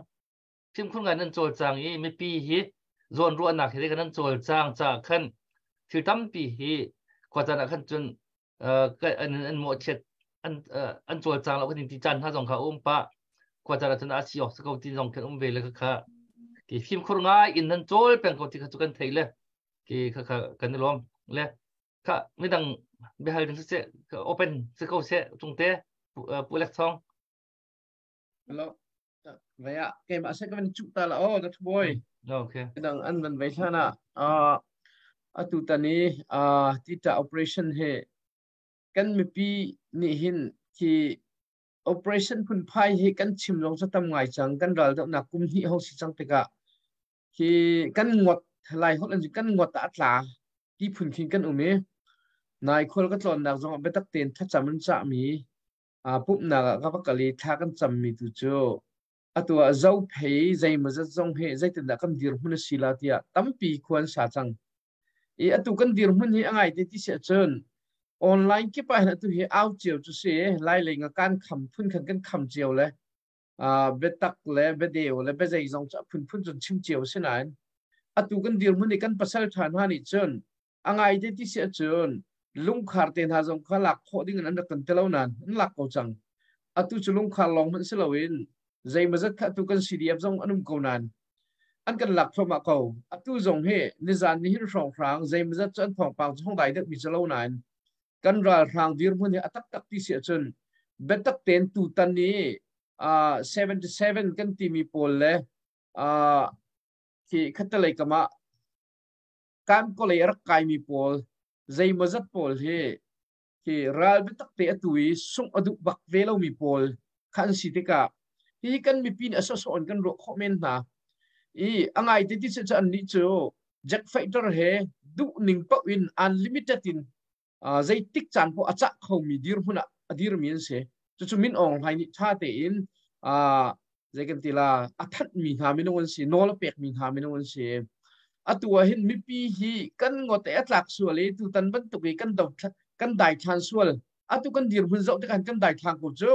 fimkhur nga nan cawlcang i mipi hi zawn ruahnak hi kan an cawlcang ca khan thil tampi hi khuacaan ah khan cun an an mawhchiat an an cawlcang lo kan ti caan hna zong kha um pa khuacaan ah cun a si awk si ko ti zong khan um ve le kha ki fimkhur ngai in nan cawl peng ko ti kha cu kan thei le ki kha kha kan i lawm le kha midang biahal ding siseh open si ko seh cungte pu lek chong. Hello. Vaya keimah se ka van chuh ta la oh Dr. Boy. Okay. Midang an van vei hlan ah atu tan i tita operation he kan mipi nih hin khi operation phunphai hi kan chim zong cu tam ngai cang kan ral dohnak kum hnih hong si cang tikah khi kan ngot lai holh an kan ngot ah a tla ti phun khin kan um i nai khual ka tlawnnak zong ah biatak tein thlacam an cahmi pumhnak ah ka va kal i thla kan cammi tu cu atu ah Zophei zeimawzat zong hi zeitindah kan dirhmun a si la tiah tampi khua an sa cang. I atu kan dirhmun hi a ngai te ti si ahcun online kip ah hin atu hi au cio cu si lai lei nga kan kham phun khan kan kham cio le biatak le biadeu le biazei zong cu a phunphun cun chim cio si nain atu kan dirhmun i kan pasal ṭha hna nih cun a ngai te ti si ahcun lungkhar te hna zong kha lak khawh ding in an rak kan ti lo nain an lak ko cang. Atu cu lungkhar lawng hmanh si loin zeimawzat kha atu kan CDF zong an um ko nain an kan lak thluahmah ko. Atu zong hi nizan ni hin hrawnghrang zeimawzat cu an thawngpang cu hong dai deuhmi cu lo nain kan ralhrang dirhmun hi a taktak ti si ahcun biatak tein tutan i 77 kan timi pawl le khi khattelei kam ah kan kolei a rak kaimi pawl zeimawzat pawl hi hi ral biatak te atu i sungh a duh bak ve lomi pawl kha an si tikah hi kan mipi nih a sawsawh in kan ruah khawh men hna i a ngai te ti cu an nih cu jet fighter he duh ning paoh in unlimited in zeitik caan poh a cah khomi dirhmun ah a dirmi an si. Cucu Min Aung Hlaing nih ṭha tein zei kan ti la a thanhmi hna minung an si, nawl a pekmi hna minung an si. Atu ah hin mipi hi kan ngote a tlak sual i tutan bantuk i kan do kan daithlan sual. Atu kan dirhmun zoh tikah kan daithlang ko cu.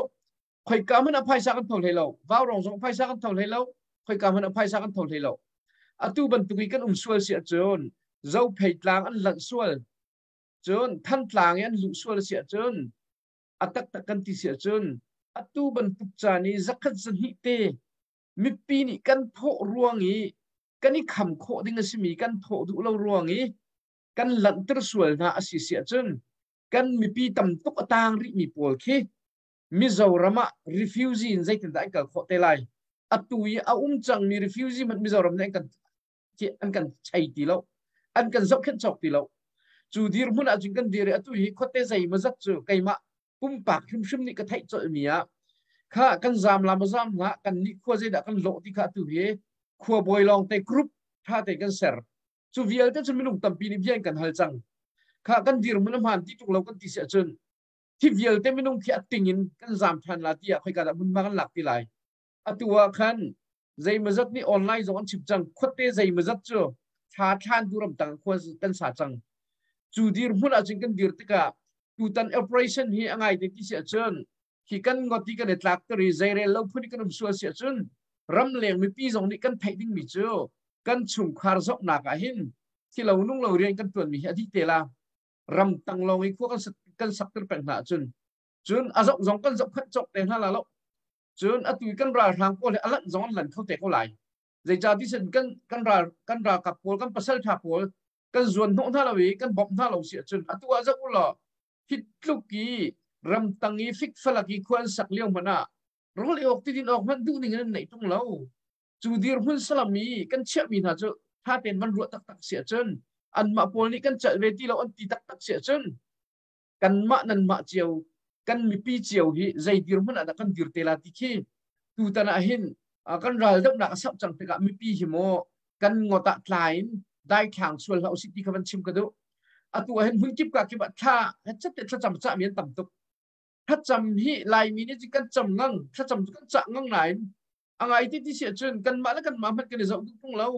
Khoika hmanh ah phaisa kan tho hlei lo. Vaurawng zong phaisa kan tho hlei lo. Khoika hmanh ah phaisa kan tho hlei lo. Atu bantuk i kan um sual si ahcun Zophei tlang an lanh sual cun Thantlang i an luh sual si ahcun a taktak kan ti si ahcun atu bantuk caan i zakhat zahnih te mipi nih kan thawh ruang i kan i kham khawh ding a simi kan thawh duh lo ruang i kan lanhter sual hna a si si ahcun kan mipi tam tuk a tang rihmi pawl khi Mizoram ah refugee in zeitindah an kal khawh te lai? Atu i a um cangmi refugee hmanh Mizoram nih an kan chei ti lo. An kan zohkhenh cawk ti lo. Cu dirhmun ahcun kan dir i atu hi khuate zeimawzat cu keimah pumpak hrimhrim nih ka theih colhmi ah kha kan zaam la maw zaam hlah, kan nih khua zeidah kan lawh ti kha atu hi khua bawi lawng te group tha te kan ser. Cu vialte cu minung tampi nih bia in kan hal cang. Kha kan dirhmun a hmaan ti tuk lo kan ti si ahcun hi vialte minung khi a ting in kan zaam ṭhan la tiah khoika dah hmunhma kan lak ti lai? Atu ah khan zeimawzat nih online zong an chim cang. Khuate zeimawzat cu thla thlan tu ramtang khua kan sa cang. Cu dirhmun ahcun kan dir tikah tutan operation hi a ngai te ti si ahcun hi kan ngot i kan i tlak ter i zeirel lo phun i kan um sual si ahcun ramleng mipi zong nih kan theih dingmi cu kan chungkhar zohnak ah hin thilo nung lo rian kan tuanmi hi a dih te la. Ramtang lawng i khua kan sak ter peng hna ahcun cun a zoh zong kan zoh khat cawk te hna la lo. Cun atu i kan ralhrang pawl hi a lanh zong an lan kho te ko lai. Zeicahti sin kan ralkap pawl, kan pasal tha pawl kan zuan hnawh hna lo i kan bawmh hna lo si ahcun atu ah zoh u law hi tluk i ramtang i fikfalak i khua an sak lio hmanh ah rawl ei awk tidin awk hmanh duh ning in an neih tung lo. Cu dirhmun salam i kan chiahmi hna cu tha tein van ruah taktak si ahcun anmah pawl nih kan celh ve ti lo an ti taktak si ahcun kanmah nanmah cio kan mipi cio hi zei dirhmun ah dah kan dir te la ti khi tutan ah hin kan ral dohnak a sauh cang tikah mipi hi maw kan ngot ah tla in daithlang sual hlah usih ti kha van chim ka duh. Atu ah hin hmun kip ka kip ah thla chat te thlacam cah mi an tam tuk. Thlacam hi Laimi nih kan cam ngang, thlacam cu kan cah ngang nain a ngai ti ti si ahcun kanmah le kanmah hmanh kan i zoh duh tung lo.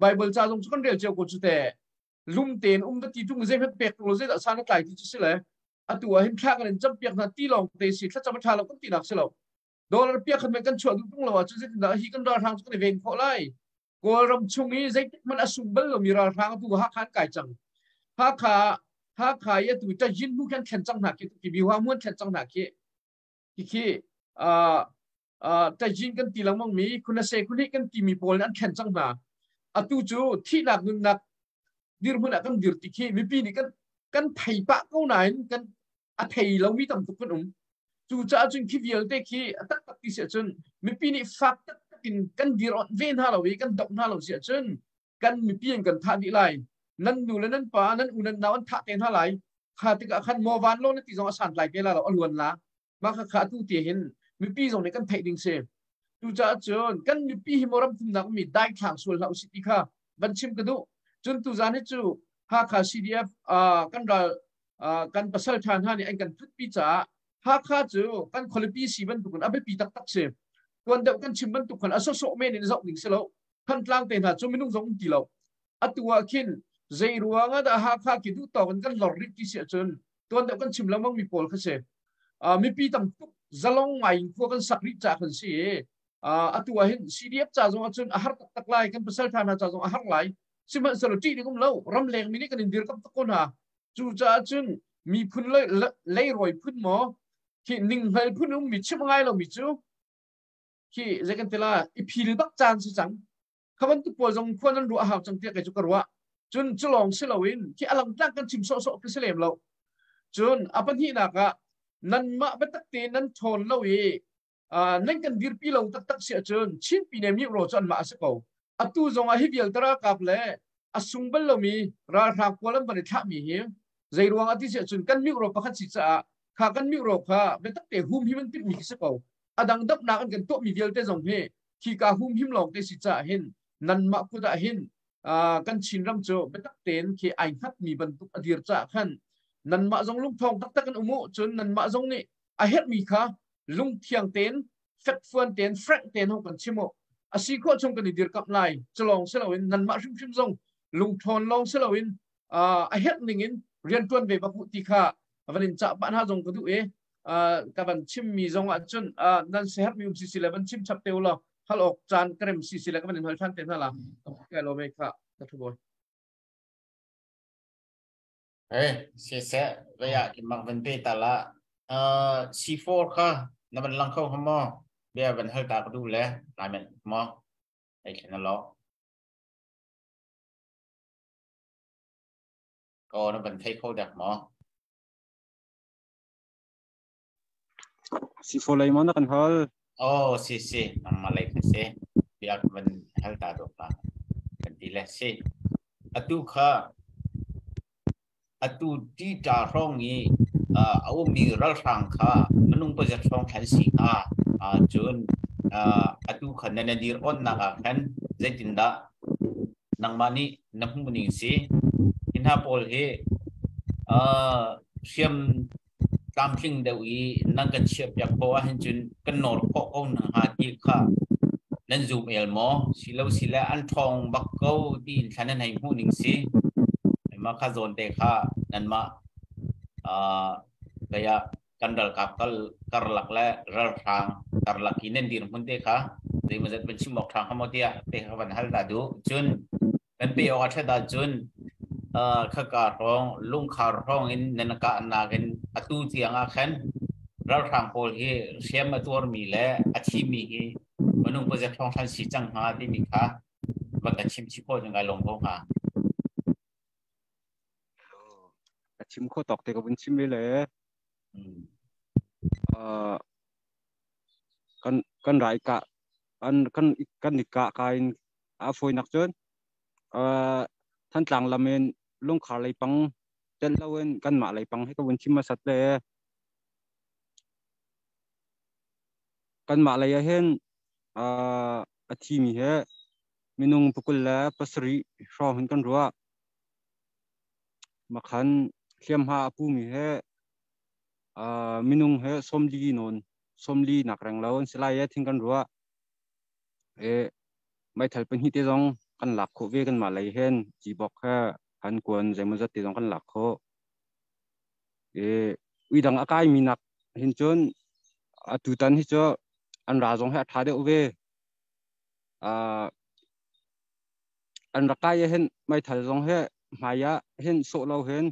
Bible ca zong cu kan rel cio ko cu te. Lum tein um va ti tung zei hmanh pek tung lo zeidah san a tlai ti cu si le atu ah hin thla kan in cam piak hna ti lawng te si. Thlacam a tha lo kan ti nak si lo. Dollar piak khat men kan chuah duh tung lo ahcun zeitindah hi kan ralhrang cu kan i ven khawh lai? Kawlram chung i zeitik hmanh a sung bal lomi ralhrang atu Hakha an kai cang. Hakha i atu Tajin hnu khan thlen cang hna khi, ki Biwa muan thlen cang hna khi. Khi Tajin kan ti lengmang mi Khunase Khuni kan ti mi pawl an thlen cang hna. Atu cu thihnak nunnak dirhmun ah kan dir ti khi mipi nih kan thei pah ko nain kan a thei lomi tam tuk kan um. Cucaah cun khi vialte khi a taktak ti si ahcun mipi nih fak taktak in kan dir ve hna lo i kan doh hna lo si ahcun kan mipi in kan thah dih lai. Nan nu le nan pa, nan u nan nau an thah te hna lai. Kha tikah khan maw van lo na ti zong a santlai te la lo, a luan la. Mah kha kha atu ti hin mipi zong nih kan theih ding si. Cucaah cun kan mipi hi maw ram thumnak mi daithlang sual hlah usih ti kha van chim ka duh. Cun tuzan hi cu Hakha CDF kan ral kan pasal ṭha hna nih an kan thutpi caah Hakha cu kan khualipi si bantukin a biapi taktak si. Tuan deuh kan chim bantuk khan a sawsawh men in zoh ding si lo. Thantlang te hna cu minung zong um ti lo. Atu ah khin zei ruang ah dah Hakha khi duh tawk in kan lor rih ti si ahcun tuan deuh kan chim lengmang mi pawl kha si. Mipi tam tuk zalong ngai in khua kan sak rih ca kan si i atu ah hin CDF ca zong ahcun a har taktak lai, kan pasal ṭha hna ca zong a har lai. Sihmanhsehlaw ṭih ding um lo, ramleng mi nih kan in dirkamh tuk ko hna. Cucaah cun miphun leirawi phun maw khi ninghngal phun ummi chim ngai lomi cu khi zei kan ti la i phil bak caan si cang. Kha bantuk pawl zong khua nan ruah hau cang tiah kei cu ka ruah. Cun cu lawng si loin khi a langtlang kan chim sawhsawh khi si lem lo. Cun a pahnihnak ah nanmah biatak tein nan ṭhawn lo i nan kan dirpi lo taktak si ahcun Chin pine mi ro cu anmah a si ko. Atu zong ah hi vialte ralkap le a sung bal lomi ralhrang pawl an van i thlahmi hi zei ruang ah ti si ahcun kan mi ro pakhat si caah kha kan mi ro kha biatak te hum him an timhmi khi si ko. A dang dapnak an kan tuahmi vialte zong hi khika hum him lawng te si caah hin nanmah kut ah hin kan Chinram cu biatak tein khi ai hngatmi bantuk a dir caah khan nanmah zong lungthawng taktak in um u. Cun nanmah zong nih a herhmi kha lungthiang tein, fekfuan tein, frank tein hong kan chim u. A si khawh chung kan i dirkamh lai. Culawng si loin nanmah hrimhrim zong lungthawn lawng si loin a herh ning in riantuan ve bak u ti kha van in cah pah hna zong ka duh i. Ka van chim mi zong ah cun nan seher mi um si si le van chim chap te u law hal awk caan ka rem si si le ka van in hal than te hna la. Kai lo me kha ka thu boy. Eh, si se vaya ki mak van pe ta la. C4 kha na van lang kho hamo bia van hal ta ka du le lai men mo ai khen lo ko na van thei kho dak mo. C4 lei mo na kan hal? Oh, si si nang ma lei kha si bia van hal ta do pa kan ti le si. Atu kha atu ti ta hrong i a ummi ralhrang kha minung pazat hrawng khan si hnga? Cun atu kha na dir onnak ah khan zeitindah nangmah nih na hmuh ning si? Hi hna pawl hi hriam tlamtling deuh i nan kan chiah piak ko ahhin cun kan nawr khawh ko hna hnga ti kha nan zum el maw? Si lo si le an ṭhawng bak ko tiin thlan nan hei hmuh ning si? Mah kha zawn te kha nanmah kaya kan ralkap kal karlak le ralhrang karlak i nan dirhmun te kha zeimawzat van chim awk ṭha hnga maw tiah te kha van hal ta duh. Cun kan pe awk a ṭhat ahcun khaka hrawng lungkhar hrawng in nan kah nakin atu tiang ah khan ralhrang pawl hi hriam a tuarmi le a thimi hi minung pazat hrawng hran si cang hnga timi kha van kan chim chih khawh ngai lawm ko hnga. Ka chim kho tawk te ka vun chim ve le. Kan rai ka an kan kan i ka ka in a foi nak cun Thantlang lam in lungkhar lei pang tel lo in kan mah lei pang hi ka vun chim hmasat le. Kan mah lei ah hin a thimi he minung 27 hrawng hin kan ruah. Makhan hliamhma a pumi he minung he 40 nawn, 40 nak reng lo an si lai e thing kan ruah. E meithal pahnih te zong kan lak khawh ve kan mah lei hen, cibok he han kuan zeimawzat te zong kan lak khawh. E uidang a kai mi nak hin cun atu tan hi cu an ra zong he a tha deuh ve. An rak kai hin meithal zong he hmai ah hin sawh lo hin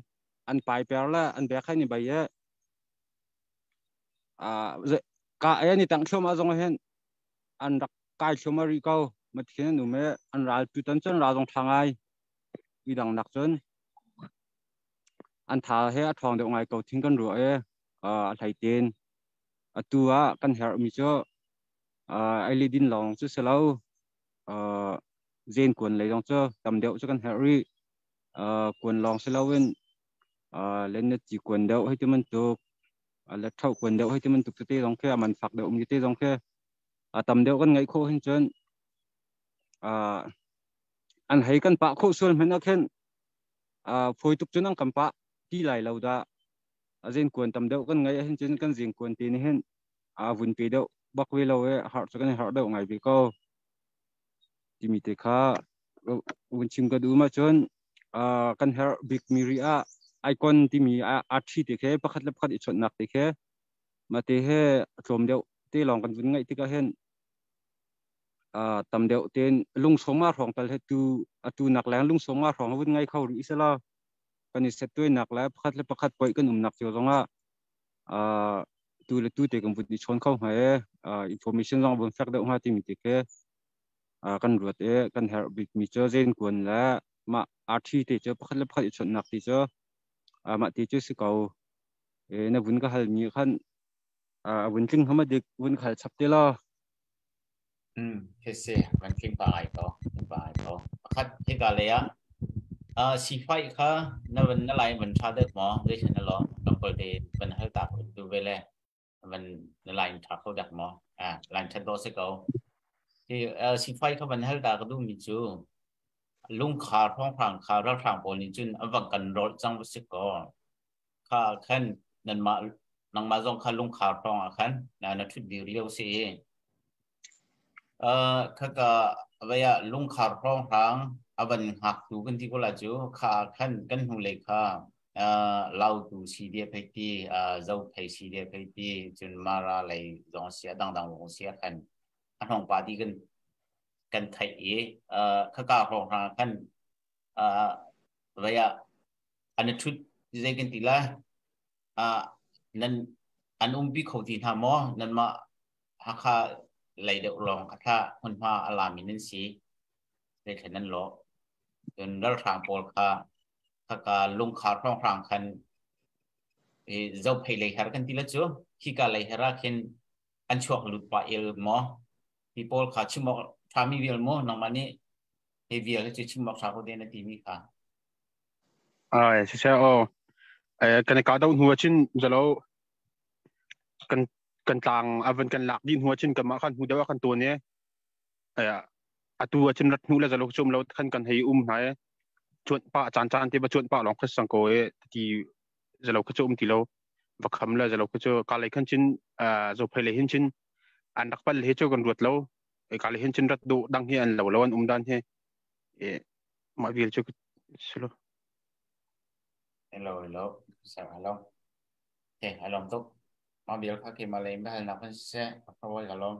an pai per le an bek hai ni bai e ka e ni tang thlum a zong hin an rak kai thlum a ri ko mathin an um e. An ral tu tan cun ra zong tha ngai, mi dang nak cun an tha he a thawng deuh ngai ko thing kan ruah e. A hlei ten atu ah kan herh mi cu ai li din lawng cu si lo, zen kuan lei zong cu tam deuh cu kan herh rih. Kuan lawng si loin len na ci kuan deuh hei ti bantuk le thau kuan deuh hei ti bantuk tete zong khi a man fak deuh mi te zong khi a tam deuh kan ngaih khawh hin cun an hei kan pah khawh sual hmanh ah khin fawi tuk cun an kan pah ti lai lo dah. A zen kuan tam deuh kan ngaih hin cun kan zing kuan te ni hin a vun pe deuh bak ve lo e, har cu kan har deuh ngai ve ko timi te kha vun chim ka duh. Ma cun kan herh bik mi ri ah icon timi a thi te khe pakhat le pakhat i chawnhnak te khe ma te he tlawm deuh te lawng kan vun ngaih tikah hin tam deuh ten lung sawma hrawng tal he tu atu nak leng lung sawma hrawng vun ngai kho rih sela kan i set tuainak le pakhat le pakhat poi kan umnak cio zongah tu le tu te kan vun i chawn kho hnga e, information zong vun fek deuh hnga timi te khe kan ruat e. Kan herh bik mi cu zen kuan le mah RT te cu pakhat le pakhat i chawnhnak ti cu mah ti cu si ko e. Na vun ka hal mi khan a vun tling hama dik vun khal chap te lo. He se van tling pa ai ko, tling pa ai ko. Pakhat hika le ah C5 kha na van na lai van tha deuh maw? Zei khan na lo tlawmpal te van hal ta ko tu ve le van na line tha kho dak maw? Line that do se ko. Hi C5 kha van hal ta ka du mi cu lungkhar hrawnghrang kha ralhrang pawl nih cun an van kan rawlh cang va si ko. Kha khan nanmah nangmah zong kha lungkhar hrawng ah khan na thut dir lio si i khaka vaya lungkhar hrawnghrang a van hngak tu kan ti ko la cu kha khan kan hnu lei kha. Lautu CDF hei ti, Zophei CDF hei ti, cun Mara lei zong si, a dangdang zong si khan a hnong pa ti kan kan theih i khaka hrawng hna khan vei ah an i ṭhut zei kan ti lai nan an umpi kho ti hna maw? Nanmah Hakha lei deuh lawng kha tha hmunhma a lami nan si, zeithlen nan lawh. Cun ralhrang pawl kha khaka lungkhar hrawnghrang khan Zophei lei her kan ti la cu khika lei her ah khin an chuak lut pah il maw? Hi pawl kha chim awk ṭhami vial maw nangmah nih hi vial hi cu chim awk ṭha ko te na timi kha? Ai siseh aw kan i kah doh hnu ahcun zalo kan kan tlang a van kan lak dih hnu ahcun kanmah khan hnu deuh ah kan tuan i atu ahcun rat hnu le zalo cu um lo khan kan hei um hna i cuanh pah caan caan te va cuanh pah lawng kha sang ko i ti zalo kha cu um ti lo va kham le zalo kha cu ka lei khan cun zophei lei hin cun an rak pal he cu kan ruat lo ka lei hin cun rat duh dang hi an lo lo an um dan hi mah vial cu silo. Hello, hello. Sir, hello. Okay, alom tuk. Mah vial kha keimah lei in biahalnak kan siseh, ka khawi ka lawm.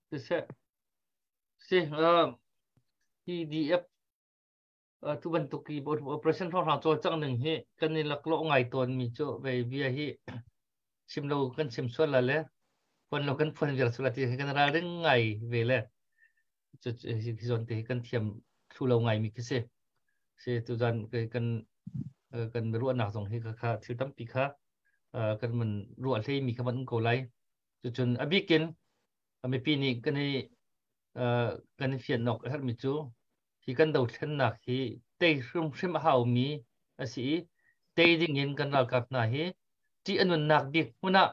Siseh. Si, PDF tu bantuk i operation hrawnghrang cawlcangh ning hi kan i laklawh ngai tawnmi cu vei bia hi chim lo kan chim sual la le phuan lo kan phuan viar sual la ti kan ralring ngai ve le cu hi zawn te hi kan thiam thlu lo ngai mi khi si. Si tuzan kan kan ruahnak zong hi kha thil tampi kha kan man ruah hlei mi kha man um ko lai. Cucun a bikin mipi nih kan i kan i fian awk a herhmi cu hi kan dothlennak hi tei hrimhrim a haumi a si i tei dingin kan ralkap hna hi ṭih a nunnak bik hmun ah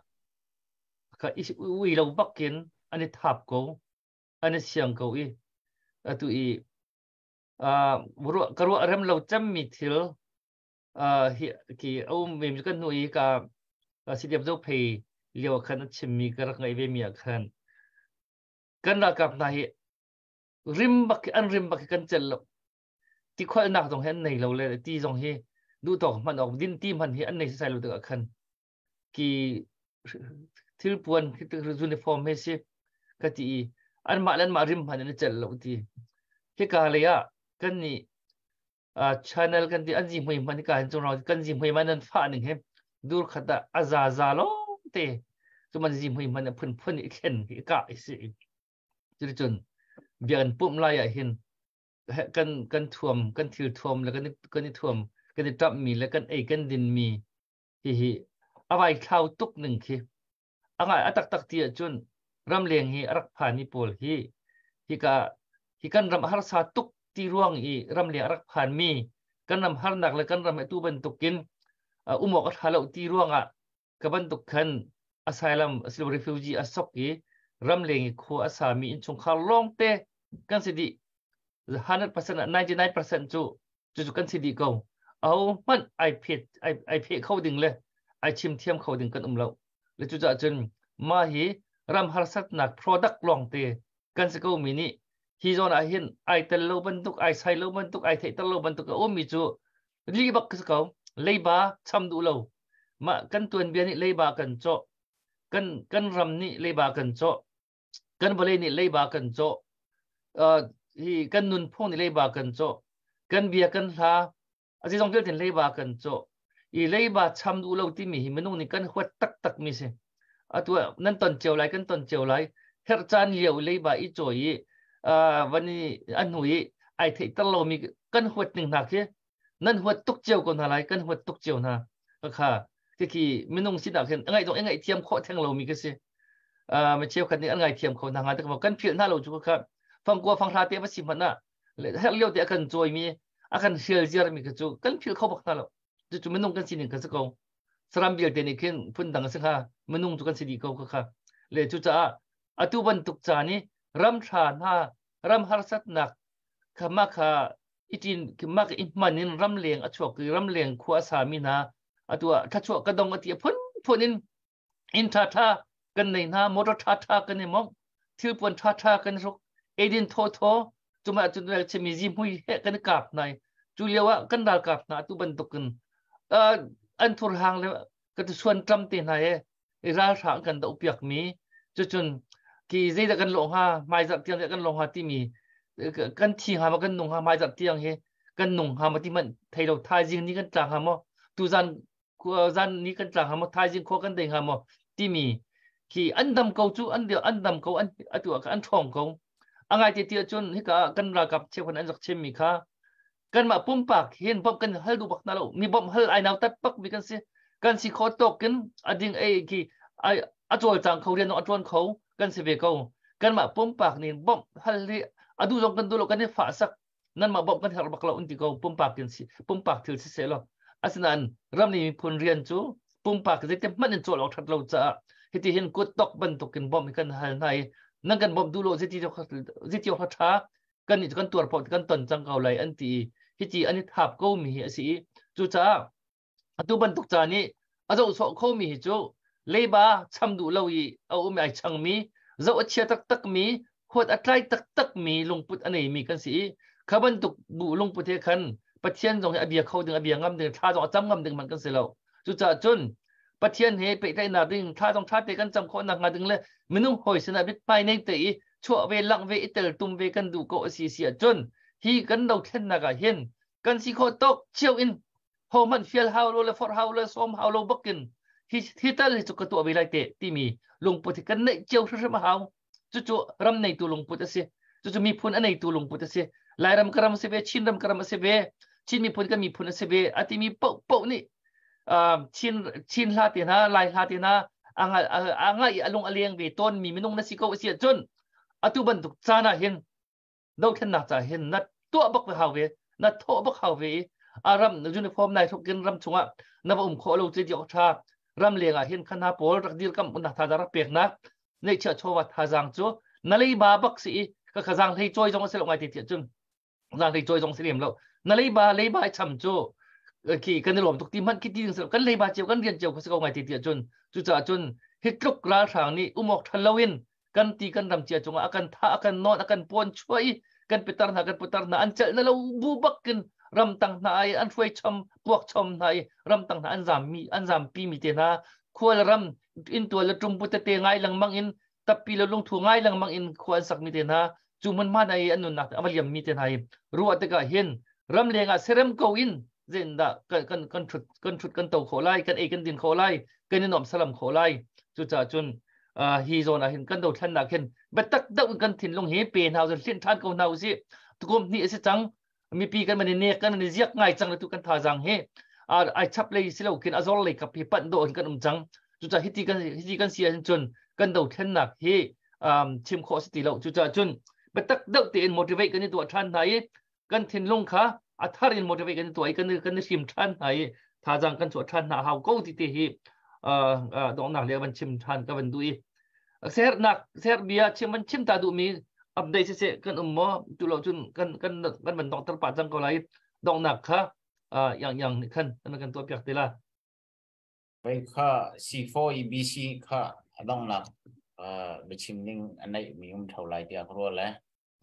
ui lo bakin an i thap ko, an i siang ko i atu i ka ruah rem lo cemmi thil hi ki a um ve mi kan hnu i ka CDF Zophei lio ah khan a chimmi ka rak ngaih ve mi ah khan kan ralkap hna hi rim bak an rim bak hi kan celh lo. Ti kholnak zong hi an nei lo le ti zong hi duh tawk hman awk din ti hman hi an nei sai lo tikah khan ki thil puan uniform he si ka ti i anmah le anmah rim hman an i celh lo ti. Hika lei ah kan nih channel kan ti an zi hmui hman ka hin cung kan zi hmui man an fa ning he dur khat ah a za za lo te cu man zi hmui hman phun phun i thlen hi ka i si. Cuticun bia kan pumh lai ah hin kan kan thuam kan thil thuam le kan kan i thuam kan i ṭamh mi le kan ei kan din mi hi hi a vai thlau tuk ning khi a ngai a taktak ti ahcun ramleng hi a rak phan i pawl hi hika hi kan ram harsa tuk ti ruang i ramleng a rak phan mi kan ram harnak le kan ram tu bantukin um awk a ṭha lo ti ruangah ka bantuk khan asylum asilo refugee a sok i ramleng i khua a sami innchungkhar lawngte kan si dih. 100% 99% cu cucu kan si dih ko. Aho hmanh ai phet ai pheh kho ding le ai chim thiam kho ding kan um lo. Le cucaah cun mah hi ram harsatnak product lawngte kan si ko mi nih hi zawn ah hin ai tel lo bantuk ai sai lo bantuk ai theihter lo bantuk a ummi cu lih bak si ko. Leiba cham duh lo. Mah kan tuanbia nih leiba kan cawh, kan kan ram nih leiba kan cawh, kan vawlei nih leiba kan cawh, hi kan nunphung nih leiba kan cawh, kan bia kan hla a zeizong vialte leiba kan cawh i leiba cham duh lo timi hi minung nih kan huat taktak mi si. Atu nan ton cio lai, kan ton cio lai. Herh caan lio leiba i cawi i van i an hnu i ai theihter lomi kan huat ning hna khi nan huat tuk cio ko hna lai, kan huat tuk cio hna. Kha khi minung sinak hin ngaih dong ngaih thiam khawh theng lomi ka si. Mi cheukhat nih an ngai thiam kho hna nga te kan philh hna lo cu kha fangkua fanghra te va si hmanh ah herh lio te a kan cawimi a kan hrial ziarmi kha cu kan philh kho bak hna lo. Cucu minung kan sining kan si ko. Saram vialte nih khin phun dang a si kha minung cu kan si dih ko kha kha le cucaah atu bantuk caan i ram ṭha hna ram harsatnak kha mah kha itin mah i hman in ram leng a chuak i ram leng khua a sami hna atu ah thlachuah ka dong a ti a phun phun in inn ṭha ṭha kan nei hna, motor ṭha ṭha kan i mongh, thilpuan ṭha ṭha kan hruk, eidin thaw thaw cuma cun chimi zihmui he kan i kap nai. Cu lio ah kan ralkap hna tu bantukin an thur hang le ka suan tlam te hna he ralhrang kan doh piak mi cucun ki zeidah kan lawh hnga, hmaizarh tiang kan lawh hnga timi, kan thi hnga ma, kan nung hnga, hmaizarh tiang hi kan nung hnga ma ti hmanh thei lo, thaizing ni kan tla hnga maw, tuzan zan ni kan tla hnga maw, thaizing khua kan dei hnga maw timi khi an dam ko cu, an an dam ko, an atu ah an ṭhawng ko. A ngai te ti ahcun hika kan ralkap cheukhat an rak chimmi kha kanmah pumpak hin bawmh kan hal duh bak hna lo mi, bawmh hal ai nau tat bak mi kan si. Kan si kho tawk in a ding ei khi a cawlcang kho, rian a ṭuan kho kan si ve ko. Kanmah pumpak nih bawmh hal hi a duh zong kan duh lo, kan i fah sak, nanmah bawmh kan herh bak lo an ti ko. Pumpak in si, pumpak thil si seh law. Asinain ram ni miphun rian cu pumpak zeite hmanh in cawl awk ṭhat lo caah hiti hin kut tok bantukin bawmh hi kan hal hna i nan kan bawmh duh lo zeiti awk ṭha, kan nih kan tuar pawh kan ton cang ko lai an ti i hiti an i thap ko mi hi a si i cucaah atu bantuk ca nih a zoh sawh kho mi hi cu leiba cham duh lo i a um ai chang mi, zoh a chia taktak mi, huat a tlai taktak mi lungput a nei mi kan si i kha bantuk bu lungput he khan Pathian zong hi a bia kho ding, a bia ngam ding, thla zong a cam ngam ding man kan si lo. Cucaah cun Pathian he pehtlaihnak ding thla zong ṭha te kan cam khawh nak hnga ding le minung hawi sinah mithmai nei te i chuah ve, langh ve, i tel tum ve kan duh ko a si si ahcun hi kan dothlennak ah hin kan si khawh tawk cio in ho hmanh fial hau lo le forh hau le sawm hau lo bakin hi hi tal hi cu ka tuah ve lai te timi lungput hi kan neih cio hrimhrim a hau. Cucu ram neitu lungput a si, cucu miphun a neitu lungput a si. Lairam ka ram a si ve, Chin ram ka ram a si ve, Chin miphun kan miphun a si ve a timi paoh nih Chin Chin hla te hna, Lai hla te hna a ngai a lung a leng ve tawn mi minung na si ko a si ahcun atu bantuk caan ah hin dothlennak ca hin na tuah bak ve hau ve, na thawh bak hau ve i a ram uniform nai hruk in ram chungah na va um khawh lo ce diok tha, ram leng ah hin khana pawl rak dir kam na tha rak pek nak neihchiah chawva thazaang cu na leiba bak si i ka khazang hlei cawi zong a si lo ngai te tiah cun zang hlei cawi zong si lem lo, na leiba leiba i cham cu khi kan i lawm tuk ti hmanh khi ti ding kan leiba cio, kan rian cio kha si ko ngai te tiah cun. Cucaah cun hi tluk ralhrang nih umawk ṭhan loin kan ti kan ram cia cungah a kan thah, a kan nawn, a kan puan chuah i kan pitar hna, kan putar hna an celh na lo bu bakin ramtang hna i an hruai chom, puak chom hna i ramtang hna an zam mi, an zampi mi te hna, khual ram intual le ṭumpu tete ngai lengmang in, tappi le lungthu ngai lengmang in khua an sak mi te hna, cu hmun hma hna i an nunnak a va liam mi te hna i ruah tikah hin ramleng ah serem ko in zeitindah kan kan kan thut kan thut kan to khawh lai, kan ei kan din khawh lai, kan i nuam salam khawh lai? Cucaah cun hi zawn ah hin kan dothlennak hin biatak deuh in kan thinlung hi pe hna usih, hlinh ṭhan ko hna usih. Tukum hnih a si cang, mipi kan man i nek, kan man i ziak ngai cang le tu kan thazaang hi ai chap lei si lo khin a zor lei kap hi panh dawh in kan um cang. Cucaah hiti kan si ahcun cun kan dothlennak hi chim khawh a si ti lo. Cucaah cun biatak deuh tein motivate kan i tuah ṭhan hna i kan thinlung kha a thar in motivate kan i tuah i kan i hrim ṭhan hna i thazaang kan chuah ṭhan hna a hau ko ti te hi donghnak le van chim ṭhan ka van duh i sernak ser bia chim van chim ta duhmi update siseh kan um maw? Tu lo cun kan kan van donghter pah cang ko lai. Donghnak kha yang yang nih khan kan tuah piak te la. Wei kha C4 EBC kha a donghnak biachim ning a neih mi um tho lai tiah ka ruah le.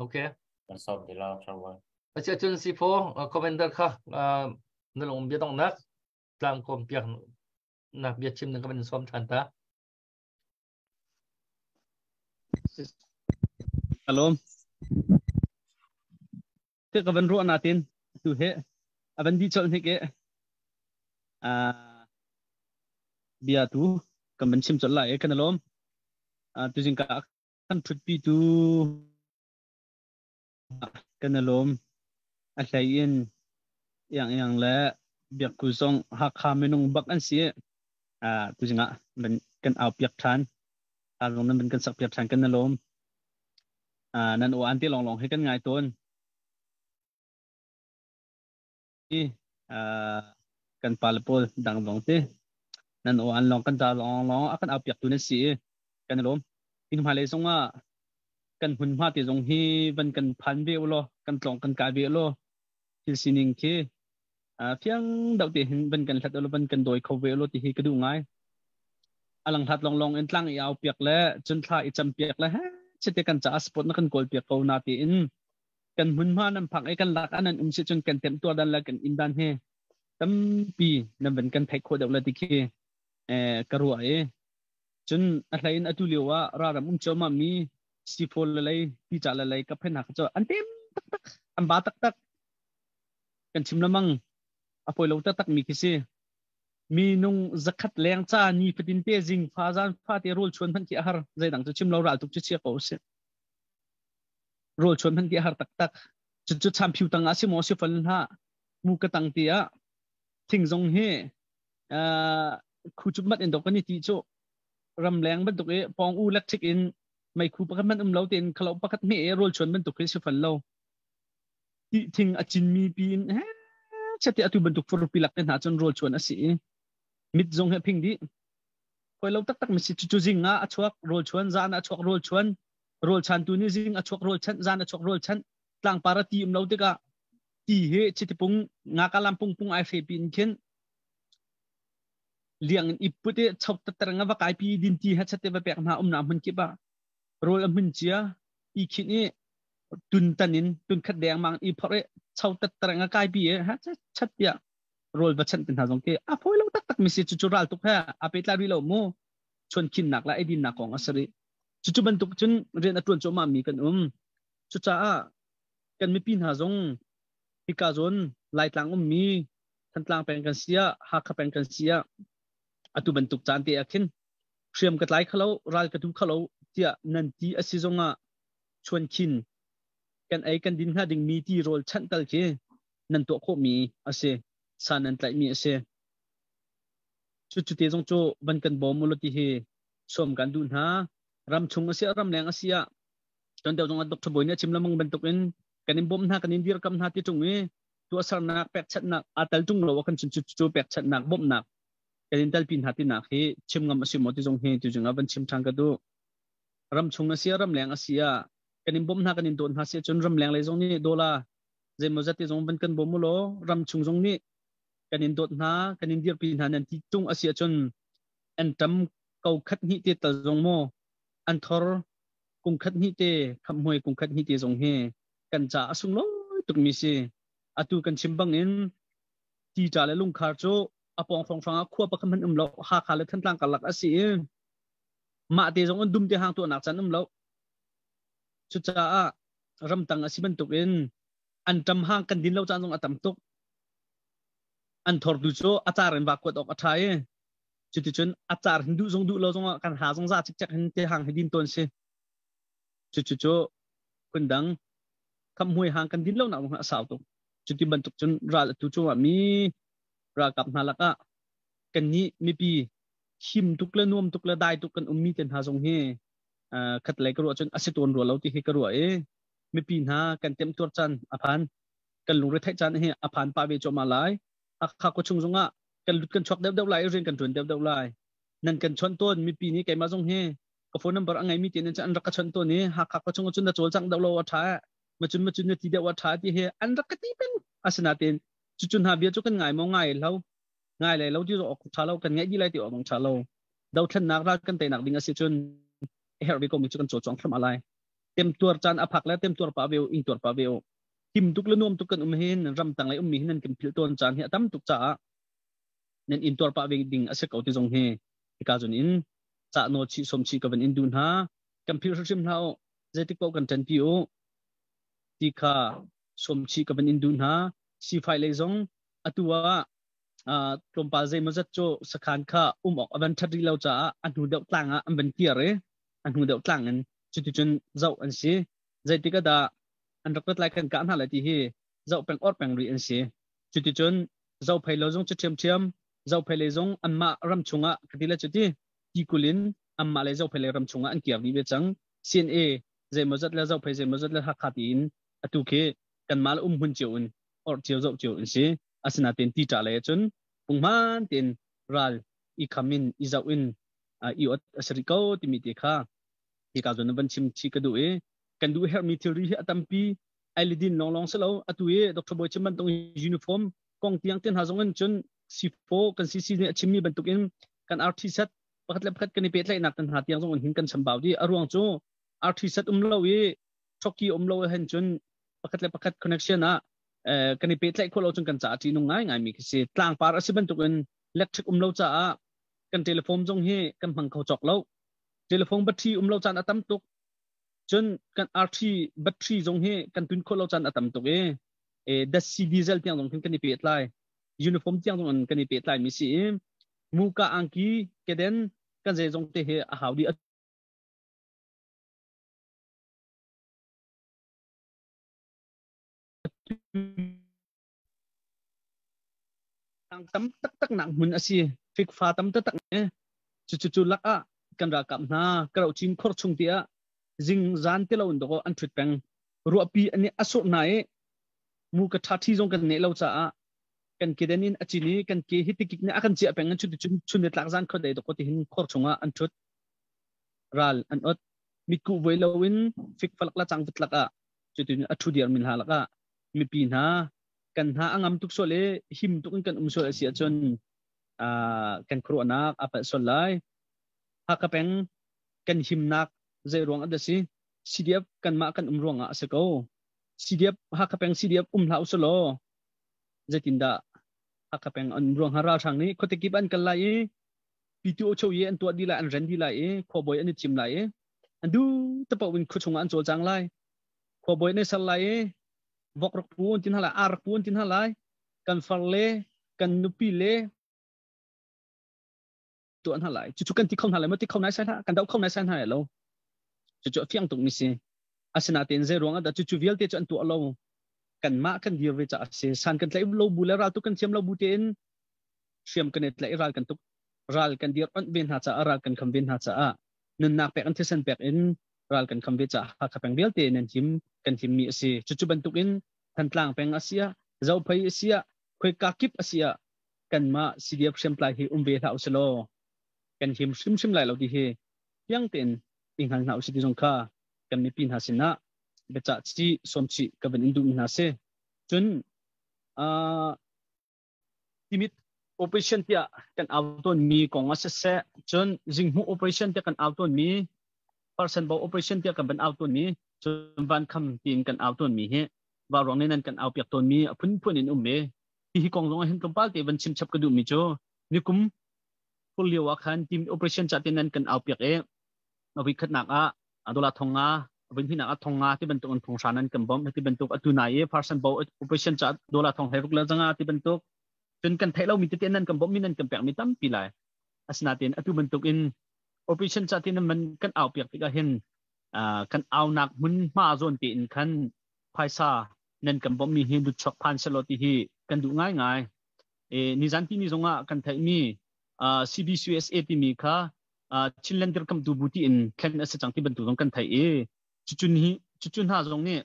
Okay. Kan sawm ti lo tho. Asia cun C4 commander kha na lung bia donghnak tlang kom piak nak bia chim ning ka van sawm than ta. Alom. Te ka van ruah na tin tu he avan di chol hnik e bia tu kan van chim chol lai e kan alom. Tu jing ka kan thut pi tu kan alom, a hlei in yang yang le biak ku zong Hakha minung bak an si. Tu jing ah kan au piak than along nan kan sak piak than, kan alom. Nan aw an te long long he kan ngai tawn i kan pa le pawl dang zong te nan aw an long kan ca long long a kan au piak tu nan si i kan lawm. In hmailei zong ah kan hmunhma te zong hi van kan phan ve ulaw, kan tlong kan kai ve ulaw, thil sining khi fiang deuh te hin van kan hlat ulaw, van kan dawi kho ve ulaw ti hi ka duh ngai. Alang hlat long long in tlang i au piak le cun thla i cam piak le he chite kan caah support na kan kawl piak ko na tiin. Kan hmunhma nan phak i kan lak ah nan um si cun kan temtuar dan le kan inn dan hi tampi nan van kan theih khawh deuh la ti khi ka ruah i cun a hlei in atu lio ah ralram um cuahmah mi sifawl le lei tica le lei ka phen hna kha cu an tem taktak, an ba taktak. Kan chim lamang a poi lo taktak mi khi si. Mi nung zakhat leng ca ni fatin te zing fa zan fa te rawl chuan hmanh khi a har. Zeidang cu chim lo, ral tuk cu chia ko si, rawl chuan hmanh khi a har taktak. Cu cu cham phiu tang ah si maw si fal hna mu ka tang ti ah thing zong hi khu chup mat in dok kan i ti cu ramleng bantuk i pong u electric in meikhu pakhat man um lo tein khalo pakhat hme e rawl chuan bantuk hi si fal lo. Ti thing a cin mi pi in he chati atu bantuk furpi lak te hna cun rawl chuan a si i mit zong he phing dih hoi lo taktak mi si. Cu zing ah a chuak rawl chuan, zan a chuak rawl chuan, rawl chan tu ni zing a chuak rawl chan, zan a chuak rawl chan. Tlangpar a ti um lo tikah ti hi chitipung nga kalam pung pung ai hre pin khin liang in iput i chok tatter nga va kai pi din ti ha chate va pek hna. Um na hmun kip ah rawl a hmun cia i khin i tun tan in tun khat deng mang i phor i chau tatter nga kai pi ha chat pia rawl va chan tin hna zong ke a foi lo taktak mi si. Chu chu ral tuk he a pe tla ri lo mu chon khin nak la edin nak kong asari. Chu chu bantuk cun rian a tuan choma mi kan um. Chu caah kan mipi hna zong hika zawn Laitlang ummi, Thantlang peng kan sia, Hakha peng kan sia, atu bantuk caan te ah khin hriam ka tlai khalo, ral ka tu khalo tiah nan ti asi zongah chuan khin kan ei kan din hnga ding mi ti rawl chanh tal khi nan tuah khawh mi asi, sa nan tlaih mi asi. Cu cu te zong cu van kan bawm u ti hi sawm kan duh hna. Ram chung asi, ram leng asi ah ton deuh zong ah Dr. Bawi nih a chim lamang bantuk in kan in bawm hna, kan in dirkam hna ti tung i tuahsernak pekchanhnak aa tel tung lo kan chun cu pekchanhnak bawmhnak kan in telpi hna tinak hi chim ngam asi maw ti zong hi tu zong ah van chim ṭhan ka duh. Ram chung asi, ram leng asi ah kan in bawmh hna, kan in dawt hna si cun ram leng lei zong nih dola zeimawzat ti zong van kan bawm u law, ram chung zong nih kan in dawt hna, kan in dirpi hna nan ti tung asi ahcun an tam ko khat hnih te tal zong maw, an thor kung khat hnih te, khamhmuai kung khat hnih te zong hi kan ca a sunglawi tukmi si. Atu kan chim bang in Tita le Lungkhar cu a pawng hrawnghrang ah khua pakhat hmanh um lo. Hakha le Thantlang karlak a si i mah te zong in dum te hang tuahnak caan um lo. Cucaah ramtang a si bantuk in an ṭam hang kan din lo caan zong a tam tuk. An thortu cu a car in va kuat awk a ṭha i cuticun a car hin duh zong duh lo zong ah kan ha zong za cikcek hin te hang hi din tawn si. Cucu cu phundang khamhmuai hang kan din lo nak a sau tuk. Cuti bantuk cun ral atu cungah mi ralkap hna lakah kan nih mipi him tuk le nuam tuk le dai tuk kan ummi te hna zong hi khat lei ka ruah cun a si tawn rua lo ti hi ka ruah i mipi hna kan temtuar caan a phan, kan lungre theih caan hi a phan pah ve cuahmah lai. Hakha khua chung zongah kan lut kan chuak deuhdeuh lai i rian kan ṭuan deuhdeuh lai. Nan kan chawnh tawn mipi nih keimah zong hi ka phone number a ngeimi te nan an rak ka chawnh tawn i Hakha khua chung cun na cawlcangh deuh lo a ṭha, macun macun na ti deuh a ṭha ti hi an rak ka ti peng. Asinain cucu hna bia cu kan ngai maw ngai lo, ngai lai lo ti awk ṭha lo, kan ngaih dih lai ti awk ṭha lo. Dothlennak ral kan teinak ding a si cun a herh ve ko mi cu kan cawlcawng thlam alai. Temtuar caan a phak le temtuar pa ve u, ingtuar pa ve u. Him tuk le nuam tuk kan um hin ramtang lei ummi hin nan kan philh tawn caan hi a tam tuk caah nan intuar pah ve ding a si ko ti zong hi hika zun in ca nawl chih som chih ka van in duh hna. Kan philh hrimhrim hlah u, zeitik paoh kan ṭanpi u ti kha som chih ka van in duh hna. Sifai lei zong atu ah tlawmpal zeimawzat cu sakhan kha um awk a van ṭhat rih lo caah a hnu deuh tlang ah an van kir i a hnu deuh tlang in cuticun zoh an si. Zeitik ah dah an rak rat lai, kan kah hna lai ti hi zoh peng or peng rih an si. Cuticun Zophei lo zong cu ṭhiamṭhiam. Zophei lei zong anmah ram chungah ka ti le cuti tikul in anmah le Zophei lei ram chungah an kir dih ve cang. CNA zeimawzat le Zophei zeimawzat le Hakha tiin atu khi kanmah le um hmun cio in orh cio zoh cio an si. Asinain ti ṭa lei ahcun punghman tein ral i kham in i zoh in i ot a si rih ko timi te kha hika zawn van chim chih ka duh i kan duh herhmi thilri hi a tampi. Ai le din lawnglawng si lo. Atu i Dr. Bawi chim bantuk uniform kong tiang te hna zong in cun C4 kan CC nih a chimmi bantuk in kan RT set pakhat le pakhat kan i pehtlaihnak kan hna tiang zong in hin kan chambau di. A ruang cu RT set um lo i thoki um lo hen cun Pakhat le pakhat connection ah kan i pehtlaih khawh lo cun kan caah ṭihnung ngaingai mi khi si. Tlangpar a si bantukin electric um lo caah kan telephone zong hi kan hmang kho cawk lo. Telephone battery um lo caan a tam tuk. Cun kan RT battery zong hi kan tun khawh lo caan a tam tuk i datsi diesel tiang zong khin kan i pehtlai. Uniform tiang zong in kan i pehtlai mi si i muka angki keden kan zeizong te hi a hau dih. Tam taktak nak hmun a si. Fikfa tam taktak ne. Cucu lak ah kan ralkap hna karo chin khor chung ti ah zing zan te lo in doko an thut peng. Ruahpi ani asur na i mu ka tha thi zong kan ne lo caah kan keden in a cin i kan ke hi tikik ne akan chia peng an chun chun chun ne tlak zan kho dei doko ti hin khor chungah an thut ral an ot mitku voi lo in fik falak la chang tlak ah cutin a thu diar min hna lakah mipi hna kan hna a ngam tuk sual i him tuk in kan um sual a si ahcun kan khuaruahnak a palh sual lai. Hakha peng kan himnak zei ruang ah dah si? CDF kanmah kan um ruangah a si ko. CDF Hakha peng CDF um hlah usulaw zeitindah Hakha peng an ruang ha ralhrang nih khuate kip an kal lai i PTO cho i an tuah dih lai an ren dih lai i khuabawi an i thim lai i an du tapo in khu chungah an cawlcang lai. Khuabawi an i ser lai i vok rak pu an ti hna lai, ar rak pu an ti hna lai. Kan far le kan nupi le tuah hna lai. Cucu kan ti kho hna lai maw? Ti kho nai sai hlah. Kan doh kho nai sai hna lai lo. Cucu a fiang tuk mi si. Asinain zei ruang ah dah cucu vialte cu an tuah lo? Kanmah kan dir ve caah a si. San kan tlaih lo bu le ral tu kan thiam lo bu tein hriam kan i tlaih ral kan tuk ral kan dir onh ve hna caah ral kan kham ve hna caah nunnak pek in thisen pek in ral kan kham ve caah Hakha peng vialte nan him kan him mi a si. Cucu bantukin Thantlang peng a si ah Zophei a si ah khoika kip a si ah kanmah CDF hriamtlai hi um ve hlah usilaw kan him hrimhrim lai lo ti hi fiang tein i hngal hna usih ti zong kha kan mipi hna sinah biacah chih sawm chih ka van in duhmi hna si. Cun timit operation tiah kan au tawnmi kong ah siseh, cun zinghmuh operation tiah kan au tawnmi, person bo operation tiah kan van au tawnmi, cun vankham tiin kan au tawnmi hi vauruang nih nan kan au piak tawnmi a phunphun in um i hi kong zong ah hin tlawmpal te van chim chap ka duhmi cu nikum phur lio ah khan team operation ca te nan kan au piak i a voi khatnak ah dola thong nga voi hnihnak ah thong nga ti bantuk in thong hra nan kan bawmh ti bantuk atu nai i person bo operation ca dola thong hlei ruk le zanga ti bantuk cun kan theih lomi tete nan kan bawmh mi nan kan pek mi tampi lai. Asinain atu bantuk in operation ca ti nan man kan au piak tikah hin kan aunak hmun hma zawn te in khan phaisa nan kan bawmh mi hi lut chuak phan selaw ti hi kan duh ngaingai. E nizan ti ni zongah kan theih mi CBCUSA timi kha Chinland dirkamtu bu ti in thlen a si cang ti bantuk zong kan theih i cucun hi cucun hna zong nih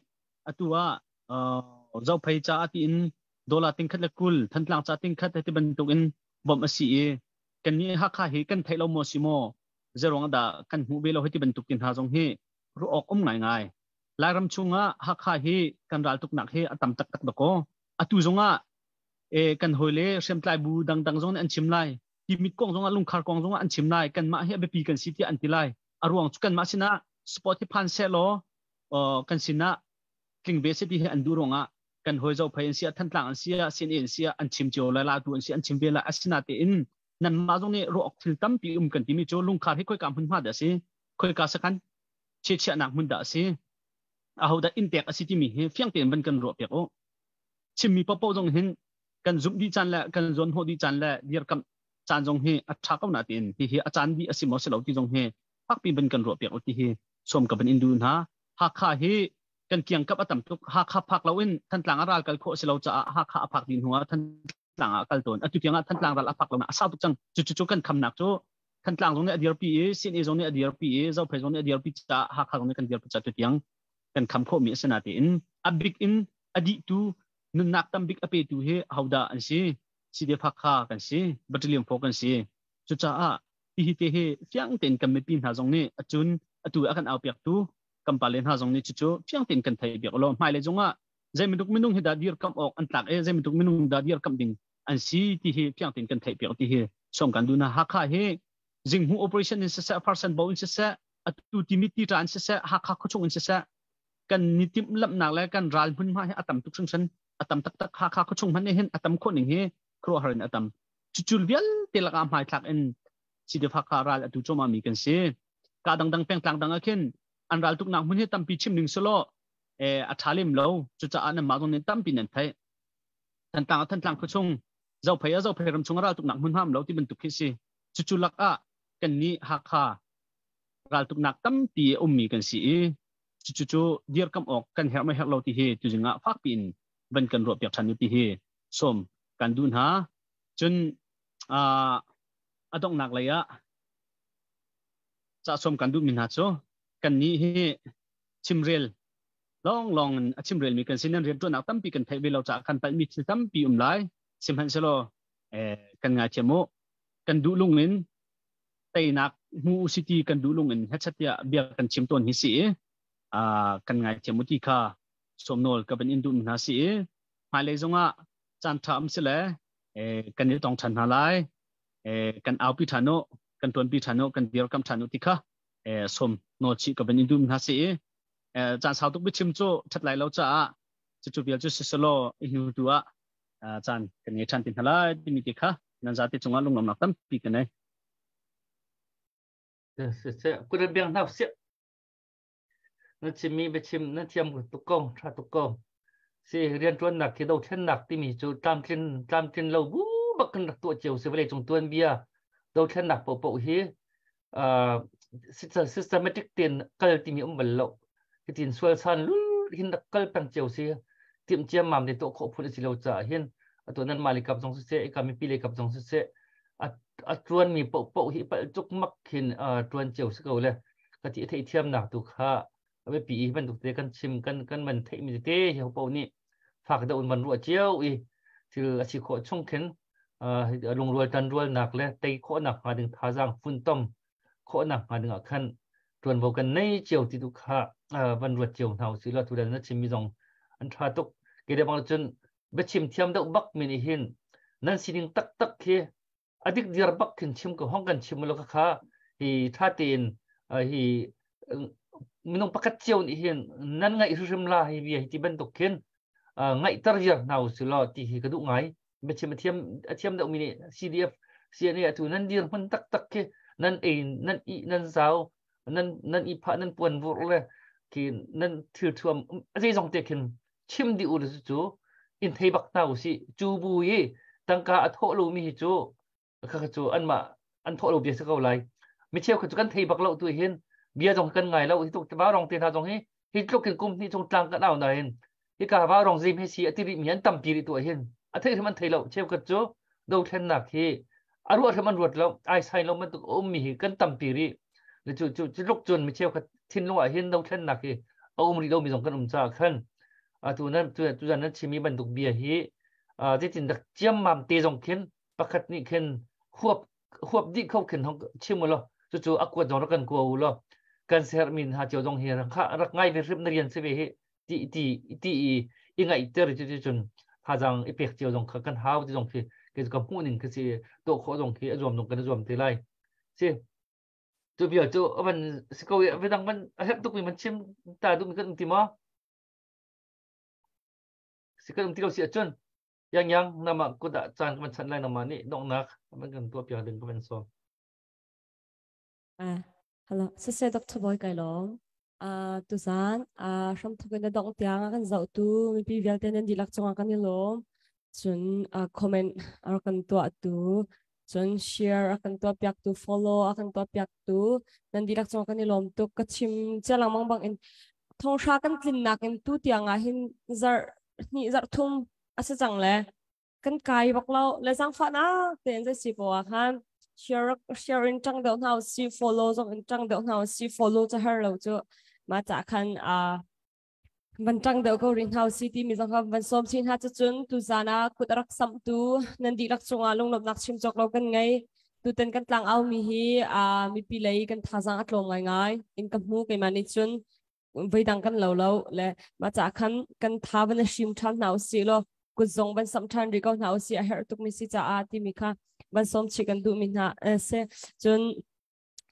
atu ah Zophei ca ti in dollar ting khat le 20 Thantlang ca ting khat ti bantuk in bawmh a si i kan nih Hakha hi kan theih lo maw si maw zeruang dah kan hmuh ve lo hi ti bantuk tin hna zong hi ruah awk um ngaingai. Lairam chungah Hakha hi kan ral tuknak hi a tam taktak dakaw. Atu zongah kan hawile hriamtlai bu dangdang zong nih an chim lai. Timit kong zongah lungkhar kong zongah an chim lai. Kanmah hi a biapi kan si tiah an ti lai. A ruang cu kanmah sinah sport hi phan sehlaw kan sinah tling ve se ti hi an duh ruangah kan hawi Zophei an si ah Thantlang an si ah CNA an si ah an chim cio lai, Latu an si an chim ve lai. Asinatein nanmah zong nih ruah awk thil tampi um kan timi cu lungkhar hi khoika hmunhma dah a si, khoika sakhan chiachiahnak hmun dah a si, ahodah inn pek a si timi hi fiang tein van kan ruah piak u. Chimmi paohpaoh zong hin kan zumh dih caan le kan zawn hnawh dih caan le dirkamh caan zong hi a ṭha ko na tiin hi hi a caan dih a si maw si lo ti zong hi fakpi van kan ruah piak u ti hi sawm ka van in duh hna. Hakha hi kan kiangkap a tam tuk. Hakha phak loin Thantlang a ral kal khawh a si lo caah Hakha a phak dih hnu ah Thantlang ah kal tawn. Atu tiang ah Thantlang ral a phak lo na a sau tuk cang. Cucu cu kan khamnak cu Thantlang zong nih a dirpi i CNA zong nih a dirpi i Zophei zong nih a dirpi caah Hakha zong nih kan dirpi caah tutiang kan kham khawhmi a si natein a bik in a dihtu nunnak tambik a petu hi hodah an si? CDF Hakha kan si, Battalion 4 kan si. Cucaah hihi te hi fiang tein kan mipi hna zong nih acun atu a kan aupiaktu kan pale hna zong nih cucu fiang tein kan thei biak law hmailei zongah zei bantuk minung hi dah dirkamh awk an tlak i zei bantuk minung dah dirkamh ding an si ti hi fiang tein kan theih piak ti hi sawm kan duh hna. Hakha hi Zinghmuh operation in siseh, Farsan bo in siseh, atu Timit ti in siseh, Hakha khuachung in siseh. Kan ni tim lamnak le kan ral hmun hma hi atam tuk hringhran, atam taktak. Hakha khuachung hmanh nih hin atam khawh ning hi khuaruahhar in atam. Cucul vialte lakah hmaithlak in CDF Hakha ral atu cuahmah mi kan si. Ka dangdang pengtlang dang ah khin an ral tuknak hmun hi tampi chim ning selaw a ṭha lem lo. Cucaah nanmah zong nih tampi nan theih. Thantlang ah Thantlang khuachung, Zophei ah Zophei ram chung a ral tuknak hmun hma um lo ti bantuk khi si. Cucu lakah kan nih Hakha raltuknak tampi a ummi kan si i cucu cu dirkamh awk kan herh ma herh lo ti hi tuzing ah fakpi in van kan ruahpiak ṭhan u ti hi sawm kan duh hna. Cun a donghnak lei ah ca sawm kan duhmi hna cu kan nih hi chimrel lawnglawng in a chimrelmi kan si. Nan rianṭuannak tampi kan theih ve lo caah kan palhmi thil tampi um lai. Sihmanhsehlaw kan ngaithiam u. Kan duh lung in teinak hmu usiti kan duh lung in hechat tiah bia kan chim tawn hi si i kan ngaithiam u ti kha sawmnawl ka van in duh hna si i hmailei zongah caan ṭha um si le kan i tong ṭhan hna lai. Kan aupi ṭhan u, kan ṭuanpi ṭhan u, kan dirkam ṭhan u ti kha sawm nawl chih ka van in duh hna si i caan sau tuk biachim cu ṭhat lai lo caah cucu vial cu siselaw i hnu tu ah caan kan ngei ṭhan ti hna lai timi ti kha nan zate cungah lunglawmnak tampi ka nei. Kut biang hna siah na chimmi biachim na thiam tuk ko, ṭha tuk ko. Si rianṭuannak khi dothlennak timi cu tlamtlin tlamtlin lo bu bak kan rak tuah cio si. Vawlei cung tuanbia dothlennak paohpaoh hi systematic tein kal timi um bal lo. Hitin sual san lul hin rak kal peng cio si. Timh ciammam te tuah khawh phun a si lo caah hin atu nan mah le kap zong siseh, ika mipi le kap zong siseh, a ṭuanmi paohpaoh hi palh cukmak khin ṭuan cio si ko le ka ti theihthiamnak tu kha a biapi i bantuk te kan chim kan kan man theihmi tete hi ho nih fak deuh in van ruah cio i thil a si khawh chung khin lungrual ṭanrualnak le tei khawhnak hnga ding thazaang funtom khawhnak hnga ding ah khan ṭuanvo kan nei cio ti tu kha van ruat cio hna usih law tutan na chimmi zong an ṭha tuk. Ke de bang cun biachim thiam deuh bak mi nih hin nan sining taktak khi adik diar bak khin chim ko hong kan chim lo kha hi tha tein hi minung pakhat cio nih hin nan ngaih hrimhrim la hi bia hi ti bantuk khin ngaihter viar hna usih law ti hi ka duh ngai. Biachim a thiam deuh mi nih CDF CNA atu nan dir hmun taktak khi nan ei nan i nan zau nan nan i phah nan puan vur le khi nan thil thuam zeizong te khin chim dih u cu in thei bak hna usih. Cu bu i tangka a thawh lo mi hi cu kha cu anmah an thawh lo bia si ko lai. Mi cheu kha cu kan thei bak lo tu hin bia zong kan ngai lo. Hi tuk va rong te hna zong hi hi tluk in kum hnih chung tlang kan au nain hi ka va rong zim he si a ti rih mi an tampi rih tu hin a thei hrim an thei lo. Cheu khat cu dothlennak hi a ruah hrim an ruat lo, ai sai lo bantuk a um mi hi kan tampi rih le cu cu cu tluk cun mi cheu khat thinlung ah hin dothlennak hi a um rih lo mi zong kan um caah khan atu nan tu tu zan nan chimi bantuk bia hi zeitin dak ciammam te zong khin pakhat nih khin huap huap dih kho khin hong chim u law cucu a kuat zong rak kan kua u law kan ser min ha cio zong hi rak ngai ve hrim na rian si ve hi ti ti ti i i ngaihter cu ti cun thazang i pek cio zong kha kan hau ti zong khi ke ka hmuh ning khi si. Tuah khawh zong khi a zuam zong kan zuam te lai si. Cu bia cu van si ko i vidang van a herh tuk mi man chim ta duh mi kan um ti maw? Si kan um ti lo si ahcun yang yang nama kut ah caan kan chan lai. Nama nih donghnak man kan tuah piak ding ka van sawm. Ah, hello, sase Dr. Boy kai lawm. Tuzan hram thuk in dong tiang kan zoh tu mipi vialte nan dihlak cungah kan i lawm. Cun comment a kan tuah tu, cun share a kan tuah piak tu, follow a kan tuah piak tu nan dihlak cungah kan i lawm tuk. Ka chim cia lengmang bang in thonghra kan tlinnak in tu tiang ah hin zarh hnih zarh thum a si cang le kan kai bak lo le zangfahnak tein zei si po ah khan share share in ṭang deuh hna si, follow zong in ṭang deuh hna si. Follow ca har lo cu ma ca khan a van ṭang deuh ko ri hna si ti mi zong kha van sawm chin ha. Cun tu zan ah kut rak sam tu nan dihlak cungah lunglawmhnak chim cawk lo kan ngei. Tutan kan tlang au mi hi a mipi lei kan thazang a tlawm ngai ngai in ka hmu keimah nih. Cun veidang kan lo lo le ma ca khan kan tha van hrim ṭhan hna usih law kut zong van sam ṭhan rih ko hna usih. A herh tuk mi si caah timi kha van sawm chih kan duh mi hna se. Cun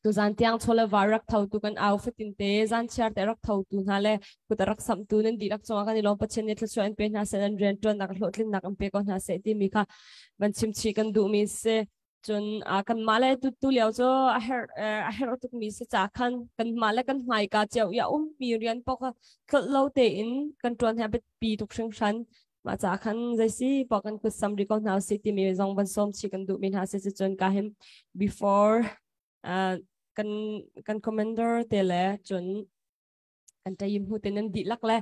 Tu zan tiang chole var rak tho tu kan au fatin te zan chiar te rak tho tu hna le kut rak sam tu nan dihlak cungah kan i lawm. Pathian nih thluachuah in pe hna seh, nan rian tuan nak hlawhtlin nak in pe ko hna seh timi kha van chim chih kan duh mi si. Cun kan mah le tu tu lio cu a her a her tuk mi si ca khan kan mah le kan hmai ka cio ya um mi rian pok thlol lo te in kan tuan he pi tuk hringhran. Ma cha khan zaisi po kan kut sam ri ko hna si timi zong van som chi kan duh mi hna si. Cun ka him before kan commander te le cun kan tayim hu te nan di lak le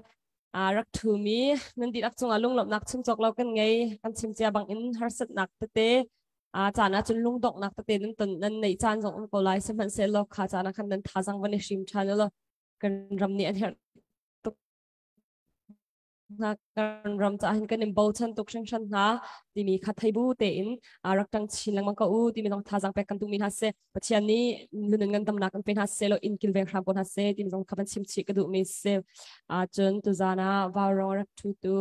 a rak thu mi nan di lak chungah lunglawmhnak nak chim chok lo kan ngei. Kan chim chia bang in harsat nak tete a caan ah cun lungdongh nak tete nan ton nan nei caan zong um ko lai, sihmanhsehlaw kha caan ah khan nan thazang van i hrim than lo. Kan ram nih an herh tuk hna, kan ram ca hin kan in bochan tuk hringhran hna timi kha theibu tein rak tang chin lengmang ko u timi zong thazang pek kan duhmi hna se. Pathian nih lunun ngan damnak kan pe hna se lo, in kilveng hram ko hna se timi zong kha van chim chih ka duhmi se. Cun tuzan ah vaurong rak thu tu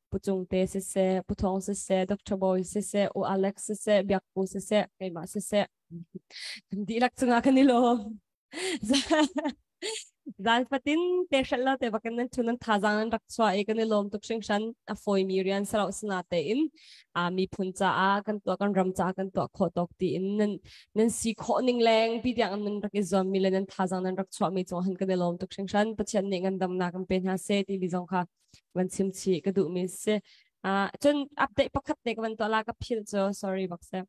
Pucung te si se, Puthong si se, Dr. Boy si se, U Alex si se, Biakpu si se, keimah si se, kan dihlak cungah kan i lawm. Zan fatin te hrel lo te bakin nan thun nan thazang nan rak chua i kan i lawm tuk hringhran. A foi mi rian saro sina te in a mi phun ca a kan tua, kan ram ca kan tua kho tok ti in nan si kho ning leng pi tiang nan rak i zuam mi le nan thazang nan rak chuah mi chung han kan i lawm tuk hringhran. Pathian nih ngan dam na kan pe hna se ti mi zong kha van chim chi ka duh mi si. Cun update pakhat te ka van to la, ka phil chu, sorry bak se.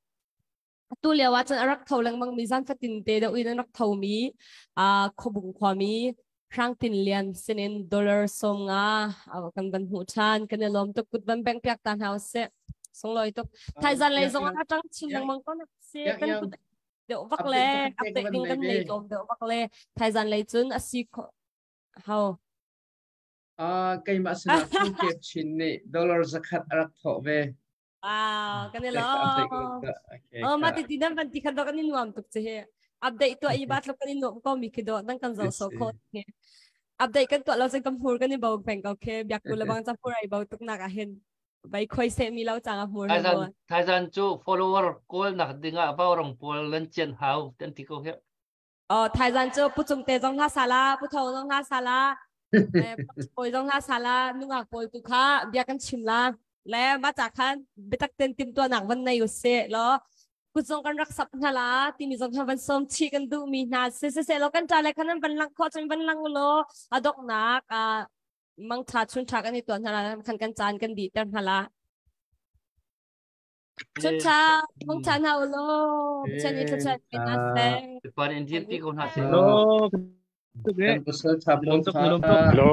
Tu lio ah cun a rak tho lengmang mi, zan fatin te deuh in an rak tho mi a khobung khua mi Hrangtin Lian sinin dollar 50 kan van hmuh than. Kan i lawm tuk, kut van beng piak ta hna usih. Sunglawi tuk. Thaizan lei zong ah tang chin lengmang ko nak si kan kut deuh vak le update ding kan nei tlawm deuh vak le thaizan lei cun asi hau. Keimah sinah Pu Kep Chin nih dollar 100 a rak thawh ve. Wow, kan i lawm. Oh, ma ti ti nan van ti khan do kan i nuam tuk che he. Update to i ba tluk kan i nuam ko mi khi do nan kan zo so kho he. Update kan tuah lo cun kan hmur kan i bo peng ko khe biak ku le bang cha hmur ai bo tuk nak ah hin bai khoi se mi lo chang a hmur he. Thaizan cu follower kawl nak dingah vaurong pawl nan chian hau tan ti ko he. Oh, thaizan cu pucung te zong hla sala, puthong zong hla sala, pawi zong hla sala, nungak pawl tu kha bia kan chim la. Le ma cha khan bitak ten tim tua nak van nei u se lo kut zong kan rak sap hna la timi zong kha van som chi kan duh mi hna se se se lo kan ta le khan van lang kho cun van lang lo adok nak a mang tha chun tha kan i tuan hna la khan kan caan kan di ter hna la. Chun tha mang tha hna u lo chen i thla chen na se pan in dir pi ko hna se lo. Kan pasal tha pawl kha lo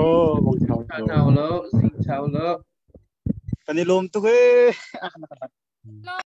mang tha hna lo, zing chau lo. Kan i lawm tuk ee.